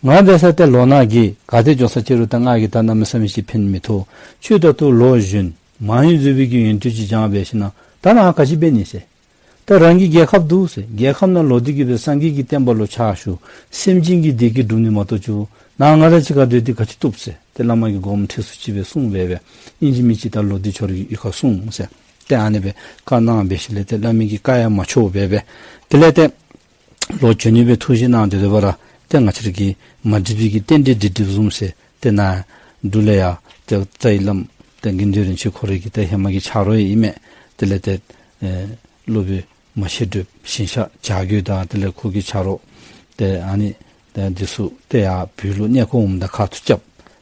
ང་འབད་ས་ཏེ་ལོ་ན་རྒས་ག་ཏེ་འགྱོ་ས་ཅིག་རུང་ད་ང་གིས་ད་གནམ་མེད་ས་མེད་ཅིག་ཕན་མི་ཐོགས། ཁྱོད་ད་ལྟོ་ལོ་གཞོན་མང་ཡུལ་བཟོ་བའི་གི་ཡོན་ཏན་ཅིག་སྦྱང་འབད་ཞིནམ་ལས་ད་ནཱ་ག་ཅི་འབད་ནི་ཟེར། ད་རང་གི་རྒྱལ་ཁབ་འདུག་ཟེར། རྒྱལ་ཁབ་ནང་ལོག་སྟེ་གི་སྦེ་སངས་རྒྱས་ཀྱི་བསྟན་པ་ལུ་ཕྱག་ཞུ། སེམས་ཅན་གྱི་བདེ་སྐྱིད་སྒྲུབ་ནི་མ་གཏོགས་ཅིག་ནཱ་ང་དང་གཅིག་ཁར་སྡོད་དེ་ག་ཅི་བཏུབ་ཟེར། ཏེ་བླ་མ་གིས་དགོངསམ་ཁྲེལ་སུ་ཅིག་སྦེ་གསུངས་སྦེ་སྦེ་ཨིན་ཅི་མིན་ཅི་ད་ལོག་སྟེ་ཁྱོད་རའི་གཡུས་ཁར་སོང་ཟེར། ཏེ་ཨ་ནི་སྦེ་བཀའ་གནང་སྦེ་ཞིནམ་ལས་ཏེ་བླ་མའི་གི་བཀའ་ཡང་མ་ཆོག་སྦེ་སྦེ། དེ་ལས་ཏེ་ལོག་བྱོན་ནི་སྦེ་ཐུགས་བཞེད་གནང་སྟེ་སྡོད་པ་ར་ཏེ་ང་བཅས་ར་གི་མ་འགྲིགས་པའི་གི་རྟེན་འབྲེལ་འགྲིགས་འགྲིགསཔ་བཟུམ་ཟེར། ཏེ་ནཱ་འབྲུག་ལས་ཡར་ཏེ་རྩ་བའི་བླམ་ཏེ་དགེ་འདུན་རིན་ཆེན་ཁོ་རའི་གི་ཏེ་ཧེ་མ་གི་ཆ་རོགས་ཨིན་མས། དེ་ལས་ཏེ་ཨེ་སློབ་དཔོན་མ་ཤེས་སྒྲིབ་ཞིང་གཤེགས་བྱ་རྒོད་དང་དེ་ལས་ཁོ་གི་ཆ་རོགས་ཏེ་ཨ་ནི་ཏེ་འདི་ཚུ་ཏེ་ཡར་བོད་ལུ་གནས་སྐོར་འོངམ་ད་ཁ་ཐུག་རྐྱབ།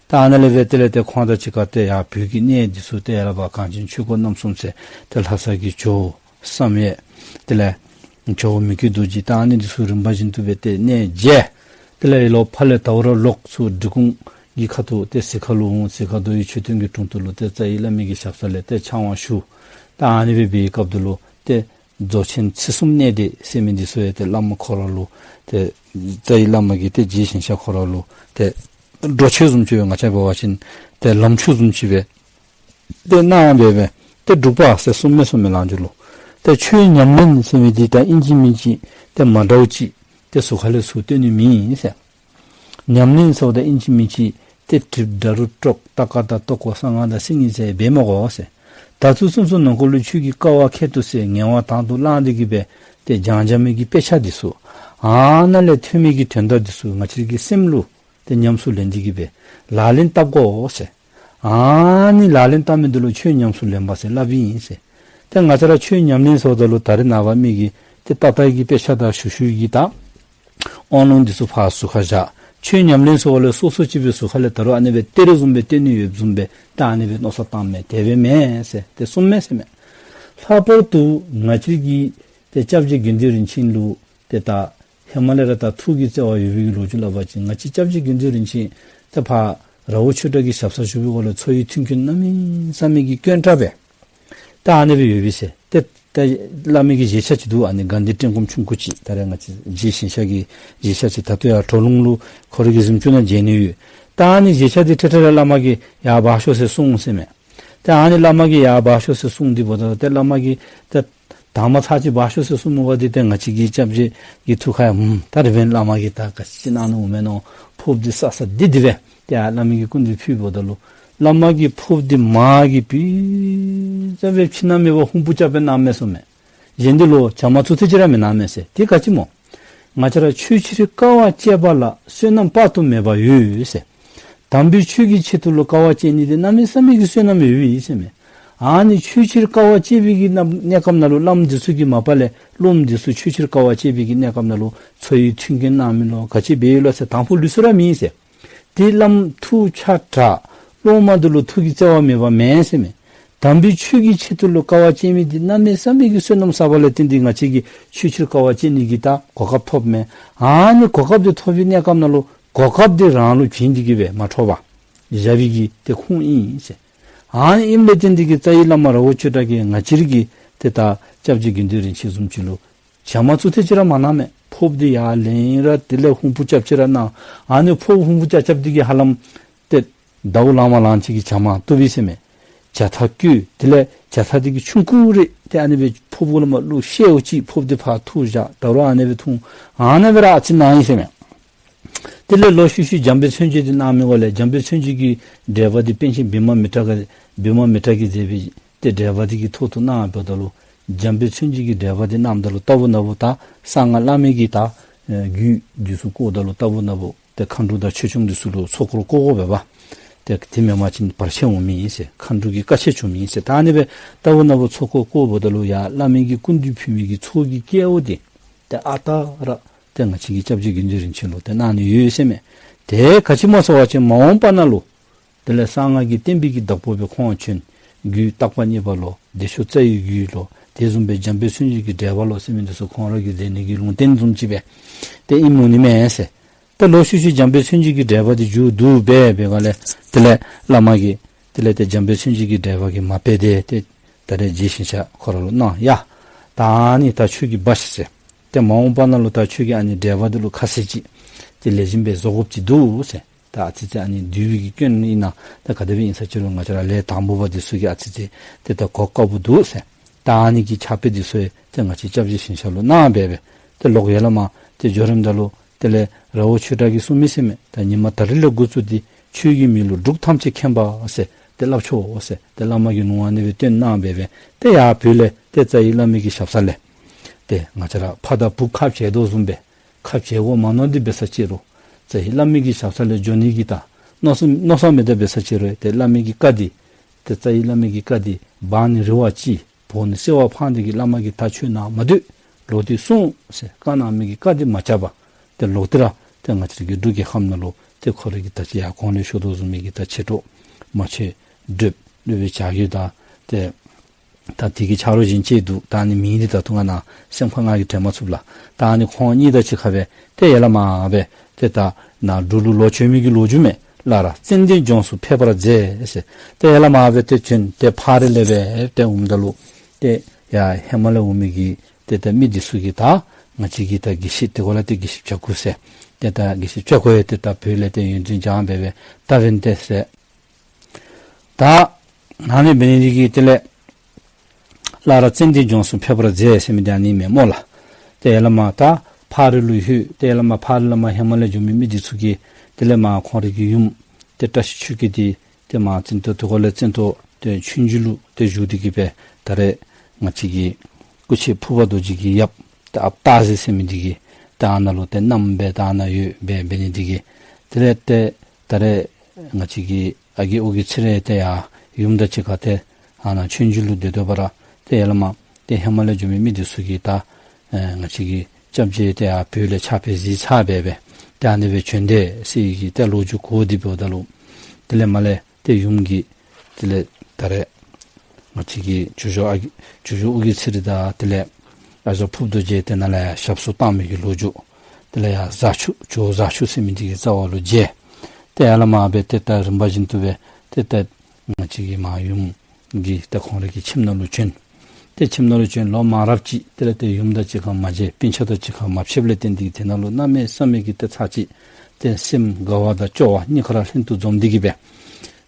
ད་ཨ་ནཱ་ལས་སྦེ་དེ་ལས་ཏེ་ཁོང་དང་གཅིག་ཁར་ཏེ་ཡར་བོད་ཀྱི་གནས་འདི་ཚུ་ཏེ་ཡར་ལས་ཕར་གངས་ཅན་ཆོས་འཁོར་རྣམ་གསུམ་ཟེར་ཏེ་ལྷ་ས་གི་ཇོ་བོ་བསམ་ཡས། དེ་ལས་ཇོ་བོ་མི་བསྐྱོད་རྡོ་རྗེ་ད་ཨ་ནི་འདི་ཚུ་རིམ་པ་བཞིན་དུ་སྦེ་ཏེ་གནས་མཇལ། དེ་ལས་ལོག་ཕར་ལས་ད་རུང་ལོག་ཚུར་འབྲི་གུང་གི་ཁ་ཐུག་ཏེ་གཟིགས་ཁར་ལུ་འོང་། གཟིགས་ཁར་རྡོ་ཡི་མཆོད་རྟེན་གྱི་དྲུང་དུ་ལུ་ཏེ་རྩ་བའི་བླ་མའི་གི་ཞབས་ས་ལས་ཏེ་ཕྱག་དབང་ཞུ། ད་ཨ་ནི་སྦེ་འབད་བའི་སྐབས་དེ་ལུ་ཏེ་རྫོགས་ཆེན་ཚེ་གསུམ་གནས་བརྟན་ཟེར་མི་འདི་ཚུ་ཡང་ཏེ་བླ་མ་ཁོ་ར་ལུ་ཏེ་རྩ་བའི་བླ་མ་གིས་ཏེ་རྗེ་ཞིང་གཤེགས་ཁོ་ར་ལུ་ཏེ་འགྲོ་ཆས་བཟུམ་ཅིག་སྦེ་ང་བཅས་འབད་བ་ཅིན་ཏེ་ལམ་ཆས་བཟུམ་ཅིག་སྦེ་ཏེ་གནང་སྦེ་སྦེ་ཏེ་འབྲུག་པ་ཟེར་གསུངམ་མས་གསུངམ་མས་ལགས་འཇུ་ལུ། ཏེ་ཆོས་ཉམས་ལེན་ཟེར་མི་འདི་ད་ཨིན་ཅི་མིན་ཅི་ཏེ་མ་འདྲཝ་ཅིག་ཏེ་ཟུར་ཁ་ལས་ཚུར་སྟོན་ནི་མེད་ཟེར། ཉམས་ལེན་ཟེརཝ་ད་ཨིན་ཅི་མིན་ཅི་ཏེ་གྲིབ་འདྲ་རུ་དཀྲོག་ཏ་ཀ་དང་ཏོ་ཀོ་ས་ང་དང་སིང་ངེ་ཟེར་འབད་མི་དགོ་ཟེར། ད་ཚུན་ཚོད་ནང་འཁོད་ལུ་ཁྱོད་ཀྱིས་དཀའ་བ་ཁྱད་དུ་བསད་ངལ་བ་དང་དུ་བླངས་ཏེ་གི་སྦེ་ཏེ་སྦྱང་བྱ་མི་གི་དཔེ་ཆ་འདི་ཚུ་ཨ་ནཱ་ལས་ཐོན་མི་གི་དོན་དག་འདི་ཚུ་ང་བཅས་ཀྱི་སེམས་ལུ་ཏེ་ཉམས་སུ་ལེན་ཏེ་གི་སྦེ་ལག་ལེན་བསྟར་དགོ་ཟེར། ཨ་ནི་ལག་ལེན་བསྟར་མི་འདི་ལུ་ཆོས་ཉམས་སུ་ལེན་པ་ཟེར་སླབ་ཨིན་ཟེར། ཏེ་ང་བཅས་ར་ཆོས་ཉམས་ལེན་ཟེརཝ་ད་ལུ་ད་རེས་ནངས་པ་མི་གིས་ཏེ་ཏག་ཏག་གི་དཔེ་ཆ་དང་ཞུ་ཞུ་གི་ད་ཨོང་ལོང་འདི་ཚུ་ཕར་ཟུར་ཁར་བཞག། ཆོས་ཉམས་ལེན་ཟེརཝ་ལས་སོ་སོ་ཅིག་སྦེ་ཟུར་ཁ་ལས་ད་རུང་ཨ་ནི་སྦེ་གཏེར་བཟུམ་སྦེ་སྟོན་ནི་ཡོདཔ་བཟུམ་སྦེ་ད་ཨ་ནི་སྦེ་མནོ་བསམ་བཏངམ་མས། དེ་སྦེ་མེན་ཟེར་ཏེ་གསུངམ་མས་ཟེར་མས། ལྷག་པར་དུ་ང་བཅས་ཀྱི་ཏེ་སྐྱབས་རྗེ་དགེ་འདུན་རིན་ཆེན་ལུ་ཏེ་ད་ཧེ་མ་ལས་ར་ད་ཐུགས་ཀྱི་བརྩེ་བ་ཡོད་པའི་གི་ལོ་རྒྱུས་སླབ་པ་ཅིན་ང་བཅས་སྐྱབས་རྗེ་དགེ་འདུན་རིན་ཆེན་ཏེ་ཕར་ར་བོ་ཆོས་གྲགས་ཀྱི་ཞབས་སར་བཞུགས་པའི་སྐབས་ལུ་ཚོགས་གཡུལ་མཐུན་རྐྱེན་གནམ་མེད་ས་མེད་ཀྱི་དཀོན་དྲགས་སྦེ་ད་ཨ་ནི་སྦེ་ཡོད་པས་ཟེར། ཏེ་ད་བླ་མའི་གི་བཞེས་ཆ་ཅིག་འདུག། ཨ་ནི་དགའ་ལྡན་བཀྲེས་སྐོམ་ཆུང་ཀུ་ཅིག། ད་རེས་ང་བཅས་རྗེ་ཞིང་གཤེགས་ཀྱི་བཞེས་ཆ་ཅིག་ད་ལྟོ་ཡར་གྲོ་ལུང་ལུ་ཁོ་རའི་གི་གཟིམ་ཅུང་ནང་མཇལ་ནི་ཡོད། ད་ཨ་ནི་བཞེས་ཆ་འདི་ཁྲིད་ཁྲིད་ར་བླ་མ་གིས་ཡར་འབག་ཤོག་ཟེར་གསུངས་ཟེར་མས། ཏེ་ཨ་ནི་བླ་མ་གིས་ཡར་འབག་ཤོག་ཟེར་གསུངས་ཏེ་འབདཝ་ད་ཏེ་བླ་མ་གིས་ཏེ་དང་པ་ཚར་གཅིག་འབག་ཤོག་ཟེར་གསུངམ་འབདཝ་ད་ཏེ་ང་བཅས་ཀྱི་སྐྱབས་རྗེ་གི་ཐུགས་ཁར་ཡང་ད་རེས་འབདན་བླ་མ་གིས་ད་ག་ཅི་གནང་ནི་འོང་མས་མནོ། ཕོརཔ་འདི་ས་ས་འདི་འདི་སྦེ་ཏེ་ཨ་བླ་མ་གི་སྐུ་མདུན་ཕུལཝ་ད་ལུ་བླ་མ་གིས་ཕོརཔ་འདི་མར་གྱི་བུ་ཙམ་སྦེ་ཕྱི་ནང་མེད་པར་ཧུམ་བུ་རྐྱབ་སྦེ་གནངམ་མས་གསུངམ་མས། གཞན་འདི་ལུ་ཇ་མ་བཙུགས་ཏེ་ཅིག་ར་མི་གནངམ་མས་ཟེར། དེ་ག་ཅི་སྨོ། ང་བཅས་ར་ཆོས་ཕྱིར་དཀའ་བ་སྤྱད་པ་ལ་བསོད་ནམས་དཔག་ཏུ་མེད་པ་ཡོད་ཟེར། དམ་པའི་ཆོས་ཀྱི་ཆེད་དུ་ལུ་དཀའ་བ་སྤྱད་ནི་འདི་གནམ་མེད་ས་མེད་ཀྱི་བསོད་ནམས་ཡོད་པའི་ཨིན་ཟེར་མས། ཨ་ནི་ཆོས་ཕྱིར་དཀའ་བ་སྤྱད་པའི་གི་གནམ་གནས་སྐབས་ནང་ལུ་བླམ་འདི་ཚུ་གིས་མ་པ་ལས་སློབམ་འདི་ཚུ་ཆོས་ཕྱིར་དཀའ་བ་སྤྱད་པའི་གི་གནས་སྐབས་ནང་ལུ་ཚོགས་གཡུལ་མཐུན་རྐྱེན་གནང་མི་ལོ་ག་ཅི་འབད་ཡི་ལོ་ཟེར་དང་ཕུ་ལུས་སུ་ར་མེད་ཟེར། ཏེ་བླམ་ཐུགས་ཆགས་དྲགས། སློབ་མ་འདི་ལུ་ཐུགས་ཀྱི་བརྩེ་བ་མེདཔ་མེན་ཟེར་མས། དམ་པའི་ཆོས་ཀྱི་ཆེད་དུ་ལུ་དཀའ་བ་སྤྱད་མི་འདི་གནམ་མེད་ས་མེད་ཀྱི་བསོད་ནམས་བསགས་པ་ལས་བརྟེན་ཏེ་ང་བཅས་ཀྱིས་ཆོས་ཕྱིར་དཀའ་བ་སྤྱད་ནི་གི་ད་གོ་སྐབས་ཐོབ་མས། ཨ་ནི་གོ་སྐབས་འདི་ཐོབ་པའི་གནས་སྐབས་ནང་ལུ་གོ་སྐབས་འདི་རང་ལུ་བྱིན་ཏེ་གི་སྦེ་མ་འཕྲོག་པར་བཞག་པའི་གི་ཏེ་ཁུངས་ཨིན་ཟེར། ཨ་ནི་ཨིནམ་ལས་བརྟེན་ཏེ་གི་རྩ་བའི་བླ་མ་ར་བ་ཆོས་གྲགས་ཀྱིས་ང་བཅས་ར་གི་ཏེ་ད་སྐྱབས་རྗེ་དགེ་འདུན་རིན་ཆེན་བཟུམ་ཅིག་ལུ་བྱ་མ་བཙུགས་ཏེ་ཅིག་ར་མ་གནང་མས། ཕོརཔ་འདི་ཡར་ལེན་ར་དེ་ལས་ཧུམ་བུ་རྐྱབ་ཅིག་ར་གནང་། ཨ་ནི་ཕོརཔ་ཧུམ་བུ་རྐྱབ་རྐྱབ་འདི་གིས་ཧ་ལམ་ཏེ་ཟླཝ་ལང་མ་ལང་ཅིག་གི་བྱ་མ་བཏུབ་པས་ཟེར་མས། བྱ་ཐག་བཀོད། དེ་ལས་བྱ་ཐག་འདི་གི་ཆུང་ཀུ་རེ་ཏེ་ཨ་ནི་སྦེ་ཕོརཔ་གུ་ལས་མར་བླུགས་བཤལཝ་ཅིག་ཕོརཔ་འདི་ཕར་འཐུ་བཞག། ད་རུང་ཨ་ནི་སྦེ་འཐུ། ཨ་ནི་སྦེ་ར་ཨ་ཙི་གནང་ཡི་ཟེར་མས། དེ་ལས་ལོག་ཤུལ་ཤུལ་འཇམ་དཔལ་མཚན་བརྗོད་འདི་གནང་མི་འགོ་ལས་འཇམ་དཔལ་མཚན་བརྗོད་ཀྱི་འགྲེལ་པ་འདི་པཎ་ཆེན་བི་མ་མི་ཏྲ་ག་བི་མ་མི་ཏྲ་གིས་མཛད་པའི་ཏེ་འགྲེལ་པ་འདི་གི་ཐོག་ཏུ་གནངམ་ད་ལུ་འཇམ་དཔལ་མཚན་བརྗོད་ཀྱི་འགྲེལ་པ་འདི་གནངམ་ད་ལུ་རྟག་བུ་ན་བུ་ད་གསང་སྔགས་བླ་མེད་ཀྱི་ད་ཨེ་རྒྱུད་འདི་ཚུ་བཀོཝ་ད་ལུ་རྟག་བུ་ན་བུ་ཏེ་མཁའ་འགྲོ་དང་ཆོས་སྐྱོང་འདི་ཚུ་ལུ་ཚོགས་འཁོར་བསྐོར་དགོ་པས་པ། ཏེ་དེ་མེན་པ་ཅིན་བར་ཆད་འོང་མི་ཨིན་ཟེར། མཁའ་འགྲོ་གི་བཀའ་ཆད་བྱུང་མི་ཨིན་ཟེར། ད་ཨ་ནི་སྦེ་རྟག་བུ་ན་བུ་ཚོགས་འཁོར་བསྐོརཝ་ད་ལུ་ཡར་བླ་མེད་ཀྱི་སྐུ་མདུན་ཕུལ་མི་གི་ཚོགས་ཀྱི་སྐལ་བ་འདི་ཏེ་ཨ་རྟག་ར་ཏེ་ང་བཅས་ཀྱི་སྐྱབས་རྗེ་དགེ་འདུན་རིན་ཆེན་ལུ་ཏེ་གནང་ནི་ཡོད་ཟེར་མས། དེ་ག་ཅི་སྨོ་ཟེར་བ་ཅིན་མ་འོངས་པ་ནང་ལུ་དེ་ལས་གསང་སྔགས་ཀྱི་བསྟན་པའི་གི་བདག་པོ་སྦེ་ཁོང་བྱོན། རྒྱུད་བརྟག་པ་གཉིས་པ་ལོ། བདེ་མཆོག་རྩ་བའི་རྒྱུད་ལོ། དེ་བཟུམ་སྦེ་འཇམ་དཔལ་མཚན་བརྗོད་ཀྱི་འགྲེལ་པ་ལོ་ཟེར་མི་འདི་ཚུ་ཁོང་ར་གིས་མཛད་ནི་གི་ལུང་བསྟན་བཟུམ་ཅིག་སྦེ་ཏེ་ཨིནམ་འོང་ནི་མས་ཟེར། ཏེ་ལོག་ཤུལ་ཤུལ་འཇམ་དཔལ་མཚན་བརྗོད་ཀྱི་འགྲེལ་པ་འདི་མཇུག་བསྡུ་སྦེ་འབད་བའི་སྒང་ལས་དེ་ལས་བླ་མ་གིས་དེ་ལས་ཏེ་འཇམ་དཔལ་མཚན་བརྗོད་ཀྱི་འགྲེལ་པ་གི་མ་དཔེ་འདི་ཏེ་ད་རེས་རྗེ་ཞིང་གཤེགས་ཁོ་ར་ལུ་གནང་། ཡ་ད་ཨ་ནི་ད་ཁྱོད་ཀྱིས་འབད་ཤིག་ཟེར། ཏེ་མ་འོངས་པ་ནང་ལུ་ད་ཁྱོད་ཀྱིས་ཨ་ནི་འགྲེལ་པ་འདི་ལུ་ཁ་གསལ་ཅིག་ཏེ་ལེགས་ཤོམ་སྦེ་བཟོ་དགོཔ་ཅིག་འདུག་ཟེར། ད་ཨ་ཙི་ཙི་ཨ་ནི་འདུལ་བའི་གི་སྐྱོན་ཨིན་ན་ད་ག་དེ་སྦེ་ཨིན་ས་ཅི་རུང་ང་བཅས་ར་ལས་དང་པོ་པ་འདི་ཚུ་གིས་ཨ་ཙི་ཙི་ཏེ་ད་གོ་དཀའ་བོ་འདུག་ཟེར། ད་ཨ་ནི་གི་ཕྱག་དཔེ་འདི་ཚུ་ཡང་ཏེ་ང་བཅས་སྐྱབས་རྗེ་ཞིང་གཤེགས་ལུ་གནང་སྦེ་སྦེ་ཏེ་ལོག་ཡར་ལས་མར་ཏེ་འགྱོ་རནམ་ད་ལུ་དེ་ལས་ར་བ་ཆོས་གྲགས་ཀྱིས་གསུངས་མི་ཟེར་མས། ད་ཉིན་མ་ད་རིས་ལས་འགོ་བཙུགས་ཏེ་ཆོས་ཀྱི་མེ་ལུ་འབྲུག་ཐམས་ཅད་མཁྱེན་པ་ཟེར་ཏེ་སླབ་ཆོག་ཟེར་ཏེ་བླ་མ་གིས་ལུང་ཨ་ནི་སྦེ་བསྟན་གནང་སྦེ་སྦེ་ཏེ་ཡར་བོད་ལས་ཏེ་རྩ་བའི་བླ་མའི་གི་ཞབས་ས་ལས་ཏེ་ང་བཅས་ར་ཕ་དང་བུ་ཁ་འབྱལ་དོ་བཟུམ་སྦེ་ཁ་འབྱལ་དགོ་མ་མནོ་སྟེ་འབད་ས་ཅི་རུང་རྩ་བའི་བླ་མའི་གི་ཞབས་ས་ལས་འགྱོ་ནི་གི་ད་མནོ་བསམ་མནོ་བསམ་མེད་ད་འབད་ས་ཅི་རུང་ཏེ་བླ་མའི་གི་བཀའ་འདི་ཏེ་རྩ་བའི་བླ་མའི་གི་བཀའ་འདི་འབག་ནི་རི་བ་ཅིག་འབོ་ནི་སེར་བ་འཕང་སྟེ་གི་བླ་མ་གིས་ད་ཁྱོད་ནཱ་མ་སྡོད། ལོག་སྟེ་སོང་ཟེར་བཀའ་གནང་མི་གི་བཀའ་འདི་མ་བཅག་པར་ཏེ་ལོག་སྟེ་ར་ཏེ་ང་བཅས་ར་གི་འབྲུག་རྒྱལ་ཁབ་ནང་ལུ་ཏེ་ཁོ་ར་གི་ད་ཅི་ཡར་གོང་ལས་ཞུ་དོ་བཟུམ་མའི་གི་ད་མཆེད་གྲོགས་མ་ཆེན་བགྲེསཔ་སློབ་དཔོན་བྱ་རྒོད་དང་ཏེ་ད་དེ་གི་ཆ་རོགས་གཞན་ཅིག་འདུག། ད་ཨ་ནི་མིང་འདི་ད་ལྟོ་ང་ནཱ་སེམས་ཁར་ང་གིས་དྲན་མ་ཚུགས་ལགས། ད་ཨ་ནི་ཁོང་གཉིས་དང་གཅིག་ཁར་སྦེ་ཏེ་ཡར་ལས་མར་སྦེ་ཏེ་ད་ནཱ་འབྲུག་ལུ་ལོག་བྱོན་མི་གི་ལོ་རྒྱུས་མས། སླར་ཙན་དན་ལྗོངས་སུ་ཕེབས་པར་མཛད་ཟེར། ཏེ་ཡར་ལས་མར་སྦེ་ཏེ་བྱོན་ཏེ་ཕག་རི་ལས་སྦེ་ཏེ་འོངམ་ད་ལུ་ཏེ་ཡར་ཧེ་མ་ལས་འོང་མི་གི་ཏེ་ད་མི་འདི་ཚུ་གིས་ད་ང་བཅས་ཀྱི་ད་དགེ་བཤེས་དེ་གུ་ལུ་ཏེ་དགེ་བཤེས་བྱ་རྒོད་ཟེར། ཏེ་ད་དགེ་བཤེས་བྱ་རྒོད་ཡང་ཏེ་ད་བོད་ལས་ཏེ་ཡོན་ཏན་སྦྱངས་སྦེ་སྦེ་ད་འབདན་ཏེ་ཟེར། ད་ཨ་ནི་འབད་ནི་འདི་གིས་དེ་ལས་སླར་ཙན་དན་ལྗོངས་སུ་ཕེབས་པར་མཛད་ཟེར་མི་འདི་ཨ་ནི་མས་སྨོ་ལགས། ཏེ་ཡར་ལས་མར་ད་ཕག་རི་ལུ་ལྷོད། ཏེ་ཡར་ལས་མར་ཕག་རི་ལས་མར་ཧེ་མ་ལས་འགྱོ་མི་མི་འདི་ཚུ་གིས་དེ་ལས་མར་ཁོང་རའི་གི་ཡུམ་ཏེ་བཀྲ་ཤིས་ཆོས་རྒྱལ་འདི་ཏེ་མར་བཙན་ཏོ་དེ་གུ་ལས་བཙན་ཏོ་ཏེ་ཆོས་རྒྱལ་ལུ་ཏེ་བཞུགས་ཏེ་གི་སྦེ་ད་རེས་ང་བཅས་ཀྱི་སྐུ་མཆེད་ཕུར་པ་རྡོ་རྗེ་གི་ཡབ་ཏེ་ཨཔ་སྟག་གཟིག་ཟེར་མི་འདི་གིས་ད་ཨ་ནཱ་ལུ་ཏེ་མནའམ་སྦེ་ད་ཨ་ནཱ་ཡོད་སྦེ་འབད་ནི་འདི་གིས་དེ་ལས་ཏེ་ད་རེས་ང་བཅས་ཀྱི་ཨ་རྒས་ཨོ་རྒྱན་ཚེ་རིང་ཏེ་ཡར་ཡུམ་དང་གཅིག་ཁར་ཏེ་ཨ་ནཱ་ཆོས་རྒྱལ་ལུ་སྡོད་སྡོད་པ་ར་ཏེ་ཡར་ལས་མར་ཏེ་ཧེ་མ་ལས་འགྱོ་མི་མི་འདི་ཚུ་གིས་ད་ཨེ་ང་བཅས་ཀྱི་སྐྱབས་རྗེ་ཏེ་ཡར་བོད་ལས་ཕྱག་དཔེ་གཟིགས་ཚར་སྦེ་སྦེ་ཏེ་ཨ་ནི་སྦེ་བྱོན་དེས་ཟེར་བའི་གི་ཏེ་ལོ་རྒྱུས་གོ་སྟེ་འབདཝ་ད་ལུ་དེ་ལས་མར་ལས་ཏེ་ཡུམ་གྱིས་དེ་ལས་ད་རེས་ང་བཅས་ཀྱི་ཇོ་ཇོ་ཨ་རྒས་ཇོ་ཇོ་ཨོ་རྒྱན་ཚེ་རིང་དང་དེ་ལས་ཨ་ཇོ་ཕུརཔ་རྡོ་རྗེ་ཏེ་ནཱ་ལས་ཡར་ཞབས་སོར་བཏང་མི་གི་ལོ་རྒྱུས། དེ་ལས་ཡར་གཟའ་ཆུ་ཇོ་བོ་གཟའ་ཆུ་ཟེར་མི་འདི་གི་རྩ་བ་ལུ་མཇལ། ཏེ་ཡར་ལས་མར་སྦེ་ཏེ་ད་རིམ་པ་བཞིན་དུ་སྦེ་ཏེ་ད་ང་བཅས་ཀྱི་མར་ཡུམ་གྱི་ཏེ་ཁོང་རའི་གི་ཁྱིམ་ནང་ལུ་བྱོན། ཏེ་ཁྱིམ་ནང་ལུ་བྱོན་ལོ་མང་རབས་ཅིག་དེ་ལས་ཏེ་ཡུམ་དང་གཅིག་ཁར་མ་མཇལ། སྤུན་ཆ་དང་གཅིག་ཁར་མ་ཕྱདཔ་ལས་བརྟེན་ཏེ་དེ་ནང་ལུ་གནམ་མེད་ས་མེད་ཀྱི་ཏེ་ཚར་གཅིག་ཏེ་སེམས་དགའ་བ་དང་སྐྱོ་བ་གཉིས་ཀ་ར་ལྷན་དུ་འཛོམས་ཏེ་གི་སྦེ་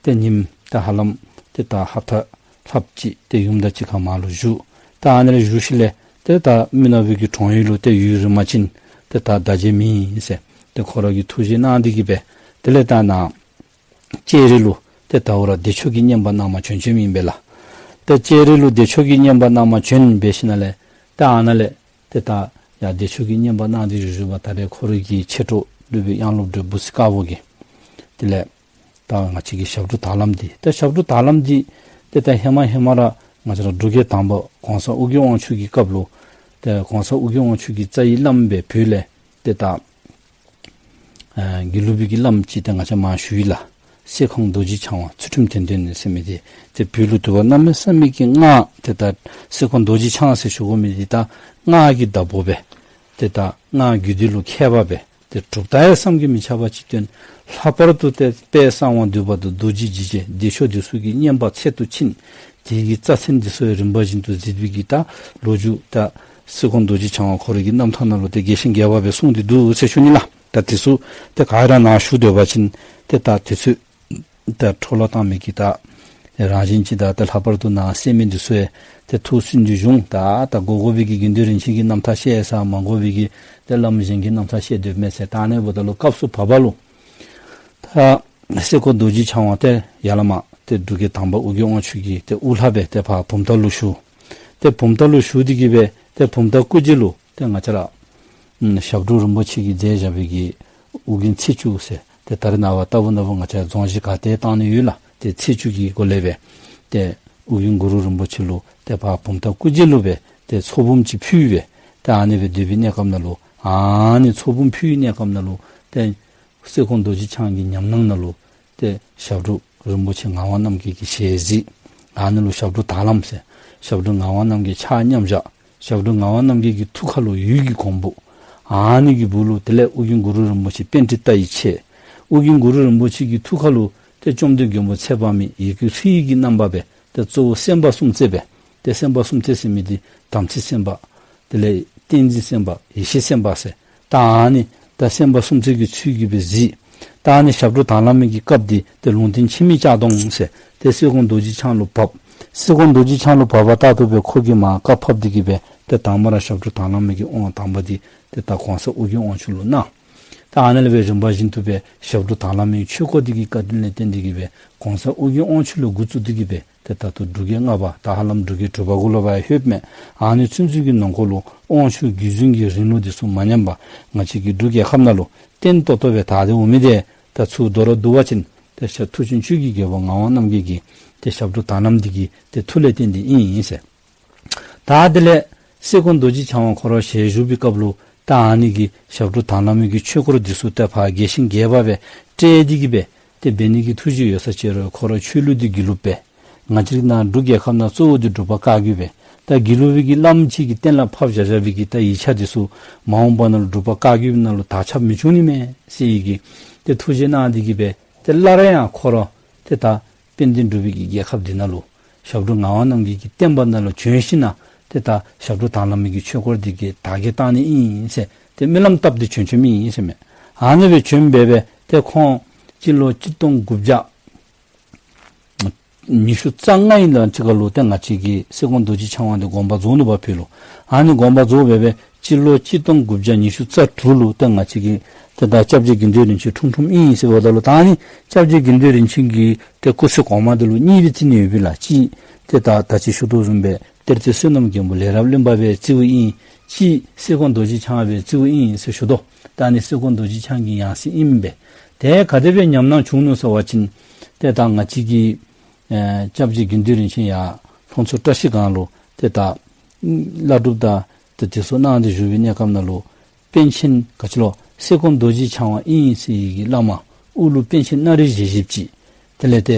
ཏེ་ཉིནམ་ཏེ་ཧ་ལམ་ཏེ་ད་ཧབ་ཏ་ལྷགཔ་ཅིག་ཏེ་ཡུམ་དང་གཅིག་ཁར་མར་ལུ་བཞུགས། ད་ཨ་ནི་ལས་བཞུགས་ཞིནམ་ལས་ཏེ་ད་མི་ནག་པའི་གི་གྲོང་ཡུལ་ལུ་ཏེ་ཡུན་རིང་པ་ཅིན་ཏེ་ད་བདག་རྐྱེན་མེད་ཟེར་ཏེ་ཁོ་ར་གིས་ཐུགས་བཞེད་གནང་སྟེ་གི་སྦེ་དེ་ལས་ད་ནཱ་ལྕགས་རི་ལུ་ཏེ་ད་འོ་ར་བདེ་མཆོག་གི་བསྙེན་པ་གནང་མ་བྱོན་བྱོནམ་ཨིན་པས་ལགས། ཏེ་ལྕགས་རི་ལུ་བདེ་མཆོག་གི་བསྙེན་པ་གནང་མ་བྱོན་འབད་ཞིནམ་ལས་ཏེ་ཨ་ནཱ་ལས་ཏེ་ད་ཡར་བདེ་མཆོག་གི་བསྙེན་པ་གནང་སྟེ་བཞུགས་བཞུགས་པ་ད་རེས་ཁོ་རའི་གི་མཆེད་གྲོགས་སློབ་དཔོན་དབྱངས་སློབ་སྒྲོལ་བུ་སྲིད་དཀར་པོ་གིས་དེ་ལས་ད་ང་བཅས་ཀྱི་ཞབས་དྲུང་དར་ལམ་འདི་ཏེ་ཞབས་དྲུང་དར་ལམ་འདི་ཏེ་ད་ཧེ་མ་ཧེ་མ་ར་ང་བཅས་ར་འབྲུག་རྒྱལ་དང་པ་གོང་ས་ཨོ་རྒྱན་དབང་ཕྱུག་གི་སྐབས་ལུ་ཏེ་གོང་ས་ཨོ་རྒྱན་དབང་ཕྱུག་གི་རྩ་བའི་བླམ་སྦེ་བོད་ལས་ཏེ་ད་ ཨ་དགེ་ལུགས་པའི་གི་བླམ་ཅིག་ཏེ་ང་བཅས་མར་ཞུ་ཡི་ལགས། གསེར་ཁང་རྡོ་རྗེ་འཆང་བ་ཚུལ་ཁྲིམས་དོན་ལྡན་ཟེར་མི་འདི་ཏེ་བོད་ལུ་འདུལ་བ་གནམ་མེད་ས་མེད་ཀྱི་སྔགས་ཏེ་ད་གསེར་ཁང་རྡོ་རྗེ་འཆང་ཟེར་ཞུ་དགོ་མི་འདི་ད་སྔགས་ཀྱི་བདག་པོ་སྦེ་ཏེ་ད་སྔགས་རྒྱུད་སྡེ་ལུ་མཁས་པ་སྦེ་ཏེ་གྲུབ་རྟགས་ཡང་བསམ་གྱིས་མི་ཁྱབ་པ་ཅིག་སྟོན། ལྷག་པར་དུ་ཏེ་དཔལ་གསང་བ་འདུས་པ་དང་རྡོ་རྗེ་འཇིགས་བྱེད་བདེ་མཆོག་འདི་ཚུ་གི་བསྙེན་པ་ཚད་དུ་ཕྱིན། དེ་གི་རྩ་ཚན་འདི་ཚུ་ཡང་རིམ་པ་བཞིན་དུ་གཟིགས་པའི་གི་ད་ལོ་རྒྱུས་ད་གསེར་ཁང་རྡོ་རྗེ་འཆང་བ་ཁོ་རའི་གི་རྣམ་ཐར་ནང་ལུ་ཏེ་རྒྱས་ཤིང་རྒྱས་པ་སྦེ་གསུངས་ཏེ་འདུག་ཟེར་ཞུ་ནི་ལགས། ད་དེ་ཚུ་ཏེ་ག་ར་ནཱ་ཞུ་སྡོད་པ་ཅིན་ཏེ་ད་དེ་ཚུ་ད་འཕྲོ་བརླག་བཏང་མི་གི་ད་རང་བཞིན་ཅིག་ད་ད་ལྷག་པར་དུ་ནཱ་གསན་མི་འདི་ཚུ་ཡང་ཏེ་ཐུགས་སུན་འདི་བྱུང་། ད་ད་དགོ་དགོ་པའི་གི་དགེ་འདུན་རིན་ཆེན་གྱི་རྣམ་ཐར་བཤད་ས་མ་དགོ་པའི་གི་ཏེ་བླམ་གཞན་གྱི་རྣམ་ཐར་བཤད་སྡོད་མས་ཟེར། ད་ཨ་ནི་འབདཝ་ད་ལུ་སྐབས་སུ་བབ་པ་ལུ་ད་གསེར་ཁང་རྡོ་རྗེ་འཆང་བ་ཏེ་ཡར་ལས་མར་ཏེ་འབྲུག་རྒྱལ་དང་པ་ཨོ་རྒྱན་དབང་ཕྱུག་གི་ཏེ་དབུ་བླ་སྦེ་ཏེ་ཕར་བུམ་ཐང་ལུ་བཞུགས། ཏེ་བུམ་ཐང་ལུ་བཞུགས་ཏེ་གི་སྦེ་ཏེ་བུམ་ཐང་སྐུ་རྗེས་ལུ་ཏེ་ང་བཅས་ར་ཨམ་ཞབས་དྲུང་རིན་པོ་ཆེ་གིས་མཛད་བཞག་པའི་གི་ཨོ་རྒྱན་ཚེས་བཅུ་ཟེར་ཏེ་ད་རེས་ནངས་པ་ལྟ་བུ་ན་བུ་ང་བཅས་རྫོང་གཞི་ག་ཏེ་བཏང་ནི་ཡོད་ལགས། ཏེ་ཚེས་བཅུ་གི་སྒོ་ལས་སྦེ་ཏེ་ཨོ་རྒྱན་གུ་རུ་རིན་པོ་ཆེ་ལུ་ཏེ་ཕར་བུམ་ཐང་སྐུ་རྗེས་ལུ་སྦེ་ཏེ་ཚོགས་འབུམ་ཅིག་ཕུལ་སྦེ་ཏེ་ཨ་ནི་སྦེ་སྡོད་པའི་གནས་སྐབས་ནང་ལུ་ཨ་ནི་ཚོགས་འབུམ་ཕུལ་བའི་གནས་སྐབས་ནང་ལུ་ཏེ་གསེར་ཁང་རྡོ་རྗེ་འཆང་གི་ཉམས་སྣང་ནང་ལུ་ཏེ་ཞབས་དྲུང་རིན་པོ་ཆེ་ངག་དབང་རྣམ་རྒྱལ་གྱི་ཞལ་གཟིགས། ཨ་ནི་ལུ་ཞབས་དྲུང་དར་ལམ་ཟེར་ཞབས་དྲུང་ངག་དབང་རྣམ་རྒྱལ་ཕྱག་མཉམ་བཞག། ཞབས་དྲུང་ངག་དབང་རྣམ་རྒྱལ་གྱི་ཐུགས་ཁ་ལུ་འོད་ཀྱི་གོང་བུ། ཨ་ནི་གི་སྦུག་ལུ་དེ་ལས་ཨོ་རྒྱན་གུ་རུ་རིན་པོ་ཆེ་པཎྜི་ཏ་ཡི་ཆས། ཨོ་རྒྱན་གུ་རུ་རིན་པོ་ཆེ་གི་ཐུགས་ཁ་ལུ་ཏེ་བཅོམ་ལྡན་མགོན་པོ་ཚེ་དཔག་མེད་ཡི་གུ་ཧྲཱིཿ་གི་རྣམ་པ་སྦེ་ཏེ་གཙོ་བོ་སེམས་དཔའ་སུམ་རྩེགས་སྦེ་ཏེ་སེམས་དཔའ་སུམ་རྩེགས་ཟེར་མི་འདི་དམ་ཚིག་སེམས་དཔའ་དེ་ལས་ཏིང་འཛིན་སེམས་དཔའ་ཡེ་ཤེས་སེམས་དཔའ་ཟེར། ད་ཨ་ནི་ད་སེམས་དཔའ་སུམ་རྩེགས་ཀྱི་ཚུལ་གྱིས་སྦེ་གཟིགས། ད་ཨ་ནི་ཞབས་དྲུང་དར་ལམ་གྱི་སྐབས་འདི་ཏེ་ལུང་བསྟན་འཆི་མེད་ལྕགས་སྡོང་ཟེར་ཏེ་གསེར་ཁང་རྡོ་རྗེ་འཆང་ལུ་བབས། གསེར་ཁང་རྡོ་རྗེ་འཆང་ལུ་བབས་པ་ལྟར་དུ་སྦེ་ཁོ་གིས་མར་བཀའ་ཕབ་སྟེ་གི་སྦེ་ཏེ་དང་པ་ར་ཞབས་དྲུང་དར་ལམ་གྱི་དབང་དང་པ་འདི་ཏེ་ད་གོང་ས་ཨོ་རྒྱན་དབང་ཕྱུག་ལུ་གནང་། ད་ཨ་ནི་ལས་སྦེ་རིམ་པ་བཞིན་དུ་སྦེ་ཞབས་དྲུང་དར་ལམ་གྱི་ཆོས་སྐོར་འདི་གི་བཀའ་དྲིན་ལས་བརྟེན་ཏེ་གི་སྦེ་གོང་ས་ཨོ་རྒྱན་དབང་ཕྱུག་ལས་འགོ་བཙུགས་ཏེ་གི་སྦེ་ཏེ་ད་ལྟོ་འབྲུག་རྒྱལ་ལྔ་པ་ད་ཧ་ལམ་འབྲུག་རྒྱལ་དྲུག་པ་གུ་ལུ་བ་ཡང་ལྷོདཔ་མས། ཨ་ནི་ཚུན་ཚོད་ཀྱི་ནང་འཁོད་ལུ་དབང་ཕྱུག་བརྒྱུད་འཛིན་གྱི་རིང་ལུགས་འདི་ཚུ་མ་ཉམས་པར་ང་བཅས་ཀྱི་འབྲུག་རྒྱལ་ཁབ་ནང་ལུ་བརྟན་ཏོག་ཏོ་སྦེ་དར་ཏེ་འོང་མི་འདི་ད་ཚུར་མདོར་བསྡུ་བ་ཅིན་ཏེ་ཤ་མཐུ་ཆེན་ཆོས་ཀྱི་རྒྱལ་པོ་ངག་དབང་རྣམ་རྒྱལ་གྱི་ཏེ་ཞབས་དྲུང་དར་ལམ་འདི་གི་ཏེ་མཐུ་ལས་བརྟེན་ཏེ་ཨིན་ཟེར། ད་དེ་ལས་གསེར་ཁང་རྡོ་རྗེ་འཆང་བ་ཁོ་ར་ཞལ་བཞུགས་པའི་སྐབས་ལུ་ད་ཨ་ནི་གི་ཞབས་དྲུང་དར་ལམ་གྱི་ཆོས་སྐོར་འདི་ཚུ་ཏེ་ཕར་རྒྱས་ཤིང་རྒྱས་པ་སྦེ་བཀྲལ་ཏེ་གི་སྦེ་ཏེ་འབད་ནི་གི་ཐུགས་བཞེད་ཡོད་ས་ཅིག་རུང་ཁོ་ར་ཆོས་ལུགས་འདི་དགེ་ལུགས་པས། ང་བཅས་རའི་ནཱ་འབྲུག་རྒྱལ་ཁབ་ནང་གཙོ་བོ་འདི་འབྲུག་པ་བཀའ་བརྒྱུད་པས། ད་དགེ་ལུགས་པའི་གི་བླམ་ཅིག་གིས་གཏན་ལ་ཕབ་བཞག་བཞག་པའི་གི་ད་ཡིག་ཆ་འདི་ཚུ་མ་འོངས་པ་ནང་ལུ་འབྲུག་པ་བཀའ་བརྒྱུད་ནང་ལུ་དར་ཁྱབ་མི་འབྱུང་ནི་མས་ཟེར་བའི་གི་ཏེ་ཐུགས་བཞེད་གནང་སྟེ་གི་སྦེ་ཏེ་སླར་ཡང་ཁོ་ར་ཏེ་ད་དཔལ་ལྡན་འབྲུག་པའི་གི་རྒྱལ་ཁབ་འདི་ནང་ལུ་ཞབས་དྲུང་ངག་དབང་རྣམ་རྒྱལ་གྱི་བསྟན་པ་ནང་ལུ་བྱོན་ཞིནམ་ལས་ཏེ་ད་ཞབས་དྲུང་དར་ལམ་གྱི་ཆོས་སྐོར་འདི་གི་དར་རྒྱས་བཏང་ནི་ཨིན་ཟེར་ཏེ་སྨོན་ལམ་བཏབ་སྟེ་བྱོན་བྱོནམ་ཨིན་ཟེར་མས། ཨ་ནི་སྦེ་བྱོན་སྦེ་སྦེ་ཏེ་ཁོང་སྤྱི་ལོ་གཅིག་སྟོང་དགུ་བརྒྱ་ཉི་ཤུ་རྩ་ལྔའི་ནང་ཅིག་ཁར་ལུ་ཏེ་ང་བཅས་ཀྱི་གསེར་ཁང་རྡོ་རྗེ་འཆང་བ་འདི་དགོངས་པ་རྫོགས་ནུག་པ་ཕར་ལུ། ཨ་ནི་དགོངས་པ་རྫོགས་སྦེ་སྦེ་སྤྱི་ལོ་གཅིག་སྟོང་དགུ་བརྒྱ་ཉི་ཤུ་རྩ་དྲུག་ལུ་ཏེ་ང་བཅས་ཀྱི་ཏེ་ད་སྐྱབས་རྗེ་དགེ་འདུན་རིན་ཆེན་འཁྲུངས་འཁྲུངསམ་ཨིན་ཟེརཝ་ད་ལུ་ད་ཨ་ནི་སྐྱབས་རྗེ་དགེ་འདུན་རིན་ཆེན་གྱི་ཏེ་སྐུ་ཚེ་གོང་མ་འདི་ལུ་གཉིས་སྦེ་བརྩི་ནི་ཡོད་པས་ལགས། གཅིག་ཏེ་ད་ད་ཅི་ཞུ་དོ་བཟུམ་སྦེ་གཏེར་སྟོན་བསོད་ནམས་རྒྱལ་པོ་ལས་རབ་གླིང་པ་སྦེ་བརྩིཝ་ཨིན། གཅིག་གསེར་ཁང་རྡོ་རྗེ་འཆང་སྦེ་བརྩིཝ་ཨིན་ཟེར་ཞུ་དོ། ད་ཨ་ནི་གསེར་ཁང་རྡོ་རྗེ་འཆང་གི་ཡང་སྲིད་ཨིན་པས། ཏེ་ག་དེ་སྦེ་ཉམས་སྣང་བྱུང་ནུག་ཟེར་བ་ཅིན་ཏེ་ད་ང་བཅས་ཀྱི་ཨེ་སྐྱབས་རྗེ་དགེ་འདུན་རིན་ཆེན་ཡར་ལྷུན་རྩེ་བཀྲ་ཤིས་སྒང་ལུ་ཏེ་ད་བླ་སྒྲུབ་དང་ཏེ་དེ་ཚུ་གནང་སྟེ་བཞུགས་པའི་གནས་སྐབས་ནང་ལུ་པཎ་ཆེན་ག་ཅི་ལོ་གསེར་ཁང་རྡོ་རྗེ་འཆང་བ་ཨིན་ཟེར་བའི་གི་བླ་མ་དབུ་ལུ་པཎ་ཆེན་སྣ་རལ་བཞེས་བཞེསཔ་ཅིག། དེ་ལས་ཏེ་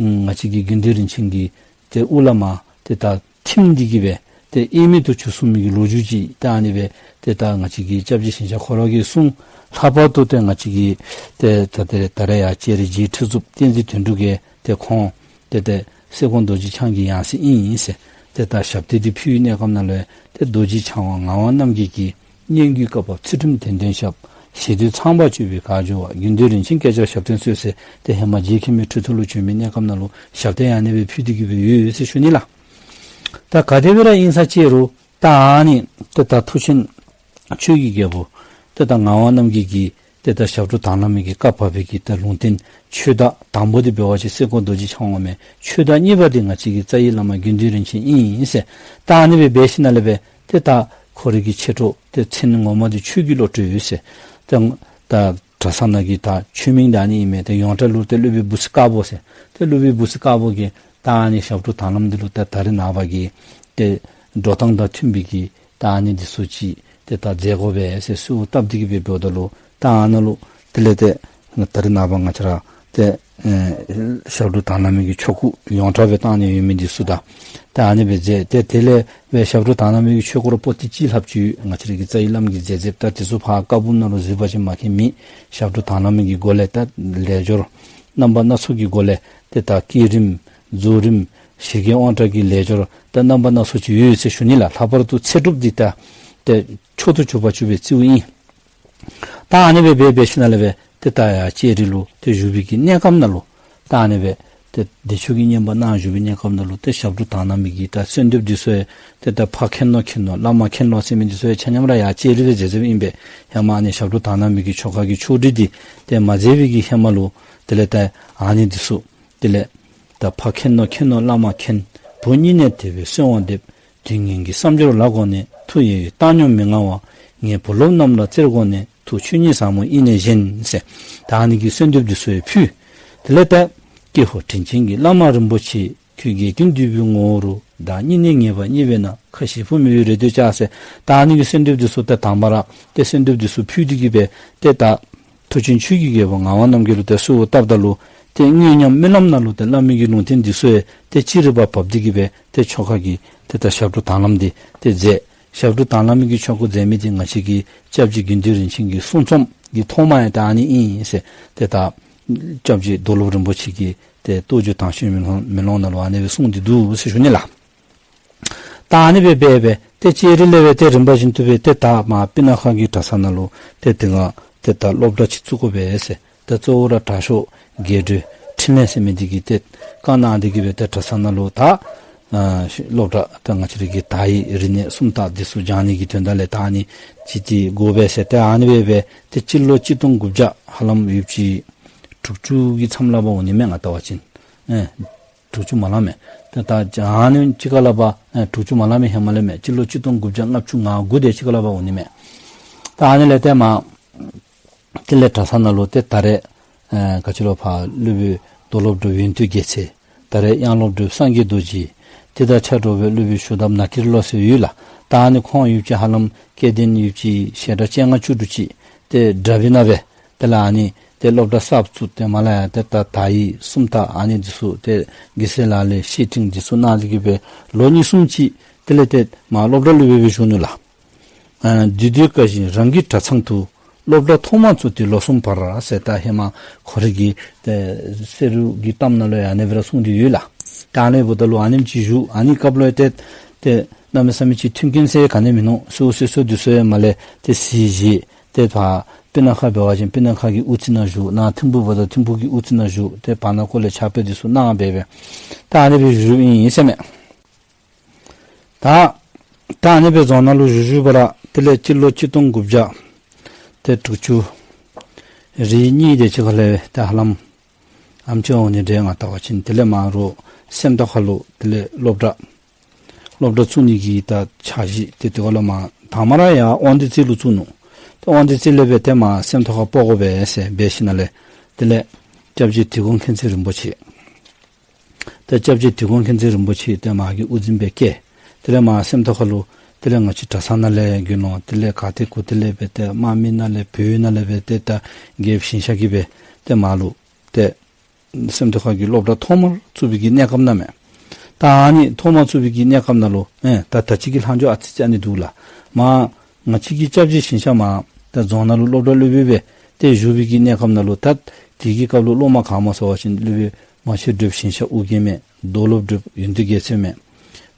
ང་བཅས་ཀྱི་དགེ་འདུན་རིན་ཆེན་གྱི་ཏེ་དབུ་བླ་མ་ཏེ་ད་ཐིམ་སྟེ་གི་སྦེ་ཏེ་དབྱེར་མེད་དུ་གྱུར་སོང་མི་གི་ལོ་རྒྱུས་ཅིག་ད་ཨ་ནི་སྦེ་ཏེ་ད་ང་བཅས་ཀྱི་སྐྱབས་རྗེ་ཞིང་གཤེགས་ཁོ་ར་གིས་གསུངས། ལྷག་པར་དུ་ཏེ་ང་བཅས་ཀྱི་ཏེ་ད་ཏེ་ད་རེས་ཡར་ལྕགས་རི་རྗེ་ཁྲི་ཟུར་བསྟན་འཛིན་དོན་གྲུབ་ཀྱིས་ཏེ་ཁོང་ཏེ་ཏེ་གསེར་ཁང་རྡོ་རྗེ་འཆང་གི་ཡང་སྲིད་ཨིན་ཟེར་ཏེ་ད་ཞབས་རྟེན་འདི་ཕུལ་བའི་གནས་སྐབས་ནང་ལུ་ཏེ་རྡོ་རྗེ་འཆང་བ་ངག་དབང་རྣམ་རྒྱལ་གྱི་སྙན་བརྒྱུད་བཀའ་བབས་ཚུལ་ཁྲིམས་དོན་ལྡན་ཞབས། ཞི་དུལ་ཚངས་པར་སྤྱོད་པའི་གར་སྦྱོར་བ། དགེ་འདུན་རིན་ཆེན་བསྐྱེད་བྱ་ཞབས་བརྟན་སྩོལ་ཟེར་ཏེ་ཧེ་མ་རྗེ་མཁན་མོའི་ཁྲི་ཐོག་ལུ་བྱོན་མི་གནས་སྐབས་ནང་ལུ་ཞབས་རྟེན་ཨ་ནི་སྦེ་ཕུལ་ཏེ་གི་སྦེ་ཡོད་ཟེར་ཞུ་ནི་ལགས། ད་ག་དེ་སྦེ་ར་ཨིན་ས་ཅིག་རུང་ད་ཨ་ནི་ཏེ་ད་མཐུ་ཆེན་ཆོས་ཀྱི་རྒྱལ་པོ་ཏེ་ད་ངག་དབང་རྣམ་རྒྱལ་གྱི་ཏེ་ད་ཞབས་དྲུང་དར་ལམ་གྱི་བཀའ་བབས་པའི་གི་ད་ལུང་བསྟན་ཆོས་བདག་དང་པོ་འདི་འབད་བ་ཅིན་གསེར་ཁང་རྡོ་རྗེ་འཆང་བ་མས། ཆོས་བདག་གཉིས་པ་འདི་ང་བཅས་ཀྱི་རྩ་བའི་བླ་མ་དགེ་འདུན་རིན་ཆེན་ཨིན་ཟེར། ད་ཨ་ནི་སྦེ་འབད་ཞིནམ་ལས་སྦེ་ཏེ་ད་ཁོ་རའི་གི་མཆེད་གྲོགས་ཏེ་མཚན་ངོ་མ་འདི་ཆོས་ཀྱི་བློ་གྲོས་ཟེར། ཏེ་ད་གྲྭ་ཚང་ནང་གི་ད་ཆོས་མིང་ད་ཨ་ནི་ཨིན་མས། ཏེ་ཡོངས་གྲགས་ལུ་ཏེ་སློབ་དཔོན་བུ་སྲིང་དཀར་པོ་ཟེར། ཏེ་སློབ་དཔོན་བུ་སྲིང་དཀར་པོ་གིས་ད་ཨ་ནི་ཞབས་དྲུང་དར་ལམ་འདི་ལུ་ད་ད་རེས་ནངས་པ་གི་ཏེ་འགྲོ་སྟངས་དང་མཐུན་པའི་གི་ད་ཨ་ནི་འདི་ཚུ་ཅིག་ཏེ་ད་མཛད་དགོ་པས་ཟེར་གསོལཝ་བཏབ་སྟེ་གི་སྦེ་འབདཝ་ད་ལུ་ད་ཨ་ནཱ་ལུ་ དེ་ལས་ཏེ་ད་རེས་ནངས་པ་ང་བཅས་ར་ཏེ་ཨེ་ཞབས་དྲུང་དྭགས་བླ་མའི་གི་ཆོ་ག་ཡོངས་གྲགས་སྦེ་བཏང་ནི་ཡོད་མི་འདི་ཚུ་དང་ཏེ་ཨ་ནི་སྦེ་མཛད། ཏེ་དེ་ལས་སྦེ་ཞབས་དྲུང་དྭགས་བླ་མའི་གི་ཆོས་སྐོར་པོ་ཏི་གཅིག་ལྷགཔ་ཅིག་ཡོད། ང་བཅས་ར་གི་རྩ་བའི་བླམ་གིས་མཛད་མཛདཔ། ད་དེ་ཚུ་ཕར་བཀའ་འབུམ་ནང་ལུ་གཟིགས་པ་ཅིན་མ་མཁྱེན་མེད། ཞབས་དྲུང་དྭགས་བླ་མའི་གི་སྒོ་ལས་ད་ལས་སྦྱོར་རྣམ་པ་སྣ་ཚོགས་ཀྱི་སྒོ་ལས་ཏེ་ད་བསྐྱེད་རིམ་རྫོགས་རིམ་ཞི་རྒྱས་དབང་དྲག་གི་ལས་སྦྱོར་ད་རྣམ་པ་སྣ་ཚོགས་ཅིག་ཡོད་ཟེར་ཞུ་ནི་ལགས། ལྷག་པར་དུ་ཚེ་སྒྲུབ་འདི་ད་ཏེ་མཆོག་ཏུ་གྱུར་པ་ཅིག་སྦེ་བརྩིཝ་ཨིན། ད་ཨ་ནི་སྦེ་འབད་འབད་ཞིནམ་ལས་སྦེ་ཏེ་ད་ཡར་ལྕགས་རི་ལུ་ཏེ་བཞུགས་པའི་གི་གནས་སྐབས་ནང་ལུ་ད་ཨ་ནི་སྦེ་ཏེ་བདེ་མཆོག་གི་བསྙེན་པ་གནང་བཞུགས་པའི་གནས་སྐབས་ནང་ལུ་ཏེ་ཞབས་དྲུང་དྭགས་བླ་མའི་གི་ད་གསོལ་འདེབས་འདི་ཚུ་ཡང་ཏེ་ད་ཕ་མཁྱེན་ནོ་མཁྱེན་ནོ་བླ་མ་མཁྱེན་ནོ་ཟེར་མི་འདི་ཚུ་ཡང་ཆ་མཉམ་ར་ཡར་ལྕགས་རི་ལས་མཛད་མཛདཔ་ཨིན་པས། ཧེ་མ་ཨ་ནི་ཞབས་དྲུང་དྭགས་བླ་མའི་གི་ཆོ་ག་གི་ཆོག་སྒྲིག་འདི་ཏེ་མ་མཛད་པའི་གི་ཧེ་མ་ལུ་དེ་ལས་ད་ཨ་ནི་འདི་ཚུ་དེ་ལས་ད་ཕ་མཁྱེན་ནོ་མཁྱེན་ནོ་བླ་མ་མཁྱེན། བུ་སྙིང་ནས་དད་པས་གསོལ་བ་འདེབས། དུས་ངན་གྱི་བསམ་སྦྱོར་ལ་དགོངས་ནས། ཐུགས་ཡལ་བའི་བཏང་སྙོམས་མི་མངའ་བ། ངའི་བུ་སློབ་རྣམས་ལ་བརྩེར་དགོངས་ནས། ཐུགས་ཆོས་ཉིད་ཟབ་མོ་དབྱིངས་ནས་བཞེངས་ཟེར་ད་ཨ་ནི་གི་གསོལ་འདེབས་འདི་ཚུ་ཡང་ཕུལ། དེ་ལས་ད་ཀྱེ་ཧོ་དྲིན་ཅན་གྱི་བླ་མ་རིན་པོ་ཆེ། ཁྱོད་དགེ་ཀུན་འདུས་པའི་ངོ་བོ་རུ། བདག་སྙིང་ནས་ངེས་པ་རྙེད་པས་ན། ཁ་ཞེ་ཕུ་མི་འོས་རེ་ལྟོས་བྱ་ཟེར་ད་ཨ་ནི་གི་གསོལ་འདེབས་འདི་ཚུ་ད་དང་པ་ར་ཏེ་གསོལ་འདེབས་འདི་ཚུ་ཕུལ་ཏེ་གི་སྦེ་ཏེ་ད་མཐུ་ཆེན་ཆོས་ཀྱི་རྒྱལ་པོ་ངག་དབང་རྣམ་རྒྱལ་ལུ་ཏེ་གསོལཝ་བཏབ་ད་ལུ་ཏེ་དངོས་ཉམས་སྨོན་ལམ་ནང་ལུ་ཏེ་བླ་མའི་གི་ལུང་བསྟན་འདི་ཚུ་ཡང་ཏེ་ཅི་རིགས་པ་བབས་ཏེ་གི་སྦེ་ཏེ་ཆོ་ག་གི་ཏེ་ད་ཞབས་དྲུང་དྭགས་བླམ་འདི་ཏེ་མཛད། ཞབས་དྲུང་དྭགས་བླ་མའི་གི་ཆོ་ག་མཛད་མི་འདི་ང་བཅས་ཀྱི་སྐྱབས་རྗེ་དགེ་འདུན་རིན་ཆེན་གྱི་གསུང་རྩོམ་གྱི་ཐོག་མ་ཡང་ད་ཨ་ནི་ཨིན་ཟེར་ཏེ་ད་སྐྱབས་རྗེ་རྡོར་སློབ་རིན་པོ་ཆེ་གིས་ཏེ་རྟོགས་བརྗོད་དྭངས་བཞི་མེ་ལོང་མེ་ལོང་ནང་ལུ་ཨ་ནི་སྦེ་གསུངས་ཏེ་འདུག་ཟེར་ཞུ་ནི་ལགས། ད་ཨ་ནི་སྦེ་འབད་སྦེ་ཏེ་ལྕགས་རི་ལས་སྦེ་ཏེ་རིམ་པ་བཞིན་དུ་སྦེ་ཏེ་ད་མར་སྤུ་ན་ཁ་གི་གྲྭ་ཚང་ནང་ལུ་ཏེ་དེ་སྒང་ཏེ་ད་སློབ་གྲྭ་ཅིག་བཙུགས་དགོ་པས་ཟེར། ད་གཙོ་བོ་ར་དྲག་ཤོས་རྒྱས་སྤྲོས་འཕྲིན་ལས་ཟེར་མི་འདི་གིས་ཏེ་བཀའ་གནང་སྟེ་གི་སྦེ་ཏེ་གྲྭ་ཚང་ནང་ལུ་ད་ཨ་སློབ་གྲྭ་ད་ང་བཅས་ར་གི་དག་ཡིག་རིག་གནས་སུམ་རྟགས་འདི་ཚུ་སྦྱང་ནི་གི་དོན་དག་ལས་ད་ཨ་ནི་ཅིག་ཏེ་དགོ་པས་ཟེར་ཏེ་ཨ་ནི་སྦེ་སྦེ་ཏེ་སྤྱི་ལོ་གཅིག་སྟོང་དགུ་བརྒྱ་ཧ་ལམ་ཡོདཔ་ཅིག་དྲུག་ཅུ་གི་མཚམས་ལས་ཕར་འོང་ནི་མས་ང་བལྟ་བ་ཅིན། ཨེ་དྲུག་ཅུ་མ་ལང་མས། ཏེ་ད་ཨ་ནི་ཅིག་ཁར་ལས་ཕར་ཨེ་དྲུག་ཅུ་མ་ལང་མི་ཧེ་མ་ལས་མས། སྤྱི་ལོ་གཅིག་སྟོང་དགུ་བརྒྱ་ལྔ་བཅུ་ང་དགུ་དེ་ཅིག་ཁར་ལས་ཕར་འོང་ནི་མས། ད་ཨ་ནི་ལས་ཏེ་མར་དེ་ལས་གྲྭ་ཚང་ནང་ལུ་ཏེ་ད་རེས་ཨེ་ག་ཅི་ལོ་ཕར་སློབ་དཔོན་རྡོར་སློབ་གྲུབ་ཡོན་ཏན་རྒྱལ་མཚན། ད་རེས་དབྱངས་སློབ་གྲུབ་སངས་རྒྱས་རྡོ་རྗེ། དེ་དང་ཆ་འདྲ་བའི་སློབ་དཔོན་ཞུ་དམ་ནག་ཀེར་བློ་གསལ་ཡོད་ལགས། ད་ཨ་ནི་ཁོང་ཡོདཔ་ཅིག་ཧ་ལམ་སྐལ་ལྡན་ཡོདཔ་ཅིག་ཞལ་གྲངས་བཅོ་ལྔ་བཅུ་དྲུག་ཅིག་ཏེ་གྲྭ་པའི་ནང་སྦེ་དེ་ལས་ཨ་ནི་ཏེ་སློབ་གྲྭ་གསརཔ་བཙུགས་ཏེ་མར་ལས་ཡར་ཏེ་ད་དག་ཡིག་སུམ་རྟགས་ཨ་ནི་འདི་ཚུ་ཏེ་དགེ་རྩ་ལག་ལེན་བཤེས་སྤྲིང་འདི་ཚུ་གནང་སྟེ་གི་སྦེ་ལོ་གཉིས་གསུམ་ཅིག་དེ་ལས་ཏེ་མར་སློབ་གྲྭ་སློབ་དཔོན་སྦེ་བཞུགས་ནུག་ལགས། ཨ་དེ་དུས་ཀ་བཞིན་རང་གི་གྲྭ་ཚང་དུ། སློབ་གྲྭ་ཐོག་མ་བཙུགས་ཏེ་ལོ་གསུམ་བར་ཟེར་ད་ཧེ་མ་ཁོ་རའི་གི་ཏེ་བསེ་རུ་གི་གཏམ་ནང་ལུ་ཡང་ཨ་ནི་སྦེ་ར་གསུངས་ཏེ་ཡོད་ལགས། ད་ཨ་ནི་འབདཝ་ད་ལུ་ཨ་ནེམ་ཅིག་བཞུགས། ཨ་ནི་སྐབས་ལུ་ཏེ་ཏེ་གནམ་མེད་ས་མེད་ཅིག་མཐུན་རྐྱེན་ཟེར་ག་ནི་མིན་ནུག། གསོལ་གསོལ་གསོལ་འདི་ཚུ་ཡང་མར་ལས་ཏེ་གཟིགས་བཞེས། ཏེ་ཕར་སྤུ་ན་ཁ་འབད་བ་ཅིན་སྤུ་ན་ཁ་གི་དབུ་རྩེ་ནང་བཞུགས། ནཱ་ཐིམ་ཕུ་འབདཝ་ད་ཐིམ་ཕུ་གི་དབུ་རྩེ་ནང་བཞུགས། ཏེ་བར་ན་སྐོར་ལས་ཕྱག་དཔེ་འདི་ཚུ་གནང་སྦེ་སྦེ་ད་ཨ་ནི་སྦེ་བཞུགས་ཨིན་ཟེར་མས། ད་ད་ཨ་ནི་སྦེ་རྫོང་ནང་ལུ་བཞུགས་བཞུགས་པ་ར་དེ་ལས་སྤྱི་ལོ་གཅིག་སྟོང་དགུ་བརྒྱ་ཏེ་དྲུག་ཅུ་རེ་གཉིས་དེ་ཅིག་ཁར་ལས་ཏེ་ཧ་ལམ་ཨེམ་ཅིག་འོང་ནི་འདྲས་ང་བལྟ་བ་ཅིན། དེ་ལས་མར་རོགས་སེམས་རྟོགས་ཁ་ལུ་དེ་ལས་སློབ་གྲྭ་སློབ་གྲྭ་བཙུགས་ནི་གི་ད་འཆར་གཞི་ཏེ་དེ་ཁར་ལས་མར་དང་པ་ར་ཡར་དབང་འདུས་རྩེ་ལུ་བཙུགས་ནུག། ཏེ་དབང་འདུས་རྩེ་ལས་སྦེ་ཏེ་མར་སེམས་རྟོགས་ཁ་སྤོ་དགོ་པས་ཟེར་འབད་ཞིནམ་ལས་དེ་ལས་སྐྱབས་རྗེ་དིལ་མགོ་མཁྱེན་བརྩེ་རིན་པོ་ཆེ། ཏེ་སྐྱབས་རྗེ་དིལ་མགོ་མཁྱེན་བརྩེ་རིན་པོ་ཆེ་ཏེ་མར་གྱི་དབུ་འཛིན་སྦེ་བསྐོས། དེ་ལས་མར་སེམས་རྟོགས་ཁ་ལུ་དེ་ལས་ང་བཅས་གྲྭ་ཚང་ནང་ལས་རྒྱུ་ནོར་དེ་ལས་ག་ཏེ་གུ་ཏེ་ལས་སྦེ་ཏེ་དམག་མི་ནང་ལས་བོད་ནང་ལས་སྦེ་ཏེ་ད་རྒྱལཔོ་ཞིང་གཤེགས་ཀྱིས་སྦེ་ཏེ་མར་ལུ་ཏེ་སེམས་རྟོགས་ཁ་གི་སློབ་གྲྭ་ཐོག་མར་བཙུགས་པའི་གི་གནས་སྐབས་ནང་མས། ད་ཨ་ནི་ཐོག་མར་བཙུགས་པའི་གི་གནས་སྐབས་ནང་ལུ་ཨེ་ད་ད་ཅི་གི་ལྷག་འཕྲོ་ཨ་ཙི་ཙི་ཨ་ནི་འདུག་ལགས། མར་ང་བཅས་ཀྱི་སྐྱབས་རྗེ་ཞིང་གཤེགས་མར་ད་རྫོང་ནང་ལུ་སློབ་གྲྭ་སློབ་དཔོན་སྦེ་ཏེ་བཞུགས་པའི་གི་གནས་སྐབས་ནང་ལུ་ད་དེ་གི་སྐབས་ལུ་སློབ་མ་ག་སྨོ་ཟེར་བ་ཅིན་སློབ་དཔོན་མ་ཆེན་སྒྲོལམ་ཞིང་གཤེགས་ཨོ་རྒྱན་མས། རྡོར་སློབ་གྲུབ་ཡོན་ཏན་རྒྱལ་མཚན་མས།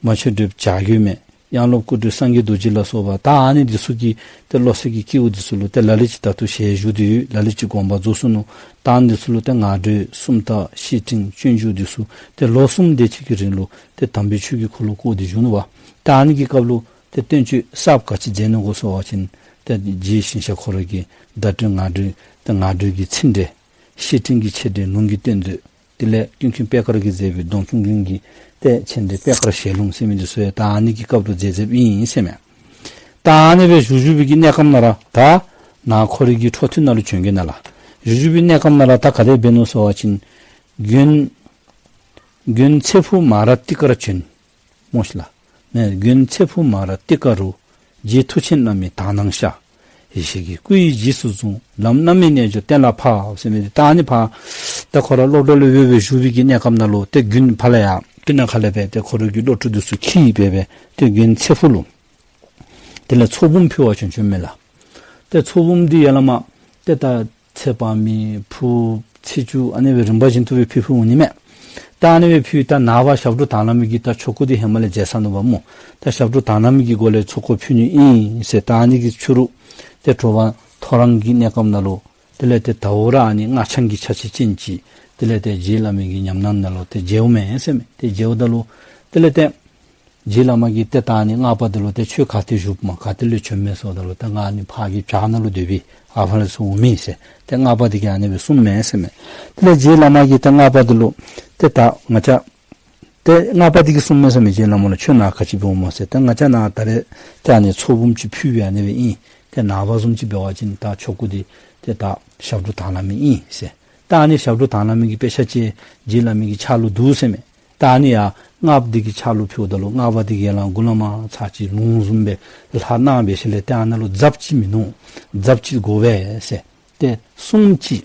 མ་ཆེན་སྒྲོལམ་བྱ་རྒོད་མས། དབྱངས་སློབ་སྐུ་སྒྲུབ་སངས་རྒྱས་རྡོ་རྗེ་ལ་སོགས་པ་ད་ཨ་ནི་འདི་ཚུ་གི་ཏེ་བློ་གསལ་གྱི་སྐྱེས་བུ་འདི་ཚུ་ལུ་ཏེ་ལ་ལུ་ཅིག་ད་ལྟོ་ཞལ་བཞུགས་ཏེ་ཡོད། ལ་ལུ་ཅིག་དགོངས་པ་རྫོགས་སོ་ནུག། ད་ཨ་ནི་འདི་ཚུ་ལུ་ཏེ་ངག་སྒྲོན་སུམ་རྟགས་བཤེས་སྤྲིང་སྤྱོད་འཇུག་འདི་ཚུ་ཏེ་ལོ་གསུམ་དེ་ཅིག་གི་རིང་ལུ་ཏེ་དམ་པའི་ཆོས་ཀྱི་འཁོར་ལོ་བསྐོར་ཏེ་བཞུགས་ནུག་པ། ད་ཨ་ནི་གི་སྐབས་ལུ་ཏེ་བསྟན་བཅོས་གསརཔ་ག་ཅི་མཛད་ནུག་གོ་ཟེར་བ་ཅིན་ཏེ་རྗེ་ཞིང་གཤེགས་ཁོ་ར་གི་བརྡ་སྤྲོད་ངག་སྒྲོན་ཏེ་ངག་སྒྲོན་གྱི་ཚིག་འགྲེལ། བཤེས་སྤྲིང་གི་ཆེ་འགྲེལ་ལུང་གི་བསྟན་བཅོས། དེ་ལས་ཀུན་མཁྱེན་པད་དཀར་གྱིས་མཛད་པའི་གདོང་ཁྱུང་མགོན་གྱི་ཏེ་ཆེ་འགྲེལ་པད་དཀར་ཞལ་ལུང་ཟེར་མི་འདི་ཚུ་ཡང་ད་ཨ་ནི་གི་སྐབས་ལུ་མཛད་མཛདཔ་ཨིན་ཟེར་མས། ད་ཨ་ནི་སྦེ་བཞུགས་བཞུགས་པའི་གི་གནས་སྐབས་ནང་ར་ད་ནཱ་ཁོ་རའི་གི་འཕྲོ་མཐུད་ནང་ལུ་བྱོན་གེ་ན་ལགས། བཞུགས་བཞུགས་པའི་གནས་སྐབས་ནང་ར་ད་ག་དེ་འབད་ནུག་ཟེར་བ་ཅིན་དགོན་དགོན་ཚེ་ཕུག་མ་ར་ཏི་ཀར་བྱོན། སྨོ་ཤིག་ལགས། ནས་དགོན་ཚེ་ཕུག་མ་ར་ཏི་ཀ་རུ། རྗེ་མཐུ་ཆེན་བླ་མའི་དག་སྣང་ཤར། ཡེ་ཤེས་ཀྱི་སྐུ་ཡི་རྗེས་སུ་བཟུང་། ལམ་རྣམ་སྨིན་རྣལ་འབྱོར་གཏན་ལ་ཕབ་ཟེར་མི་འདི་ད་ཨ་ནི་ཕར་ད་ཁོ་ར་སློབ་གྲྭ་ལུ་འབད་སྦེ་བཞུགས་པའི་གི་གནས་སྐབས་ནང་ལུ་ཏེ་དགུན་ཕར་ལས་ཡར་སྤུ་ན་ཁ་ལས་སྦེ་ཏེ་ཁོ་རའི་གི་བློ་གྲོས་འདི་ཚུ་འཁྱིད་སྦེ་སྦེ་ཏེ་དགུན་ཚེ་ཕུག་ལུ་དེ་ལས་ཚོགས་འབུམ་ཕུལ་བར་བྱོན་བྱོནམ་མས་ལགས། ཏེ་ཚོགས་འབུམ་འདི་ཡར་ལས་མར་ཏེ་ད་ཚེ་དཔག་མེད་ཕུརཔ་ཚེས་བཅུ་ཨ་ནི་སྦེ་རིམ་པ་བཞིན་དུ་སྦེ་ཕུལ་ཕུལཝ་འོང་ནི་མས། ད་ཨ་ནི་སྦེ་ཕུལ་ད་ནངས་པ་ཞབས་དྲུང་དང་བླངས་མི་གི་ད་ཆོ་ག་འདི་ཧེ་མ་ལས་མཛད་ཚར་ནུག་པ་སྨོ། ད་ཞབས་དྲུང་དང་བླངས་མི་གི་སྒོ་ལས་ཚོགས་འཁོར་ཕུལ་ནི་ཨིན་ཟེར། ད་ཨ་ནི་གི་ཕྱི་རུ་ཏེ་དྲོ་པ་ཐོ་རངས་ཀྱི་གནས་སྐབས་ནང་ལུ་དེ་ལས་ཏེ་ད་ཨོ་ར་ཨ་ནི་སྔགས་འཆང་གི་ཆ་བྱད་ཅན་ཅིག་དེ་ལས་ཏེ་རྗེ་བླ་མའི་གི་ཉམས་སྣང་ནང་ལུ་ཏེ་མཇལཝ་མས་ཟེར་མས། ཏེ་མཇལཝ་ད་ལུ་དེ་ལས་ཏེ་རྗེ་བླ་མ་གིས་ཏེ་ད་ཨ་ནི་སྔགས་པ་འདི་ལུ་ཏེ་ཁྱོད་ག་ཏེ་བཞུགསཔ་མས་ག་ཏེ་ལས་བྱོནམ་མས་ཟེརཝ་ད་ལུ་ཏེ་ང་ཨ་ནི་ཕར་གྱི་བྱག་ནང་ལུ་སྡོད་པའི་ཨ་ཕ་ལས་ཚུར་འོང་མི་ཟེར། ཏེ་སྔགས་པ་འདི་གིས་ཨ་ནི་སྦེ་གསུངམ་མས་ཟེར་མས། དེ་ལས་རྗེ་བླ་མ་གིས་ཏེ་སྔགས་པ་འདི་ལུ་ཏེ་ད་ང་བཅས་ཏེ་སྔགས་པ་འདི་གིས་གསུངམ་མས་ཟེར་མས། རྗེ་བླ་མ་ལུ་ཁྱོད་ནཱ་ག་ཅི་འབདཝ་སྨོ་ཟེར། ཏེ་ང་བཅས་ནཱ་ད་རེས་ཏེ་ཨ་ནི་ཚོགས་འབུམ་ཅིག་ཕུལ་སྦེ་ཨ་ནི་སྦེ་ཨིན། ཏེ་ནངས་པ་བཟུམ་ཅིག་འབད་བ་ཅིན་ད་ཆོ་ག་འདི་ཏེ་ད་ཞབས་དྲུང་དང་བླངས་མི་ཨིན་ཟེར། ད་ཨ་ནི་ཞབས་དྲུང་དང་བླངས་མི་གི་དཔེ་ཆ་ཅིག་རྗེ་བླ་མའི་གི་ཕྱག་ལུ་འདུག་ཟེར་མས། ད་ཨ་ནི་ཡང་སྔགས་པ་འདི་གི་ཕྱག་ལུ་ཕུལཝ་ད་ལུ་སྔགས་པ་འདི་གིས་ཡར་ལས་མགུ་ལས་མར་ཚར་གཅིག་ལུང་བཟུམ་སྦེ་ལྷག་གནང་སྦེ་ཞིནམ་ལས་ཏེ་ཨ་ནཱ་ལུ་རྫབ་ཅིག་མིན་ནུག། རྫབ་ཅིག་དགོ་པས་ཟེར། ཏེ་གསུམ་ཅིག།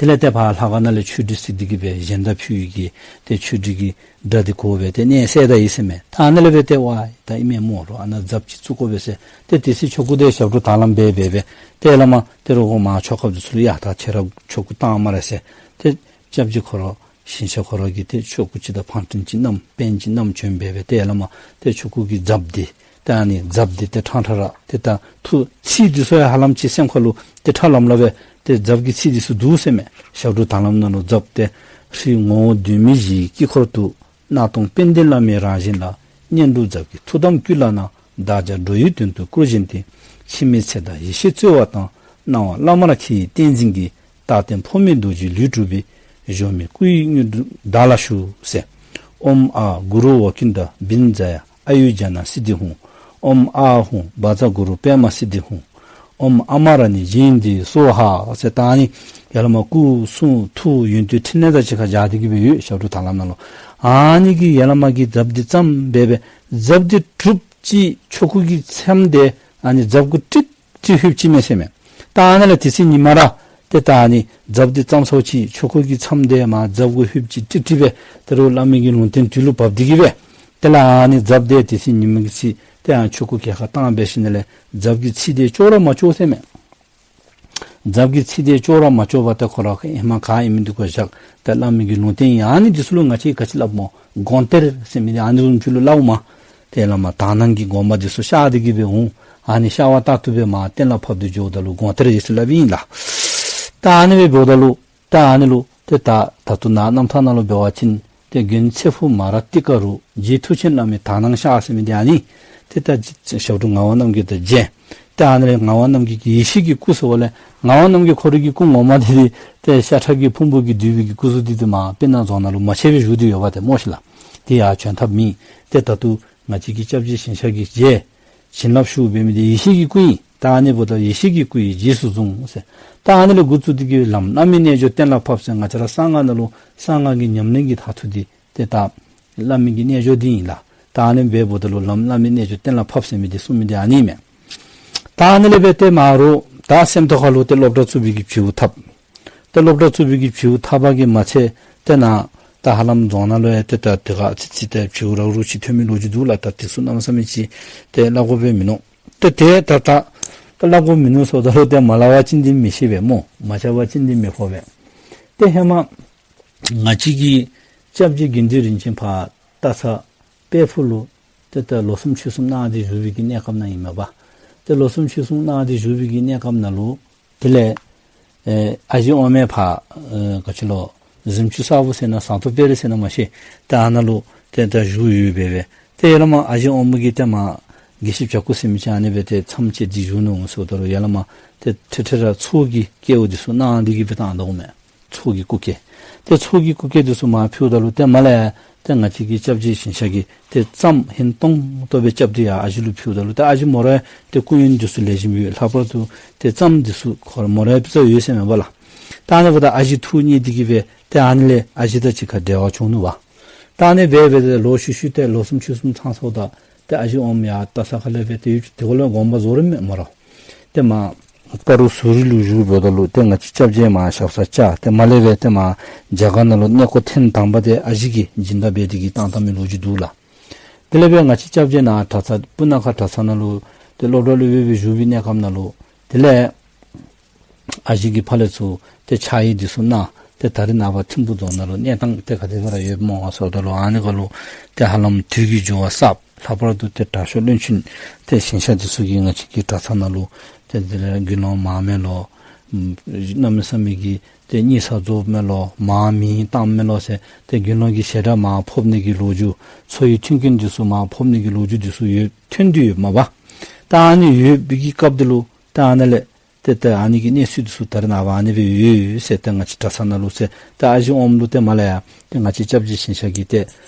དེ་ལས་ཏེ་ཕར་ལྷ་ཁང་ནང་ལས་ཆོས་སྒྲིག་ཟེར་འདི་གིས་སྦེ་གཞན་དང་ཕུལ་བའི་གི་ཏེ་ཆོས་སྒྲིག་གི་སྒྲ་འདི་གོ་སྦེ་ཏེ་གནས་གསལ་ད་ཡི་ཟེར་མས། ད་ཨ་ནཱ་ལས་སྦེ་ཏེ་ཝའི་ད་ཨིན་མས་སྨོ་རོགས། ཨ་ནཱ་རྫབ་ཅིག་བཙུགས་དགོ་པས་ཟེར། ཏེ་དེ་ཚེ་ཆོ་ག་འདི་ཞབས་དྲུང་དང་བླངས་འབད་འབད་སྦེ་ཏེ་ཡར་ལས་མར་ཏེ་རོགས་མར་ཆོ་གཔ་འདི་ཚུ་ལུ་ཡ་ད་ཁྱེད་ར་ཆོ་ག་བཏང་སྨ་རེ་ཟེར། ཏེ་སྐྱབས་རྗེ་ཁོ་ར་ཞིང་གཤེགས་ཁོ་ར་གིས་ཏེ་ཆོ་ག་ཅིག་དང་ཕངས་སྤྲིན་ཅིག་བསྣམས་པེན་ཅིག་བསྣམས་བྱོན་འབད་སྦེ་ཏེ་ཡར་ལས་མར་ཏེ་ཆོ་ག་གི་རྫབ་འདི་ཏེ་ཨ་ནི་རྫབ་འདི་ཏེ་ཕྲང་ཕྲང་ར་ཏེ་ད་ཐུགས་ཚིག་འདི་ཚུ་ཡང་ཧ་ལམ་ཅིག་སེམས་ཁ་ལུ་ཏེ་ཁྲ་ལམ་ལམ་སྦེ་ཏེ་རྫབ་ཀྱི་ཚིག་འདི་ཚུ་འདུག་ཟེར་མས། ཞབས་དྲུང་དང་བླངས་ནང་ལུ་རྫབ་ཏེ། ཧྲཱིཿ་ངོ་བོ་གདོད་མའི་གཞིའི་དཀྱིལ་འཁོར་དུ། སྣང་སྟོང་དཔལ་ལྡན་བླ་མའི་རང་བཞིན་ལ། བསྙེན་སྒྲུབ་རྫབ་ཀྱི་ཐུགས་དམ་བསྐུལ་ལགས་ན། བདག་ཅག་འགྲོ་ཡི་དོན་དུ་བསྐུལ་བཞིན་ཏེ། འཆི་མེད་ཚེ་དང་ཡེ་ཤེས་སྩོལ་བ་དང་། སྣང་བ་བླ་མར་མཁྱེན་པའི་བསྟན་འཛིན་གྱི། རྟག་བརྟན་འཕོ་མེད་རྡོ་རྗེའི་ལུས་གྲུབ་པའི། གཞོམ་མེད་སྐུ་ཡི་དངོས་གྲུབ་བདག་ལ་ཞུ་ཟེར། ཨོཾ་ཨཱཿ་གུ་རུ་ཝཀྵིནྡྲ་བིནཛྱ་ཡ་ཨཱ་ཡུརྫ་ཎ་སིདྡྷི་ཧཱུྃ། ཨོཾ་ཨཱཿཧཱུྃ་བཛྲ་གུ་རུ་པདྨ་སིདྡྷི་ཧཱུྃ། ཨོཾ་ཨ་མ་ར་ཎི་ཇེ་ཡི་ནྟི་སྭཱ་ཧཱ་ཟེར། ད་ཨ་ནི་ཡར་ལས་མར་སྐུ་གསུང་ཐུགས་ཡོན་ཏན་ཕྲིན་ལས་དང་གཅིག་ཁར་སྦྱར་ཏེ་གི་སྦེ་ཡོད། ཞབས་དྲུང་དང་བླངས་ནང་ལུ་ཨ་ནི་གི་ཡར་ལས་མར་གྱི་རྫབ་འདི་བརྩམས་འབད་སྦེ་རྫབ་འདི་གྲུབ་ཅིག་ཆོ་ག་གི་མཚམས་འདི་ཨ་ནི་རྫབ་གུ་ཀྲིག་ཀྲི་ཧུབ་ཅི་མས་ཟེར་མས། ད་ཨ་ནཱ་ལས་དེ་ཚེ་ཉིནམ་ར་ཏེ་ད་ཨ་ནི་རྫབ་འདི་བརྩམས་ཚརཝ་ཅིག་ཆོ་ག་གི་མཚམས་འདི་མར་རྫབ་གུ་ཧུབ་ཅིག་ཀྲིག་ཀྲི་སྦེ་ད་རུང་བླ་མའི་གི་ལུང་བསྟན་དུས་ལུ་བབས་ཏེ་གི་སྦེ་དེ་ལས་ཨ་ནི་རྫབ་འདི་དེ་ཚེ་ཉིནམ་གི་ཚེ་ཏེ་ཨ་ཆོ་ག་ག་ཁར་བཏང་འབད་ཞིནམ་ལས་རྫབ་ཀྱི་ཚིག་འདི་ཅོག་ར་མ་ཅོག་ཟེར་མས། རྫབ་ཀྱི་ཚིག་འདི་ཅོག་ར་མ་ཅོག་པར་ཏེ་ཁོ་ར་ཧེ་མ་ག་ཨིན་མི་འདི་གུ་བཞག། ཏེ་བླ་མའི་གི་ལུང་བསྟན་ཨ་ནི་འདི་ཚུ་ལུ་ང་བཅས་ག་ཅི་སླབ་སྨོ། དགོངས་གཏེར་ཟེར་མི་འདི་ཨ་ནི་བཟུམ་ཅིག་ལུ་སླབ་འོང་མས། ཏེ་བླ་མ་དག་སྣང་གི་དགོངས་པ་འདི་ཚུ་ཤར་ཏེ་གི་སྦེ་འོང་། ཨ་ནི་ཤར་བ་ལྟར་དུ་སྦེ་མར་གཏན་ལ་ཕབ་སྟེ་འགྱོཝ་ད་ལུ་དགོངས་གཏེར་ཟེར་སླབ་ཨིན་ལགས། ད་ཨ་ནི་སྦེ་འབདཝ་ད་ལུ་ད་ཨ་ནི་ལུ་ཏེ་ད་ད་ལྟོ་ནཱ་རྣམ་ཐར་ནང་ལུ་འབད་བ་ཅིན་ཏེ་དགུན་ཚེ་ཕུག་མ་ར་ཏི་ཀ་རུ་རྗེ་མཐུ་ཆེན་བླ་མའི་དག་སྣང་ཤར་ཟེར་མི་འདི་ཨ་ནི་ཏེ་ད་ཞབས་དྲུང་ངག་དབང་རྣམ་རྒྱལ་དང་མཇལ། ཏེ་ཨ་ནི་ལས་ངག་དབང་རྣམ་རྒྱལ་གྱི་ཡེ་ཤེས་ཀྱི་སྐུ་ཟེརཝ་ལས་ངག་དབང་རྣམ་རྒྱལ་ཁོ་རའི་གི་སྐུ་ངོ་མ་འདི་ཏེ་ཤ་ཁྲག་གི་ཕུང་པོ་གིས་བསྡུས་པའི་གི་སྐུ་གཟུགས་འདི་ཏེ་མར་སྤུ་ན་རྫོང་ནང་ལུ་མ་ཆད་པར་བཞུགས་ཏེ་ཡོདཔ་ཏེ་སྨོ་ཤིག་ལགས། དེ་ཡང་བྱོན་ཐབས་མེད། ཏེ་ད་ལྟོ་ང་བཅས་ཀྱི་སྐྱབས་རྗེ་ཞིང་གཤེགས་ཀྱིས་མཇལ། བྱིན་རླབས་ཞུ་འབད་མི་འདི་ཡེ་ཤེས་ཀྱི་སྐུ་ཨིན། ད་ཨ་ནི་འབདཝ་ད་ཡེ་ཤེས་ཀྱི་སྐུ་ཡི་རྗེས་སུ་བཟུང་ཟེར། ད་ཨ་ནི་ལས་འགོ་བཙུགས་ཏེ་གི་ལམ་རྣམ་སྨིན་རྣལ་འབྱོར་གཏན་ལ་ཕབ་ཟེར། ང་བཅས་ར་གསང་སྔགས་ནང་ལུ་གསང་སྔགས་ཀྱི་ཉམས་ལེན་གྱི་མཐར་ཐུག་འདི་ཏེ་ད་བླ་མའི་གི་རྣལ་འབྱོར་འདི་ཨིན་ལགས། ད་ཨ་ནི་འབདཝ་ད་ལུ་ལམ་རྣམ་སྨིན་རྣལ་འབྱོར་གཏན་ལ་ཕབ་ཟེར་མི་འདི་གསུངས་མི་འདི་ཨ་ནི་མས། ད་ཨ་ནི་ལས་འབད་ཏེ་མར་རོགས་ད་སེམས་རྟོགས་ཁ་ལུ་ཏེ་སློབ་གྲྭ་བཙུགས་པའི་གི་བྱིའུ་ཐབ། ཏེ་སློབ་གྲྭ་བཙུགས་པའི་གི་བྱིའུ་ཐབ་པ་གིས་མ་ཚད་ཏེ་ནཱ་ད་ཧ་ལམ་རྫོང་ནང་ལུ་ཡང་ཏེ་ད་དེ་ཁར་ཙི་ཙི་ཏེ་བྱིའུ་རག་རུག་ཅིག་ཐོན་མི་ལོ་རྒྱུས་འདུག་ལགས། ད་དེ་ཚུ་གནམ་མེད་ས་མེད་ཅིག་ཏེ་སླབ་དགོཔ་སྦེ་མིན་ནུག། ཏེ་ཏེ་ད་ད་ད་སླབ་དགོཔ་མིན་ནུག་ཟེརཝ་ད་ལུ་ཏེ་མ་སླབ་པ་ཅིན་འདི་མི་ཤེས་པས་སྨོ། མ་བཅར་བ་ཅིན་འདི་མི་ཕོག་པས། ཏེ་ཧེ་མ་ང་བཅས་ཀྱི་སྐྱབས་རྗེ་དགེ་འདུན་རིན་ཆེན་ཕར་སྟག་ཚང་དཔལ་ཕུག་ལུ་ཏེ་ད་ལོ་གསུམ་ཕྱོགས་གསུམ་གནང་སྟེ་བཞུགས་པའི་གི་གནས་སྐབས་ནང་ཨིན་མས་པ། ཏེ་ལོ་གསུམ་ཕྱོགས་གསུམ་གནང་སྟེ་བཞུགས་པའི་གི་གནས་སྐབས་ནང་ལུ་དེ་ལས་ཨེ་ཨ་ཞེ་ཨོཾ་ཕར་ཨེ་ག་ཅི་ལོ་གཟིམ་ཆུང་གསར་པ་ཟེར་ན་ཟངས་མདོག་དཔལ་རི་ཟེར་ན་མ་ཤེས། ཏེ་ཨ་ནཱ་ལུ་ཏེ་ད་བཞུགས་ཡོད་པས་པས། ཏེ་ཡར་ལས་མར་ཨ་ཞེ་ཨོཾ་གིས་ཏེ་མར་དགེ་བཤེས་བྱ་ཀུ་ཟེར་མི་ཅིག་ཨ་ནི་སྦེ་ཏེ་མཚམས་བཅད་དེ་བཞུགས་ནུག་ཟེརཝ་ད་ལུ་ཡར་ལས་མར་ཏེ་ཁྲི་ཁྲི་ར་ཚོགས་ཀྱི་སྐལཝ་འདི་ཚུ་གནང་སྟེ་གི་སྦེ་བཏང་དོ་མས། ཚོགས་ཀྱི་སྐུ་སྐལ། ཏེ་ཚོགས་ཀྱི་སྐུ་སྐལ་འདི་ཚུ་མར་ཕུལཝ་ད་ལུ་ཏེ་མར་ལས་ཏེ་ང་བཅས་ཀྱི་སྐྱབས་རྗེ་ཞིང་གཤེགས་ཀྱིས་ཏེ་རྩམ་ཧིང་ཏོང་ཏོ་སྦེ་རྐྱབ་སྟེ་ཡར་ཨ་ཞེ་ལུ་ཕུལཝ་ད་ལུ་ཏེ་ཨ་ཞེ་མོ་ར་ཏེ་སྐུ་ཡོན་འདི་ཚུ་ལེགས་ཤོམ་ཡོད། ལྷག་པར་དུ་ཏེ་རྩམ་འདི་ཚུ་ཁོ་ར་མོ་རའི་ཕུ་ཚ་ཡོད་ཟེར་མས་པ་ལགས། ད་ཨ་ནི་འབདཝ་ད་ཨ་ཞེ་ཐུགས་མཉེས་ཏེ་གི་སྦེ་ཏེ་ཨ་ནི་ལས་ཨ་ཞེ་དང་གཅིག་ཁར་འབྲེལ་བ་བྱུང་ནུག་པ། ད་ཨ་ནི་སྦེ་སྦེ་ཏེ་ལོག་ཤུལ་ཤུལ་ཏེ་ལོ་གསུམ་ཕྱོགས་གསུམ་ཚང་སོངམ་ད་ཏེ་ཨ་ཞེ་ཨོཾ་ཡར་སྟག་ཚང་ཁ་ལས་སྦེ་ཏེ་ཡུལ་དེ་ཁ་ལུ་དགོངས་པ་རྫོགས་རནམ་མས་སྨ་རེ། ཏེ་མར་ཀ་རུ་ཟུ་རི་ལུ་བཞུགསཔ་ད་ལུ་ཏེ་ང་བཅས་སྐྱབས་རྗེ་མར་ཞབས་སར་བཅར། ཏེ་མར་ལས་སྦེ་ཏེ་མར་རྒྱ་གར་ནང་ལུ་གནས་སྐོར་ཐེངས་དང་པ་དེ་ཨ་ཞེ་གིས་སྦྱིན་བདག་འབད་དེ་གིས་བཏང་བཏངམ་མི་ལོ་རྒྱུས་འདུག་ལགས། དེ་ལས་སྦེ་ང་བཅས་སྐྱབས་རྗེ་ནཱ་གྲྭ་ཚང་སྤུ་ན་ཁ་གྲྭ་ཚང་ནང་ལུ་ཏེ་སློབ་གྲྭ་སློབ་དཔོན་སྦེ་བཞུགས་པའི་གནས་སྐབས་ནང་ལུ་དེ་ལས་ཨ་ཞེ་གིས་ཕར་ལས་ཚུར་ཏེ་ཕྱག་ཡིག་འདི་ཚུ་གནང་། ཏེ་ད་རེས་ནངས་པ་ཐིམ་ཕུག་རྫོང་ནང་ལུ་གནས་སྟངས་ཏེ་ག་དེ་སྦེ་ར་ཡོདཔ་སྨོ་ཟེརཝ་ད་ལུ་ཨ་ནི་ཁར་ལུ་ཏེ་ཧ་ལམ་དུས་ཀྱི་འགྱུར་བ་གསརཔ། ལྷག་པར་དུ་ཏེ་དྲག་ཤོས་བློན་ཆེན་ཏེ་ཞིང་གཤེགས་འདི་ཚུ་གིས་ང་བཅས་ཀྱི་གྲྭ་ཚང་ནང་ལུ་ཏེ་དེ་ལས་དགེ་སློང་མང་མི་ལོ། གནམ་མེད་ས་མེད་ཀྱི་ཏེ་གཉིད་ས་རྫོགསཔ་མས་ལོ། མར་མེ་བཏངམ་མས་ལོ་ཟེར་ཏེ་དགེ་སློང་གི་ཞལ་གྲངས་མར་ཕབ་ནི་གི་ལོ་རྒྱུས། འཚོ་བའི་མཐུན་རྐྱེན་འདི་ཚུ་མར་ཕབ་ནི་གི་ལོ་རྒྱུས་འདི་ཚུ་ཡོད་ཐོན་ཏེ་ཡོདཔ་མས་པ། ད་ཨ་ནི་ཡོད་པའི་གི་སྐབས་འདི་ལུ་ད་ཨ་ནཱ་ལས་ཏེ་ད་ཨ་ནི་གི་གནས་ཚུལ་འདི་ཚུ་ད་རེས་ནངས་པ་ཨ་ནི་སྦེ་ཡོད་ཟེར་ཏེ་ང་བཅས་གྲྭ་ཚང་ནང་ལུ་ཟེར་ཏེ་ཨ་ཞེ་ཨོམ་ལུ་ཏེ་མར་ལས་ཡར་ཏེ་ང་བཅས་སྐྱབས་རྗེ་ཞིང་གཤེགས་ཀྱིས་ཏེ་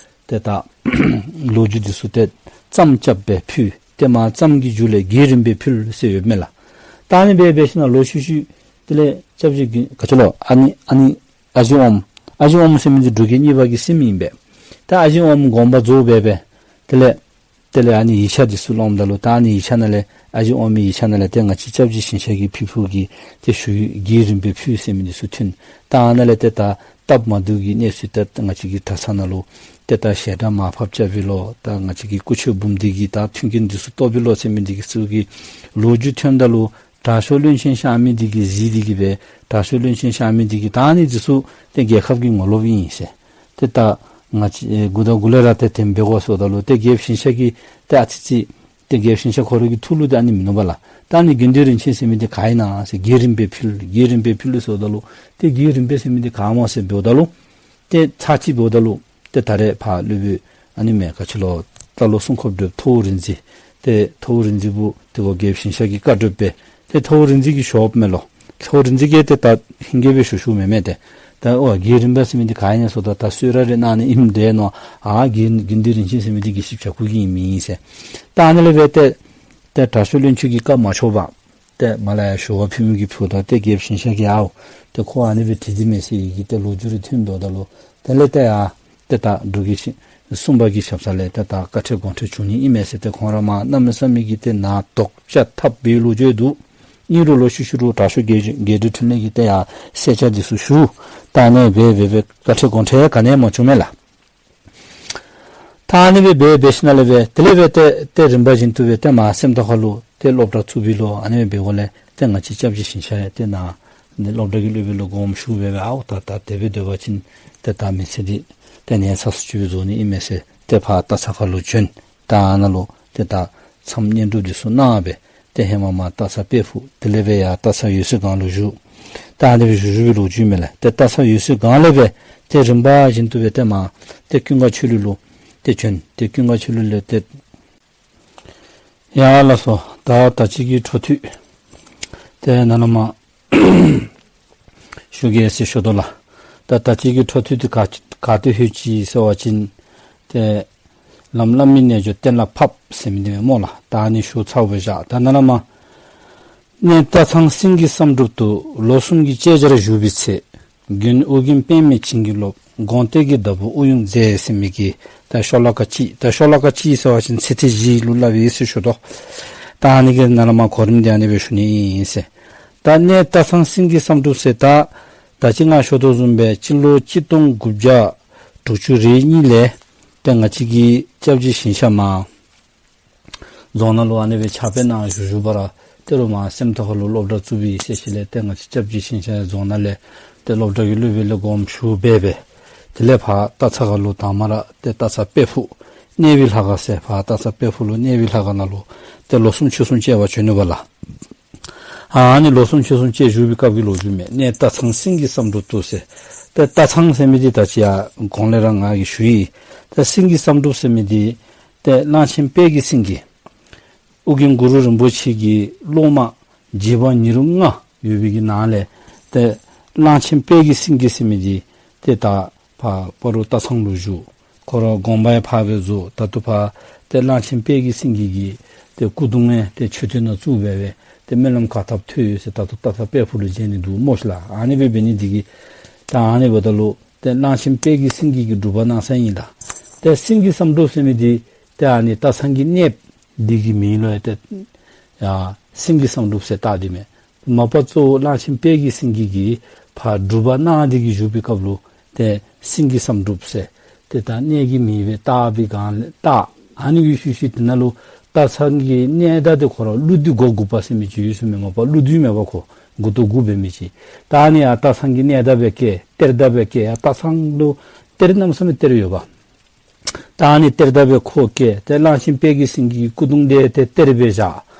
ཏེ་ད་ལོ་རྒྱུས་འདི་ཚུ་ཏེ་བརྩམས་རྐྱབ་སྦེ་ཕུལ། ཏེ་མར་བརྩམས་ཀྱི་མཇུག་ལས་རྒྱས་རིམ་སྦེ་ཕུལ་ཟེར་ཡོདཔ་མས་ལགས། ད་ཨ་ནི་སྦེ་འབད་ཞིནམ་ལས་ཤུལ་ཤུལ་དེ་ལས་སྐྱབས་རྗེ་གི་ག་ཅི་ལོ་ཨ་ནི་ཨ་ནི་ཨ་ཞེ་ཨོམ་ཨ་ཞེ་ཨོམ་ཟེར་མི་འདི་འབྲུག་རྒྱལ་གཉིས་པ་གི་སྲསམོ་ཨིན་པས། ད་ཨ་ཞེ་ཨོམ་དགོངས་པ་རྫོགས་སྦེ་སྦེ་དེ་ལས་དེ་ལས་ཨ་ནི་ཡིག་ཆ་འདི་ཚུ་ལོངམ་ད་ལུ་ད་ཨ་ནི་ཡིག་ཆ་ནང་ལས་ཨ་ཞེ་ཨོམ་མི་ཡིག་ཆ་ནང་ལས་ཏེ་ང་བཅས་སྐྱབས་རྗེ་ཞིང་གཤེགས་ཀྱིས་ཕུལ་ཕུལཝ་གི་ཏེ་ཞུ་ཡིག་རིམ་པས་ཕུལ་ཟེར་མི་འདི་ཚུ་ཐོན། ད་ཨ་ནཱ་ལས་ཏེ་ད་སྟབས་མ་བདེཝ་གི་གནས་ཚུལ་ཏེ་ང་བཅས་ཀྱི་གྲྭ་ཚང་ནང་ལུ་ཏེ་ད་ཞལ་གྲངས་མར་ཕབ་རྐྱབ་པས་ལོ། ད་ང་བཅས་ཀྱི་སྐུ་མཆོད་འབུམ་སྡེ་གི་ད་མཐུན་རྐྱེན་འདི་ཚུ་སྟོར་བས་ལོ་ཟེར་མི་འདི་གི་ཚུ་གི་ལོ་རྒྱུས་ཐོནམ་ད་ལུ་དྲག་ཤོས་བློན་ཆེན་གཤགས་མི་འདི་གིས་གཟིགས་ཏེ་གིས་སྦེ་དྲག་ཤོས་བློན་ཆེན་གཤགས་མི་འདི་གིས་ད་ཨ་ནི་འདི་ཚུ་ཏེ་རྒྱལ་ཁབ་ཀྱི་ངོ་ལོགཔ་ཨིན་ཟེར། ཏེ་ད་ང་བཅས་ཨེ་འགོ་དང་འགོ་ལས་ར་ཏེ་དེམ་འབད་དགོ་ཟེརཝ་ད་ལུ་ཏེ་རྒྱལཔོ་ཞིང་གཤེགས་ཀྱིས་ཏེ་ཨ་ཙི་ཅིག་ཏེ་རྒྱལཔོ་ཞིང་གཤེགས་ཁོ་ར་གི་ཐུགས་ལུ་ཏེ་ཨ་ནི་མིན་ནུག་པ་ལགས། ད་ཨ་ནི་དགེ་འདུན་རིན་ཆེན་ཟེར་མི་འདི་ག་ཨིན་ན་ཟེར་རྒྱས་རིམ་སྦེ་ཕུལ་རྒྱས་རིམ་སྦེ་ཕུལ་ཟེརཝ་ད་ལུ་ཏེ་རྒྱས་རིམ་སྦེ་ཟེར་མི་འདི་ག་སྨོ་ཟེར་འབདཝ་ད་ལུ་ཏེ་ཚར་གཅིག་འབདཝ་ད་ལུ་ཏེ་ད་རེས་ཕར་སློབ་དཔོན་ཨ་ནི་མས་ག་ཅི་ལོ་སྟག་ལུང་སྲུང་སྐྱོབ་བགྲེསཔ་ཐོ་བོ་རིག་འཛིན། ཏེ་ཐོ་བོ་རིག་འཛིན་བུ་ཏེ་ཁོ་རྒྱལཔོ་ཞིང་གཤེགས་ཀྱི་བཀའ་བགྲོདཔ་སྦེ་ཏེ་ཐོ་བོ་རིག་འཛིན་གྱིས་ཞུཝ་མས་ལོ། ཐོ་བོ་རིག་འཛིན་གྱིས་ཏེ་ད་ཧིང་གིས་སྦེ་ཞུ་ཞུཝ་མེན་མས། ཏེ་ད་ཨོ་རྒྱས་རིམ་སྦེ་ཟེར་མི་འདི་ག་ཨིན་ན་ཟེརཝ་ད་ད་གསོལ་རས་རེ་གནང་ནི་ཨིནམ་འདྲས་མནོ། ཨ་རྒྱས་དགེ་འདུན་རིན་ཆེན་ཟེར་མི་འདི་དགེ་བཤེས་བྱ་སྐུ་གི་ཨིན་མས་ཟེར། ད་ཨ་ནི་ལས་སྦེ་ཏེ་ཏེ་དྲག་ཤོས་བློན་ཆེན་གྱིས་བཀའ་མ་ཆོག་པར་ཏེ་མར་ལས་ཡར་ཞུ་བ་ཕུལ་མི་གིས་ཕུལཝ་ད་ཏེ་རྒྱལཔོ་ཞིང་གཤེགས་ཀྱིས་ཨའོ་ཏེ་ཁོ་ཨ་ནི་སྦེ་དྲི་དེ་མས་ཟེར་བའི་གི་ཏེ་ལོ་རྒྱུས་རེ་ཐོན་འབདཝ་ད་ལུ་དེ་ལས་ཏེ་ཡར་ཏེ་ད་འབྲུག་རྒྱལ་ཞིང་གསུམ་པ་གི་ཞབས་ས་ལས་ཏེ་ད་བཀའ་ཁྲིད་དགོངས་ཁྲེལ་བྱུང་ནི་ཨིན་མས་ཟེར་ཏེ་ཁོང་ར་མར་གནམ་མེད་ས་མེད་ཀྱི་ཏེ་ནཱ་དོགས་ཆ་འཐབ་པའི་ལོ་རྒྱུས་འདུག། ཨིན་རུང་ལོག་ཤུལ་ཤུལ་རུ་དྲག་ཤོས་རྒྱས་རྒྱས་འབྲིང་འཕྲིན་ལས་ཀྱིས་ཏེ་ཡར་གསལ་ཆ་འདི་ཚུ་ཞུ། ད་ཨ་ནི་སྦེ་སྦེ་སྦེ་བཀའ་ཁྲིད་དགོངས་ཁྲེལ་ག་ནི་ཡང་མ་བྱུང་མས་ལགས། ད་ཨ་ནི་སྦེ་འབད་འབད་ཞིནམ་ལས་སྦེ་དེ་ལས་སྦེ་ཏེ་ཏེ་རིམ་པ་བཞིན་དུ་སྦེ་ཏེ་མར་སེམས་རྟོགས་ཁ་ལུ་ཏེ་སློབ་གྲྭ་བཙུགས་པས་ལོ། ཨ་ནི་སྦེ་འབདཝ་ལས་ཏེ་ང་བཅས་སྐྱབས་རྗེ་ཞིང་གཤེགས་ཏེ་ནཱ་ནི་སློབ་གྲྭ་གི་སློབ་དཔོན་ལུ་དགོངསམ་ཞུ་སྦེ་སྦེ་ཨའོ་ད་ད་དེ་སྦེ་སྡོད་པ་ཅིན་ཏེ་ད་མི་ཚེ་འདི་ཏེ་ནད་ཚ་སོ་ཅིག་སྦེ་རྫོགས་ནི་ཨིན་མས་ཟེར་ཏེ་ཕར་སྟག་ཚང་ཁ་ལུ་བྱོན། ད་ཨ་ནཱ་ལུ་ཏེ་ད་མཚམས་བསྙེན་སྒྲུབ་འདི་ཚུ་གནང་སྦེ་ཏེ་ཧེ་མ་མར་སྟག་ཚང་དཔལ་ཕུག་དེ་ལས་སྦེ་ཡར་སྟག་ཚང་འོད་གསལ་སྒང་ལུ་བཞུགས། ད་ཨ་ནི་སྦེ་བཞུགས་བཞུགས་པའི་ལོ་རྒྱུས་མས་ལགས། ཏེ་སྟག་ཚང་འོད་གསལ་སྒང་ལས་སྦེ་ཏེ་རིམ་པ་བཞིན་དུ་སྦེ་ཏེ་མར་ཏེ་ཀུན་དགའ་ཆོས་གླིང་ལུ་ཏེ་བྱོན། ཏེ་ཀུན་དགའ་ཆོས་གླིང་ལས་ཏེ་ཡ་ལགས་སོ། ད་ད་ཅི་གི་འཕྲོ་མཐུད་ཏེ་ནཱ་ལས་མར་ཞུ་གེ་ཟེར་ཞུ་དོ་ལགས། ད་ད་ཅི་གི་འཕྲོ་མཐུད་དེ་ག་ག་ཏེ་ལྷོད་ཅི་ཟེར་བ་ཅིན་ཏེ་ལམ་བླ་མའི་རྣལ་འབྱོར་གཏན་ལ་ཕབ་ཟེར་མི་འདི་མས་སྨོ་ལགས། ད་ཨ་ནི་ཞུ་ཚར་བའི་བཞག། ད་ནཱ་ལས་མར་གནས་སྟག་ཚང་སེང་གེ་བསམ་གྲུབ་ཏུ་ལོ་གསུམ་གྱི་བཅད་སྦྱོར་བཞུགས་པའི་ཚེ། དགོན་ཨོ་རྒྱན་པདྨས་བྱིན་གྱིས་རློབས། དགོངས་གཏེར་གྱི་བདག་པོ་ཨོ་ཡུམ་མཛད་ཟེར་མི་གི་ད་ཤོ་ལོ་ཀ་གཅིག། ད་ཤོ་ལོ་ཀ་གཅིག་ཟེར་བ་ཅིན་ཚིག་ཐེངས་བཞི་ལུ་སླབ་ཨིན་ཟེར་ཞུ་དོ། ད་ཨ་ནི་གི་ནཱ་ལས་མར་གོ་རིམ་འདི་ཨ་ནི་སྦེ་ཞུ་ནི་ཨིན་ཟེར། ད་གནས་སྟག་ཚང་སེང་གེ་བསམ་གྲུབ་ཟེར་ད་ད་ཅི་ང་ཞུ་དོ་བཟུམ་སྦེ་སྤྱི་ལོ་གཅིག་སྟོང་དགུ་བརྒྱ་དྲུག་ཅུ་རེ་གཉིས་ལས་ཏེ་ང་བཅས་ཀྱི་སྐྱབས་རྗེ་ཞིང་གཤེགས་མར་རྫོང་ནང་ལུ་ཨ་ནི་སྦེ་ཕྱག་དཔེ་གནང་བཞུགས་བཞུགས་པ་ར་ཏེ་རུང་མར་སེམས་རྟོགས་ཁ་ལུ་སློབ་གྲྭ་བཙུགས་པའི་ཤུལ་ཤུལ་ལས་ཏེ་ང་བཅས་སྐྱབས་རྗེ་ཞིང་གཤེགས་རྫོང་ནང་ལས་ཏེ་སློབ་གྲྭ་གི་སློབ་དཔོན་ལུ་དགོངསམ་ཞུ་སྦེ་སྦེ་དེ་ལས་ཕར་སྟག་ཚང་ཁ་ལུ་དང་པ་ར་ཏེ་སྟག་ཚང་དཔལ་ཕུག་གནས་པའི་ལྷ་ཁང་ཟེར་ཕར་སྟག་ཚང་དཔལ་ཕུག་ལུ་གནས་པའི་ལྷ་ཁང་ནང་ལུ་ཏེ་ལོ་གསུམ་ཕྱོགས་གསུམ་བཅད་པར་བྱོན་ནུག་པ་ལགས། ཨ་ནི་ལོ་གསུམ་ཕྱོགས་གསུམ་བཅད་བཞུགས་པའི་སྐབས་ཀྱི་ལོ་རྒྱུས་མས། གནས་སྟག་ཚང་སེང་གེ་བསམ་གྲུབ་ཏུ་ཟེར། ཏེ་སྟག་ཚང་ཟེར་མི་འདི་ད་ཅི་ཡར་གོང་ལས་ར་ང་གིས་ཞུ་ཡི། ཏེ་སེང་གེ་བསམ་གྲུབ་ཟེར་མི་འདི་ཏེ་གླང་ཆེན་དཔལ་གྱི་སེང་གེ་ཨོ་རྒྱན་གུ་རུ་རིན་པོ་ཆེ་གི་སློབ་མ་རྗེ་འབངས་ཉེར་ལྔ་ཡོད་པའི་གི་ནང་ལས་ཏེ་གླང་ཆེན་དཔལ་གྱི་སེང་གེ་ཟེར་མི་འདི་ཏེ་ད་ཕར་སྤ་རོ་སྟག་ཚང་ལུ་བཞུགས། ཁོ་ར་དགོངས་པ་ཡང་ཕར་སྦེ་རྫོགས། ད་ལྟོ་ཕར་ཏེ་གླང་ཆེན་དཔལ་གྱི་སེང་གེ་གི་ཏེ་སྐུ་གདུང་ཡང་ཏེ་མཆོད་རྟེན་ནང་བཙུགས་སྦེ་སྦེ་ཏེ་སྨོན་ལམ་གར་ཐབས་ཐོས་ཡོད་ཟེར་ད་ལྟོ་སྟག་ཚང་དཔལ་ཕུག་ལུ་མཇལ་ནི་འདུག་སྨོ་ཤིག་ལགས། ཨ་ནི་སྦེ་འབད་ནི་འདི་གིས་ད་ཨ་ནི་འབདཝ་ད་ལུ་ཏེ་གླང་ཆེན་དཔལ་གྱི་སེང་གེ་གི་སྒྲུབ་པ་གནང་ས་ཨིན་ལགས། ཏེ་སེང་གེ་བསམ་གྲུབ་ཟེར་མི་འདི་ཏེ་ཨ་ནི་སྟག་ཚང་གི་གནས་འདི་གི་མིང་ལུ་ཡང་ཏེ་ ཡ་སེང་གེ་བསམ་གྲུབ་ཟེར་བཏགས་ཏེ་མས། མ་པ་གཙོ་བོ་གླང་ཆེན་དཔལ་གྱི་སེང་གེ་གིས་ཕར་སྒྲུབ་པ་གནང་སྟེ་གི་བཞུགས་པའི་སྐབས་ལུ་ཏེ་སེང་གེ་བསམ་གྲུབ་ཟེར་ཏེ་ད་གནས་ཀྱི་མིང་སྦེ་བཏགས་པའི་སྒང་ལས་བཏགས། ཨ་ནི་གི་ཤུལ་ཤུལ་དེ་ནང་ལུ་སྟག་ཚང་གི་གནས་བདག་དེ་ཁོ་ར་ཀླུ་བདུད་མགོ་དགུ་པ་ཟེར་མི་ཅིག་ཡོད་ཟེར་མས། མ་པ་ཀླུ་བདུད་མས་པ། ཁོ་མགུ་ཏོ་དགུ་འབད་མི་ཅིག། ད་ཨ་ནི་ཡར་སྟག་ཚང་གི་གནས་བདག་སྦེ་བསྐོས། གཏེར་བདག་སྦེ་བསྐོས། ཡར་སྟག་ཚང་ལུ་གཏེར་གནམ་མེད་ས་མེད་གཏེར་ཡོད་པ། ད་ཨ་ནི་གཏེར་བདག་སྦེ་ཁོ་བསྐོས། ཏེ་གླང་ཆེན་དཔལ་གྱི་སེང་གེ་གི་སྐུ་གདུང་དེ་ཏེ་གཏེར་སྦེ་བཞག།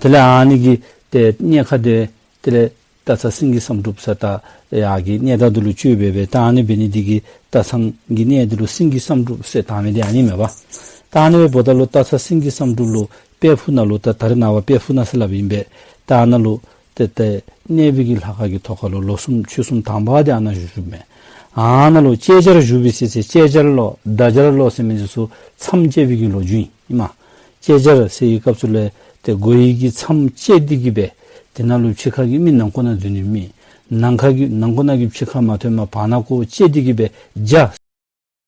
དེ་ལས་ཨ་ནི་གི་ཏེ་གནས་ཁ་དེ་དེ་ལས་སྟག་ཚང་སེང་གེ་བསམ་གྲུབ་ཟེར་ད་ཡར་གྱི་གནས་བདག་དེ་ལུ་བཅོལ་སྦེ་སྦེ། ད་ཨ་ནི་འབད་ནི་དེ་གིས་སྟག་ཚང་གི་གནས་དེ་ལུ་སེང་གེ་བསམ་གྲུབ་ཟེར་བཏགས་མི་དེ་ཨ་ནི་མས་པ། ད་ཨ་ནི་འབདཝ་ད་ལུ་སྟག་ཚང་སེང་གེ་བསམ་གྲུབ་ལུ་དཔལ་ཕུག་ནང་ལུ་ད་ད་རེས་ནངས་པ་དཔལ་ཕུག་ནང་ཟེར་སླབ་ཨིན་པས། ད་ཨ་ནཱ་ལུ་ཏེ་ཏེ་གནས་པའི་གི་ལྷ་ཁང་གི་ཐོག་ཁ་ལུ་ལོ་གསུམ་ཕྱོགས་གསུམ་དང་པ་དེ་ཨ་ནཱ་བཞུགས་བཞུགསཔ་མས། ཨ་ནཱ་ལུ་ལྕེ་སྦྱར་བཞུགས་པའི་ཚེ་ཚེ་ལྕེ་སྦྱར་ལོ་མདའ་སྦྱར་ལོ་ཟེར་མི་འདི་ཚུ་མཚམས་བཅད་པའི་གི་ལོ་རྒྱུས་ཨིན་མས། ལྕེ་སྦྱར་ཟེར་བའི་སྐབས་སུ་ལས་ཏེ་སྒོ་ཡི་གི་མཚམས་བཅད་དེ་གི་སྦེ་དེ་ནང་ལུ་ཕྱི་ཁ་གི་མི་ནང་ཁོག་ནང་འཛུལ་ནི་མེད། ནང་ཁ་གི་ནང་ཁོག་ནང་གི་ཕྱི་ཁར་མ་ཐོནམ་བར་ན་ཁོ་བཅད་དེ་གི་སྦེ་རྒྱ་